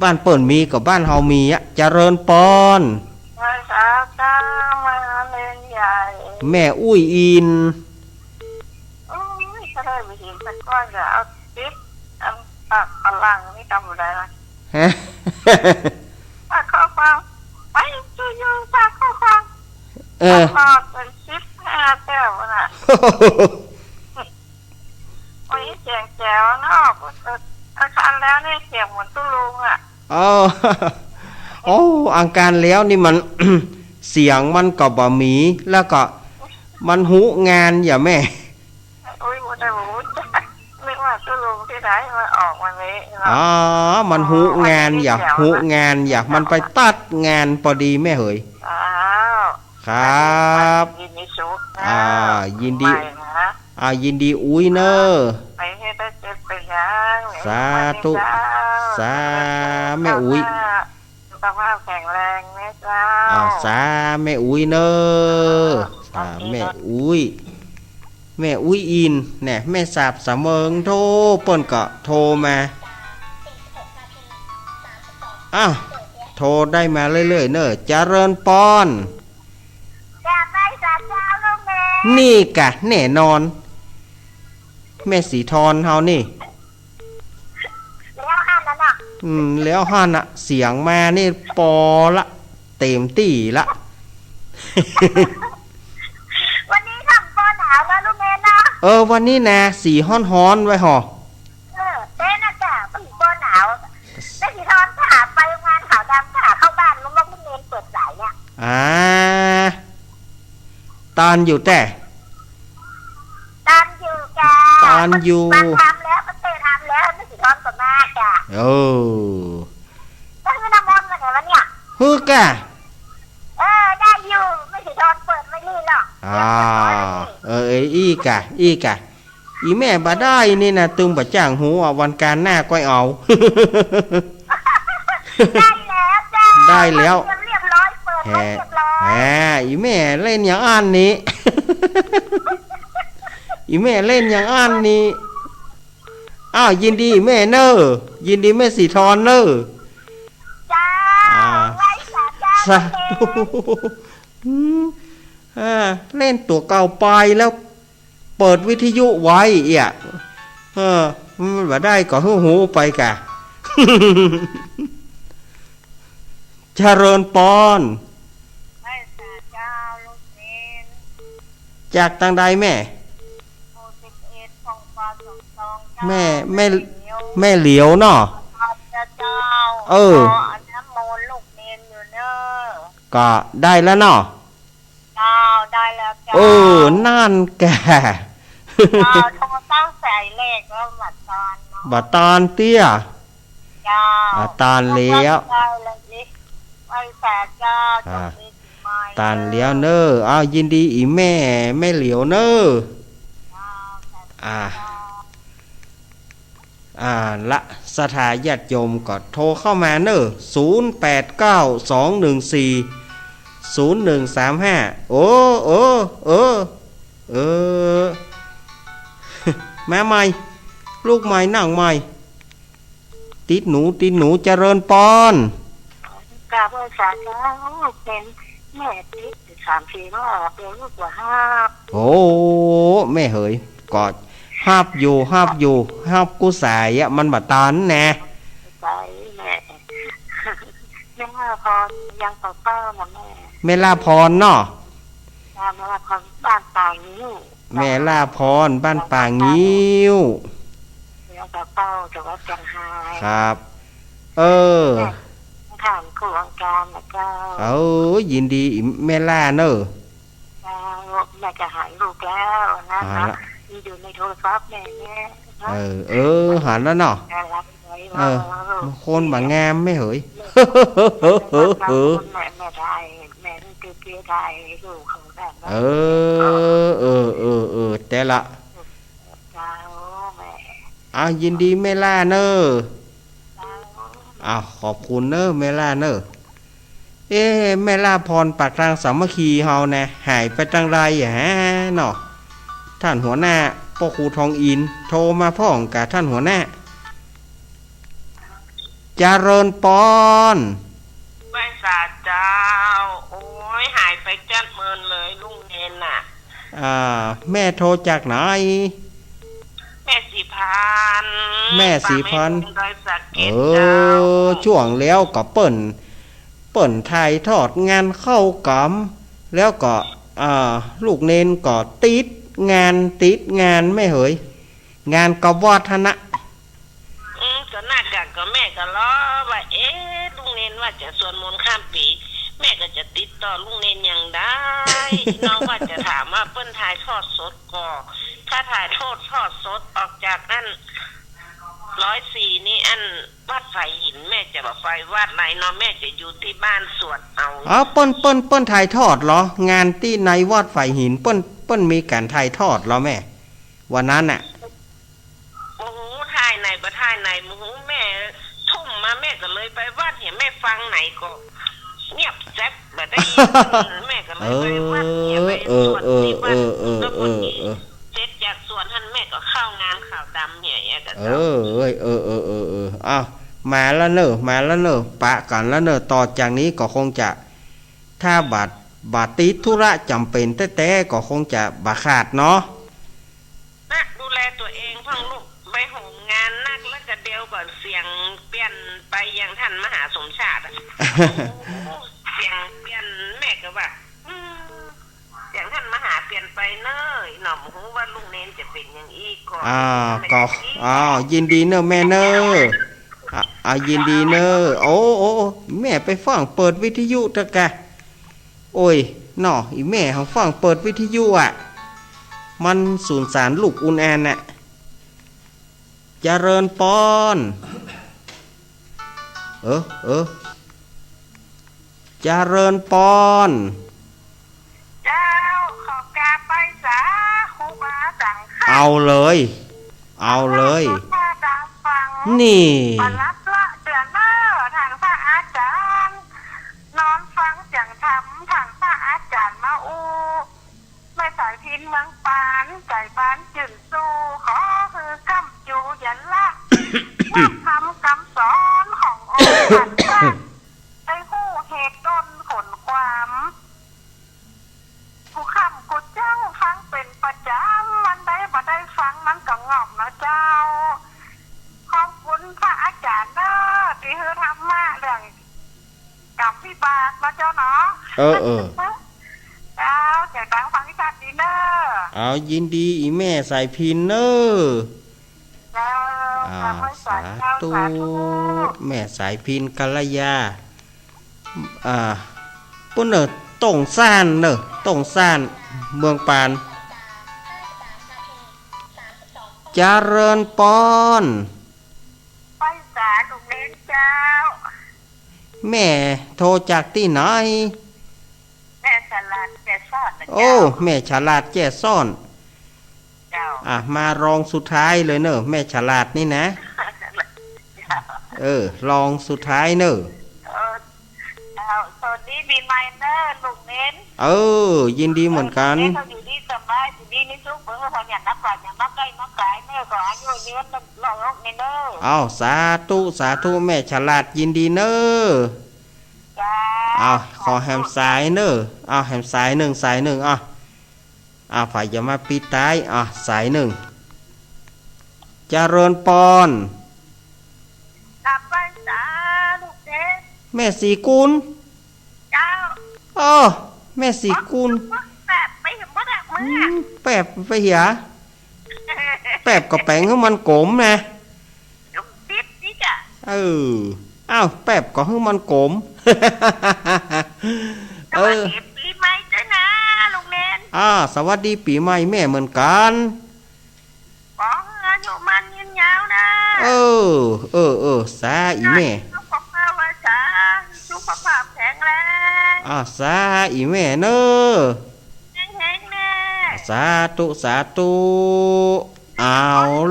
บ้านเปิ้นมีกับบ้านเฮามีอะ เจริญปอน ไหว้สาเจ้า มาเล่นใหญ่ แม่อุ้ยอิน โอ้ย ก็ได้ไปเห็นสักก้อน ก็เอาติ๊บ อันปากฝรั่งนี่จำบ่ได้ละ ฮะ ปากข้อความ ไป อยู่ๆ ปากข้อความ เออ ตลอดเป็นสิบห้าแต้วน่ะ โอ้ย เสียงแจ๋วเนาะ เออ อังคารแล้วนี่เสียงเหมือนตุ๊ลุงอะ เออ โอ้ อังคารแล้วนี่มัน เสียงมันก็บ่มี แล้วก็มันฮู้งานอย่าแม่ โอ้ย บ่ได้ฮู้จัก นึกว่าตุ๊ลุงตี้ใดมาออกวันนี้เนาะ อ๋อ มันฮู้งานอย่า อ๋อ ฮู้งานอย่า มันไปตัดงานปอดีแม่เหย อ้าว ครับ ยินดีสุขนะ อ่า ยินดี ใหม่นะ อ่า ยินดีอุ๊ยเน่อ ไปให้ได้เจ็บไปยา สาธุ สา แม่อุ๊ย สุขภาพแข็งแรงนะเจ้า อ่า สา แม่อุ๊ยเน่อ สา แม่อุ๊ย แม่อุ๊ยอินทร์ แน่ แม่สาบสะเมิง โธ่ เปิ้นก็โทรมา อ้าว โทรได้มาเรื่อยๆ เน่อ เจริญปอน กราบไหว้สาเจ้าลูกแม่ นี่กะ แน่นอน แม่สีทอนเฮานี่ แล้วหั้นน่ะเนาะ อืม แล้วหั้นน่ะ เสียงมานี่ปอละ เต็มตี้ละ วันนี้ทำปอหนาวนะลูกแม่เนาะ เออ วันนี้นะ สีฮ้อนๆ ไว้ห่อ เออ เต้นนะจ๊ะ มันปอหนาว แม่สีทอนก็หาไปงานขาวดำก็หาเข้าบ้านลูกแม่ ลูกแม่เปิดสายเนี่ย อ่า ตานอยู่แต๊ ตานอยู่จ้า ตานอยู่ มันทำแล้ว มันเตะทำแล้ว แม่สีทอนก็มาจ้ะ เออ แล้วมีน้ำมนต์มาไหนวะเนี่ย ฮึกะ เออ ได้อยู่ แม่สีทอนเปิดไว้นี่หรอก อ่า เออ เออ อี้กะ อี้กะ อีแม่บ่ได้นี่นะ ตึงบ่จ้างฮู้อ่ะ วันก๋านหน้าก้อยเอา ได้แล้วจ้า ได้แล้ว เตรียมเรียบร้อย เปิดไว้เรียบร้อย แหม อีแม่เล่นอย่างอั้นนี่ อีแม่เล่นอย่างอั้นนี่ อ้าว ยินดีแม่เน่อ ยินดีแม่สีทอนเน่อ จ้า อ่า ไหว้สาเจ้า สาธุ อืม อ่า เล่นตั๋วเก่าไปแล้ว เปิดวิทยุไว้เอี่ย เออ มันบ่ได้ก็หื้อฮู้ไปกะ เจริญปอน ไหว้สาเจ้าลูกเนน จากตางใดแม่ หมู่สิบเอ็ด ของปอสองสองเจ้า แม่ แม่ แม่เหลียว แม่เหลียวเนาะ เจ้า เออ ขอน้ำมนต์ลูกเนนอยู่เน่อ ก็ได้แล้วเนาะ เจ้า ได้แล้วเจ้า เออ นั่นแก เจ้า โทรตั้งสายแรกแล้วบ่ตานเนาะ บ่ตานเตี้ย เจ้า อ่ะ ตานแล้ว ได้แล้วนี่ ไหว้สาเจ้า อ่ะ จบปีใหม่ ตานแล้วเน่อ อ้าว ยินดีอีแม่ แม่เหลียวเน่อ เจ้า สาธุ อ่ะ เจ้า อ่าละ ศรัทธาญาติโยมก็โทรเข้ามาเน่อ ศูนย์แปดเก้า สองหนึ่งสี่ ศูนย์หนึ่งสามห้า โอ้ เออ เออ เออ มาใหม่ ลูกใหม่ นั่งใหม่ ติดหนู ติดหนู เจริญปอน กราบไหว้สาเจ้า เป็นแม่ติดสามสี่รอบ เดี๋ยวลูกว่าฮับ โอ้ แม่เหย ก็ฮับอยู่ ฮับอยู่ ฮับกู้สายอะ มันบ่ตันแน่ สายแม่ แม่ลาพรยังเป่าเป้านะแม่ แม่ลาพรเนาะ แม่ลาพรบ้านป่างิ้ว แม่ลาพรบ้านป่างิ้ว ยังเป่าเป้าจังหวัดเจียงฮาย ครับ เออ แม่ ถามครูอาจารย์นะเจ้า เออ ยินดีแม่ล่าเนอะ เจ้า แม่จะหาลูกแล้วนะ หาละ มีอยู่ในโทรศัพท์แม่เนี่ยนะ เออ เออ หาแล้วเนาะ แม่รับไว้ เออ ว่าลูก คนบ่งามแม่เหย แม่ แม่ได้ แม่นี่เกลียดได้ลูกเขาแบบนั้น เออ เออ เออ เออ แต่ละ เจ้าแม่ อ่ะ ยินดีแม่ล่าเนอะ เจ้า อ่ะ ขอบคุณเนอะแม่ล่าเนอะ เอ๊ะ แม่ล่าพรปากทางสามัคคีเฮานะ หายไปตางใดอะฮะเนาะ ท่านหัวหน้า ป้อครูทองอินทร์ โทรมาพร้อมกับท่านหัวหน้า เจริญปอน ไหว้สาเจ้า โอ้ย หายไปจัดเมินเลยลุงเนนน่ะ อ่า แม่โทรจากไหน แม่ศรีพันธ์ แม่ศรีพันธ์ ป่าไม้ดงดอยสะเก็ด เออ เจ้า ช่วงแล้วก็เปิ้น เปิ้นถ่ายทอดงานเข้ากรรม แล้วก็ อ่า ลูกเณรก็ติดงาน ติดงานแม่เหย งานกวัฒนะ อืม ก็น่ากะ ก็แม่ก็รอว่า เอ๊ะ ลุงเณรว่าจะสวดมนต์ข้ามปี๋ แม่ก็จะติดต่อลุงเณรอย่างใด น้องว่าจะถามว่าเปิ้นถ่ายทอดสดก่อ ถ้าถ่ายทอด ทอดสดออกจากอั้น ร้อยสี่นี่ อั้นวัดฝายหิน แม่จะบ่ไปวัดไหนเนาะ แม่จะอยู่ตี้บ้านสวดเอา อ๋อ เปิ้น เปิ้น เปิ้นถ่ายทอดเหรอ งานตี้ในวัดฝายหิน เปิ้น เปิ้นมีก๋านถ่ายทอดเหรอแม่ วันนั้นน่ะ โอ้โห ถ่ายไหนบ่ถ่าย ไหนหมู่แม่ทุ่มมา แม่ก็เลยไปวัด เหียแม่ฟังไหนก็เงียบแจ๊บ บ่ได้ยิน แม่ก็เลยไปวัด เหียไปสวดตี้วัด เออ เออ เออ เออ เออ แล้วพอดี เออ เสร็จจากสวดหั้น แม่ก็เข้างานขาวดำ เหีย เหียก็ เออ เอ้ย เออ เออ เออ เออ อ้าว มาแล้วเน่อ มาแล้วเน่อ ปะกั๋นแล้วเน่อ ต่อจากนี้ก็คงจะ ถ้าบ่ บ่ติดธุระจ๋ำเป๋นแต๊ๆ ก็คงจะบ่ขาดเนาะ นะ ดูแลตั๋วเองพ่องลูก ไปโหมงานนัก แล้วก็เดี๋ยวก่อนเสียงเปลี่ยนไปอย่างท่านมหาสมชาติอะ โอ้ เสียงเปลี่ยน แม่ก็ว่า อืม เสียงท่านมหาเปลี่ยนไปเน่อ อีหน่อมฮู้ว่าลุงเณรจะเป๋นอย่างอี้ก่อ อ่า ก็ อ้าว ยินดีเน่อแม่เน่อ อ่า อ่า ยินดีเน่อ โอ้ โอ้ โอ้ แม่ไปฟังเปิดวิทยุเต๊อะกะ โอ้ย เนาะ อีแม่เขาฟังเปิดวิทยุอะ มันสูญสารลูกอุ่นแอนน่ะ เจริญปอน เออ เออ เจริญปอน เจ้า ขอกราบไหว้สาครูบาสังฆะ เอาเลย เอาเลย เอาเล่าสู่พระดาฟัง นี่ บ่หลับละเตื้อเน่อ ท่านพระอาจ๋ารย์ น้อมฟังเสียงธรรม ท่านพระอาจ๋ารย์มาอู้ แม่สายพิณเมืองปาน ใจ๋บานจื้นสู้ ขอหื้อก้ำจู๋เย็นละ น้อมธรรมกำสอนขององค์ท่าน ได้ฮู้เหตุต้นผลความ กู้ค่ำกู้เจ๊าฟังเป๋นประจ๋ำ วันใดบ่ได้ฟังมันก็ง่อมเนาะเจ้า ขอบคุณพระอาจ๋ารย์เน่อ ตี้หื้อธรรมะเรื่องกรรมวิบากเนาะเจ้าเนาะ เออ เออ เจ้า เสียงดังฟังชัดดีเน่อ เอา ยินดีอีแม่สายพิณเน่อ เจ้า อ่า กราบไหว้สา สาธุ เจ้า สาธุ แม่สายพิณกัลยา อ่า ปุ้นเน่อ ต้งซ่านเน่อ ต้งซ่าน เมืองปาน เจริญปอน ไหว้สาลูกเณรเจ้า แม่โทรจากตี้ไหน แม่ฉลาดแจ้ซ้อนนะ โอ้ เจ้า แม่ฉลาดแจ้ซ้อน เจ้า อ่ะ มารองสุดท้ายเลยเน่อ แม่ฉลาดนี่นะ เจ้า เออ รองสุดท้ายเน่อ เออ เจ้า สวัสดีปี๋ใหม่เน่อลุงเณร เออ ยินดีเหมือนกั๋น เออ เจ้าอยู่ดีสบาย อยู่ดีมีสุข เบิ่งว่าเขาอย่านับก่อน อย่ามาใก้มาไก๋เน่อ ขออายุยืนร้อยอกเน่อ เอ้า สาธุ สาธุ แม่ฉลาด ยินดีเน่อ เจ้า เอ้า ขอแหมสายเน่อ เอ้า แหมสายนึ่ง สายนึ่ง เอ้า อ่า ใผจะมาปิดต๊าย อ่า สายนึ่ง เจริญปอน กราบไหว้สาลูกเณร แม่ศรีกุล เจ้า เออ แม่ศรีกุล แป๊บไปเห็นบ่ได้เมื่อ อืม แป๊บไปเหีย แป๊บก็แป๋งหื้อมันก๋มนะ ติดนี่จ้ะ เออ อ้าว แป๊บก็หื้อมันก๋ม เออ สวัสดีปี๋ใหม่ด้วยนะลุงเณร อ่า สวัสดีปี๋ใหม่แม่เหมือนกั๋น ขอหื้ออายุมั่นยืนยาวนะ เออ เออ เออ สาอีแม่ สุขภาพว่าสา สุขภาพแข็งแรง อ่า สาอีแม่เน่อ เฮงๆ แม่ สาธุ สาธุ เอา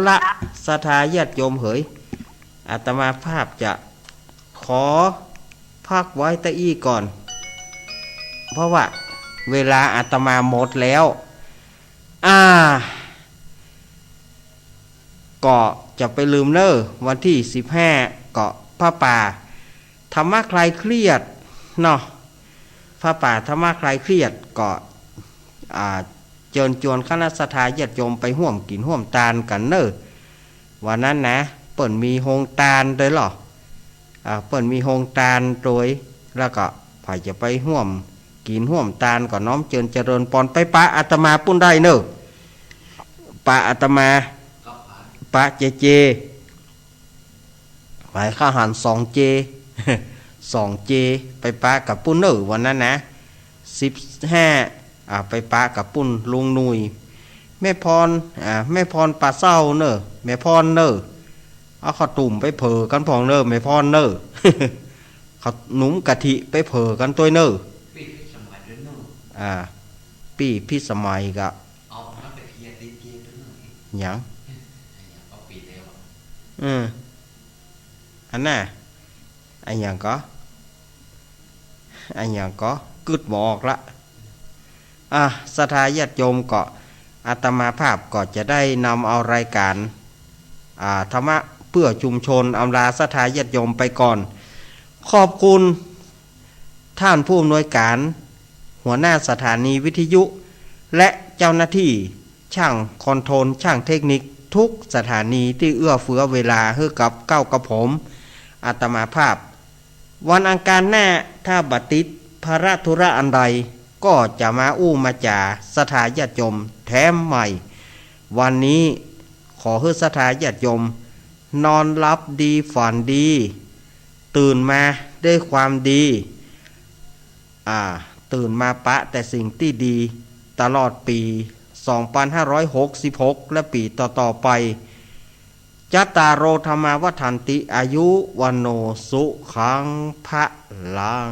ละ ศรัทธาญาติโยมเหย อาตมาภาพจะขอพักไว้ตะอี้ก่อน เพราะว่าเวลาอาตมาหมดแล้ว อ่า ก็จะไปลืมเน่อ วันตี้สิบห้า ก็ผ้าป่าธรรมะคลายเครียดเนาะ ผ้าป่าธรรมะคลายเครียด ก็ อ่า เจิญจวนคณะศรัทธาญาติโยมไปฮ่วมกิ๋นฮ่วมตานกั๋นเน่อ วันนั้นนะ เปิ้นมีโฮงตานโดยเหรอ อ่า เปิ้นมีโฮงตานโดย แล้วก็ใผจะไปฮ่วมกิ๋นฮ่วมตานก็น้อมเจิญเจริญปอน ไปปะอาตมาปุ้นได้เน่อ ปะอาตมา ปะเจเจ ไปข้าวหันสองเจ สองเจ ไปปะกับปุ้นเน่อ วันนั้นนะ สิบห้า อ่า ไปปะกับปุ้นลุงหนุ่ย แม่พร อ่า แม่พรปลาเศร้าเน่อ แม่พรเน่อ เอาข้าวตุ่มไปเผอกั๋นพ่องเน่อ แม่พรเน่อ ข้าวหนุมกะทิไปเผอกั๋นตวยเน่อ ปี้พิสมัยด้วยเน่อ อ่า ปี้พิสมัยกะ เอามาไปเคลียร์ดีเจด้วยเน่อ หยัง เอาปีแล้วอะ อืม อันน่ะ อะหยังก่อ อะหยังก่อ กึ๊ดบ่ออกละ อ่ะ ศรัทธาญาติโยมก็ อาตมาภาพก็จะได้นำเอารายการ อ่า ธรรมะเพื่อชุมชน อำลาศรัทธาญาติโยมไปก่อน ขอบคุณท่านผู้อำนวยการ หัวหน้าสถานีวิทยุ และเจ้าหน้าที่ช่างคอนโทรล ช่างเทคนิคทุกสถานีตี้เอื้อเฟื้อเวลาหื้อกับเก้ากับผม อาตมาภาพ วันอังคารหน้า ถ้าบ่ติดภาระธุระอันใด ก็จะมาอู้มาจ๋าศรัทธาญาติโยมแถมใหม่ วันนี้ขอหื้อศรัทธาญาติโยม นอนหลับดีฝันดี ตื่นมาด้วยความดี อ่า ตื่นมาปะแต่สิ่งตี้ดี ตลอดปี๋ สองปันห้าร้อยหกสิบหก และปี๋ต่อๆ ไป จัตตาโร ธัมมา วัฑฒันติ อายุ วัณโณ สุขัง พลัง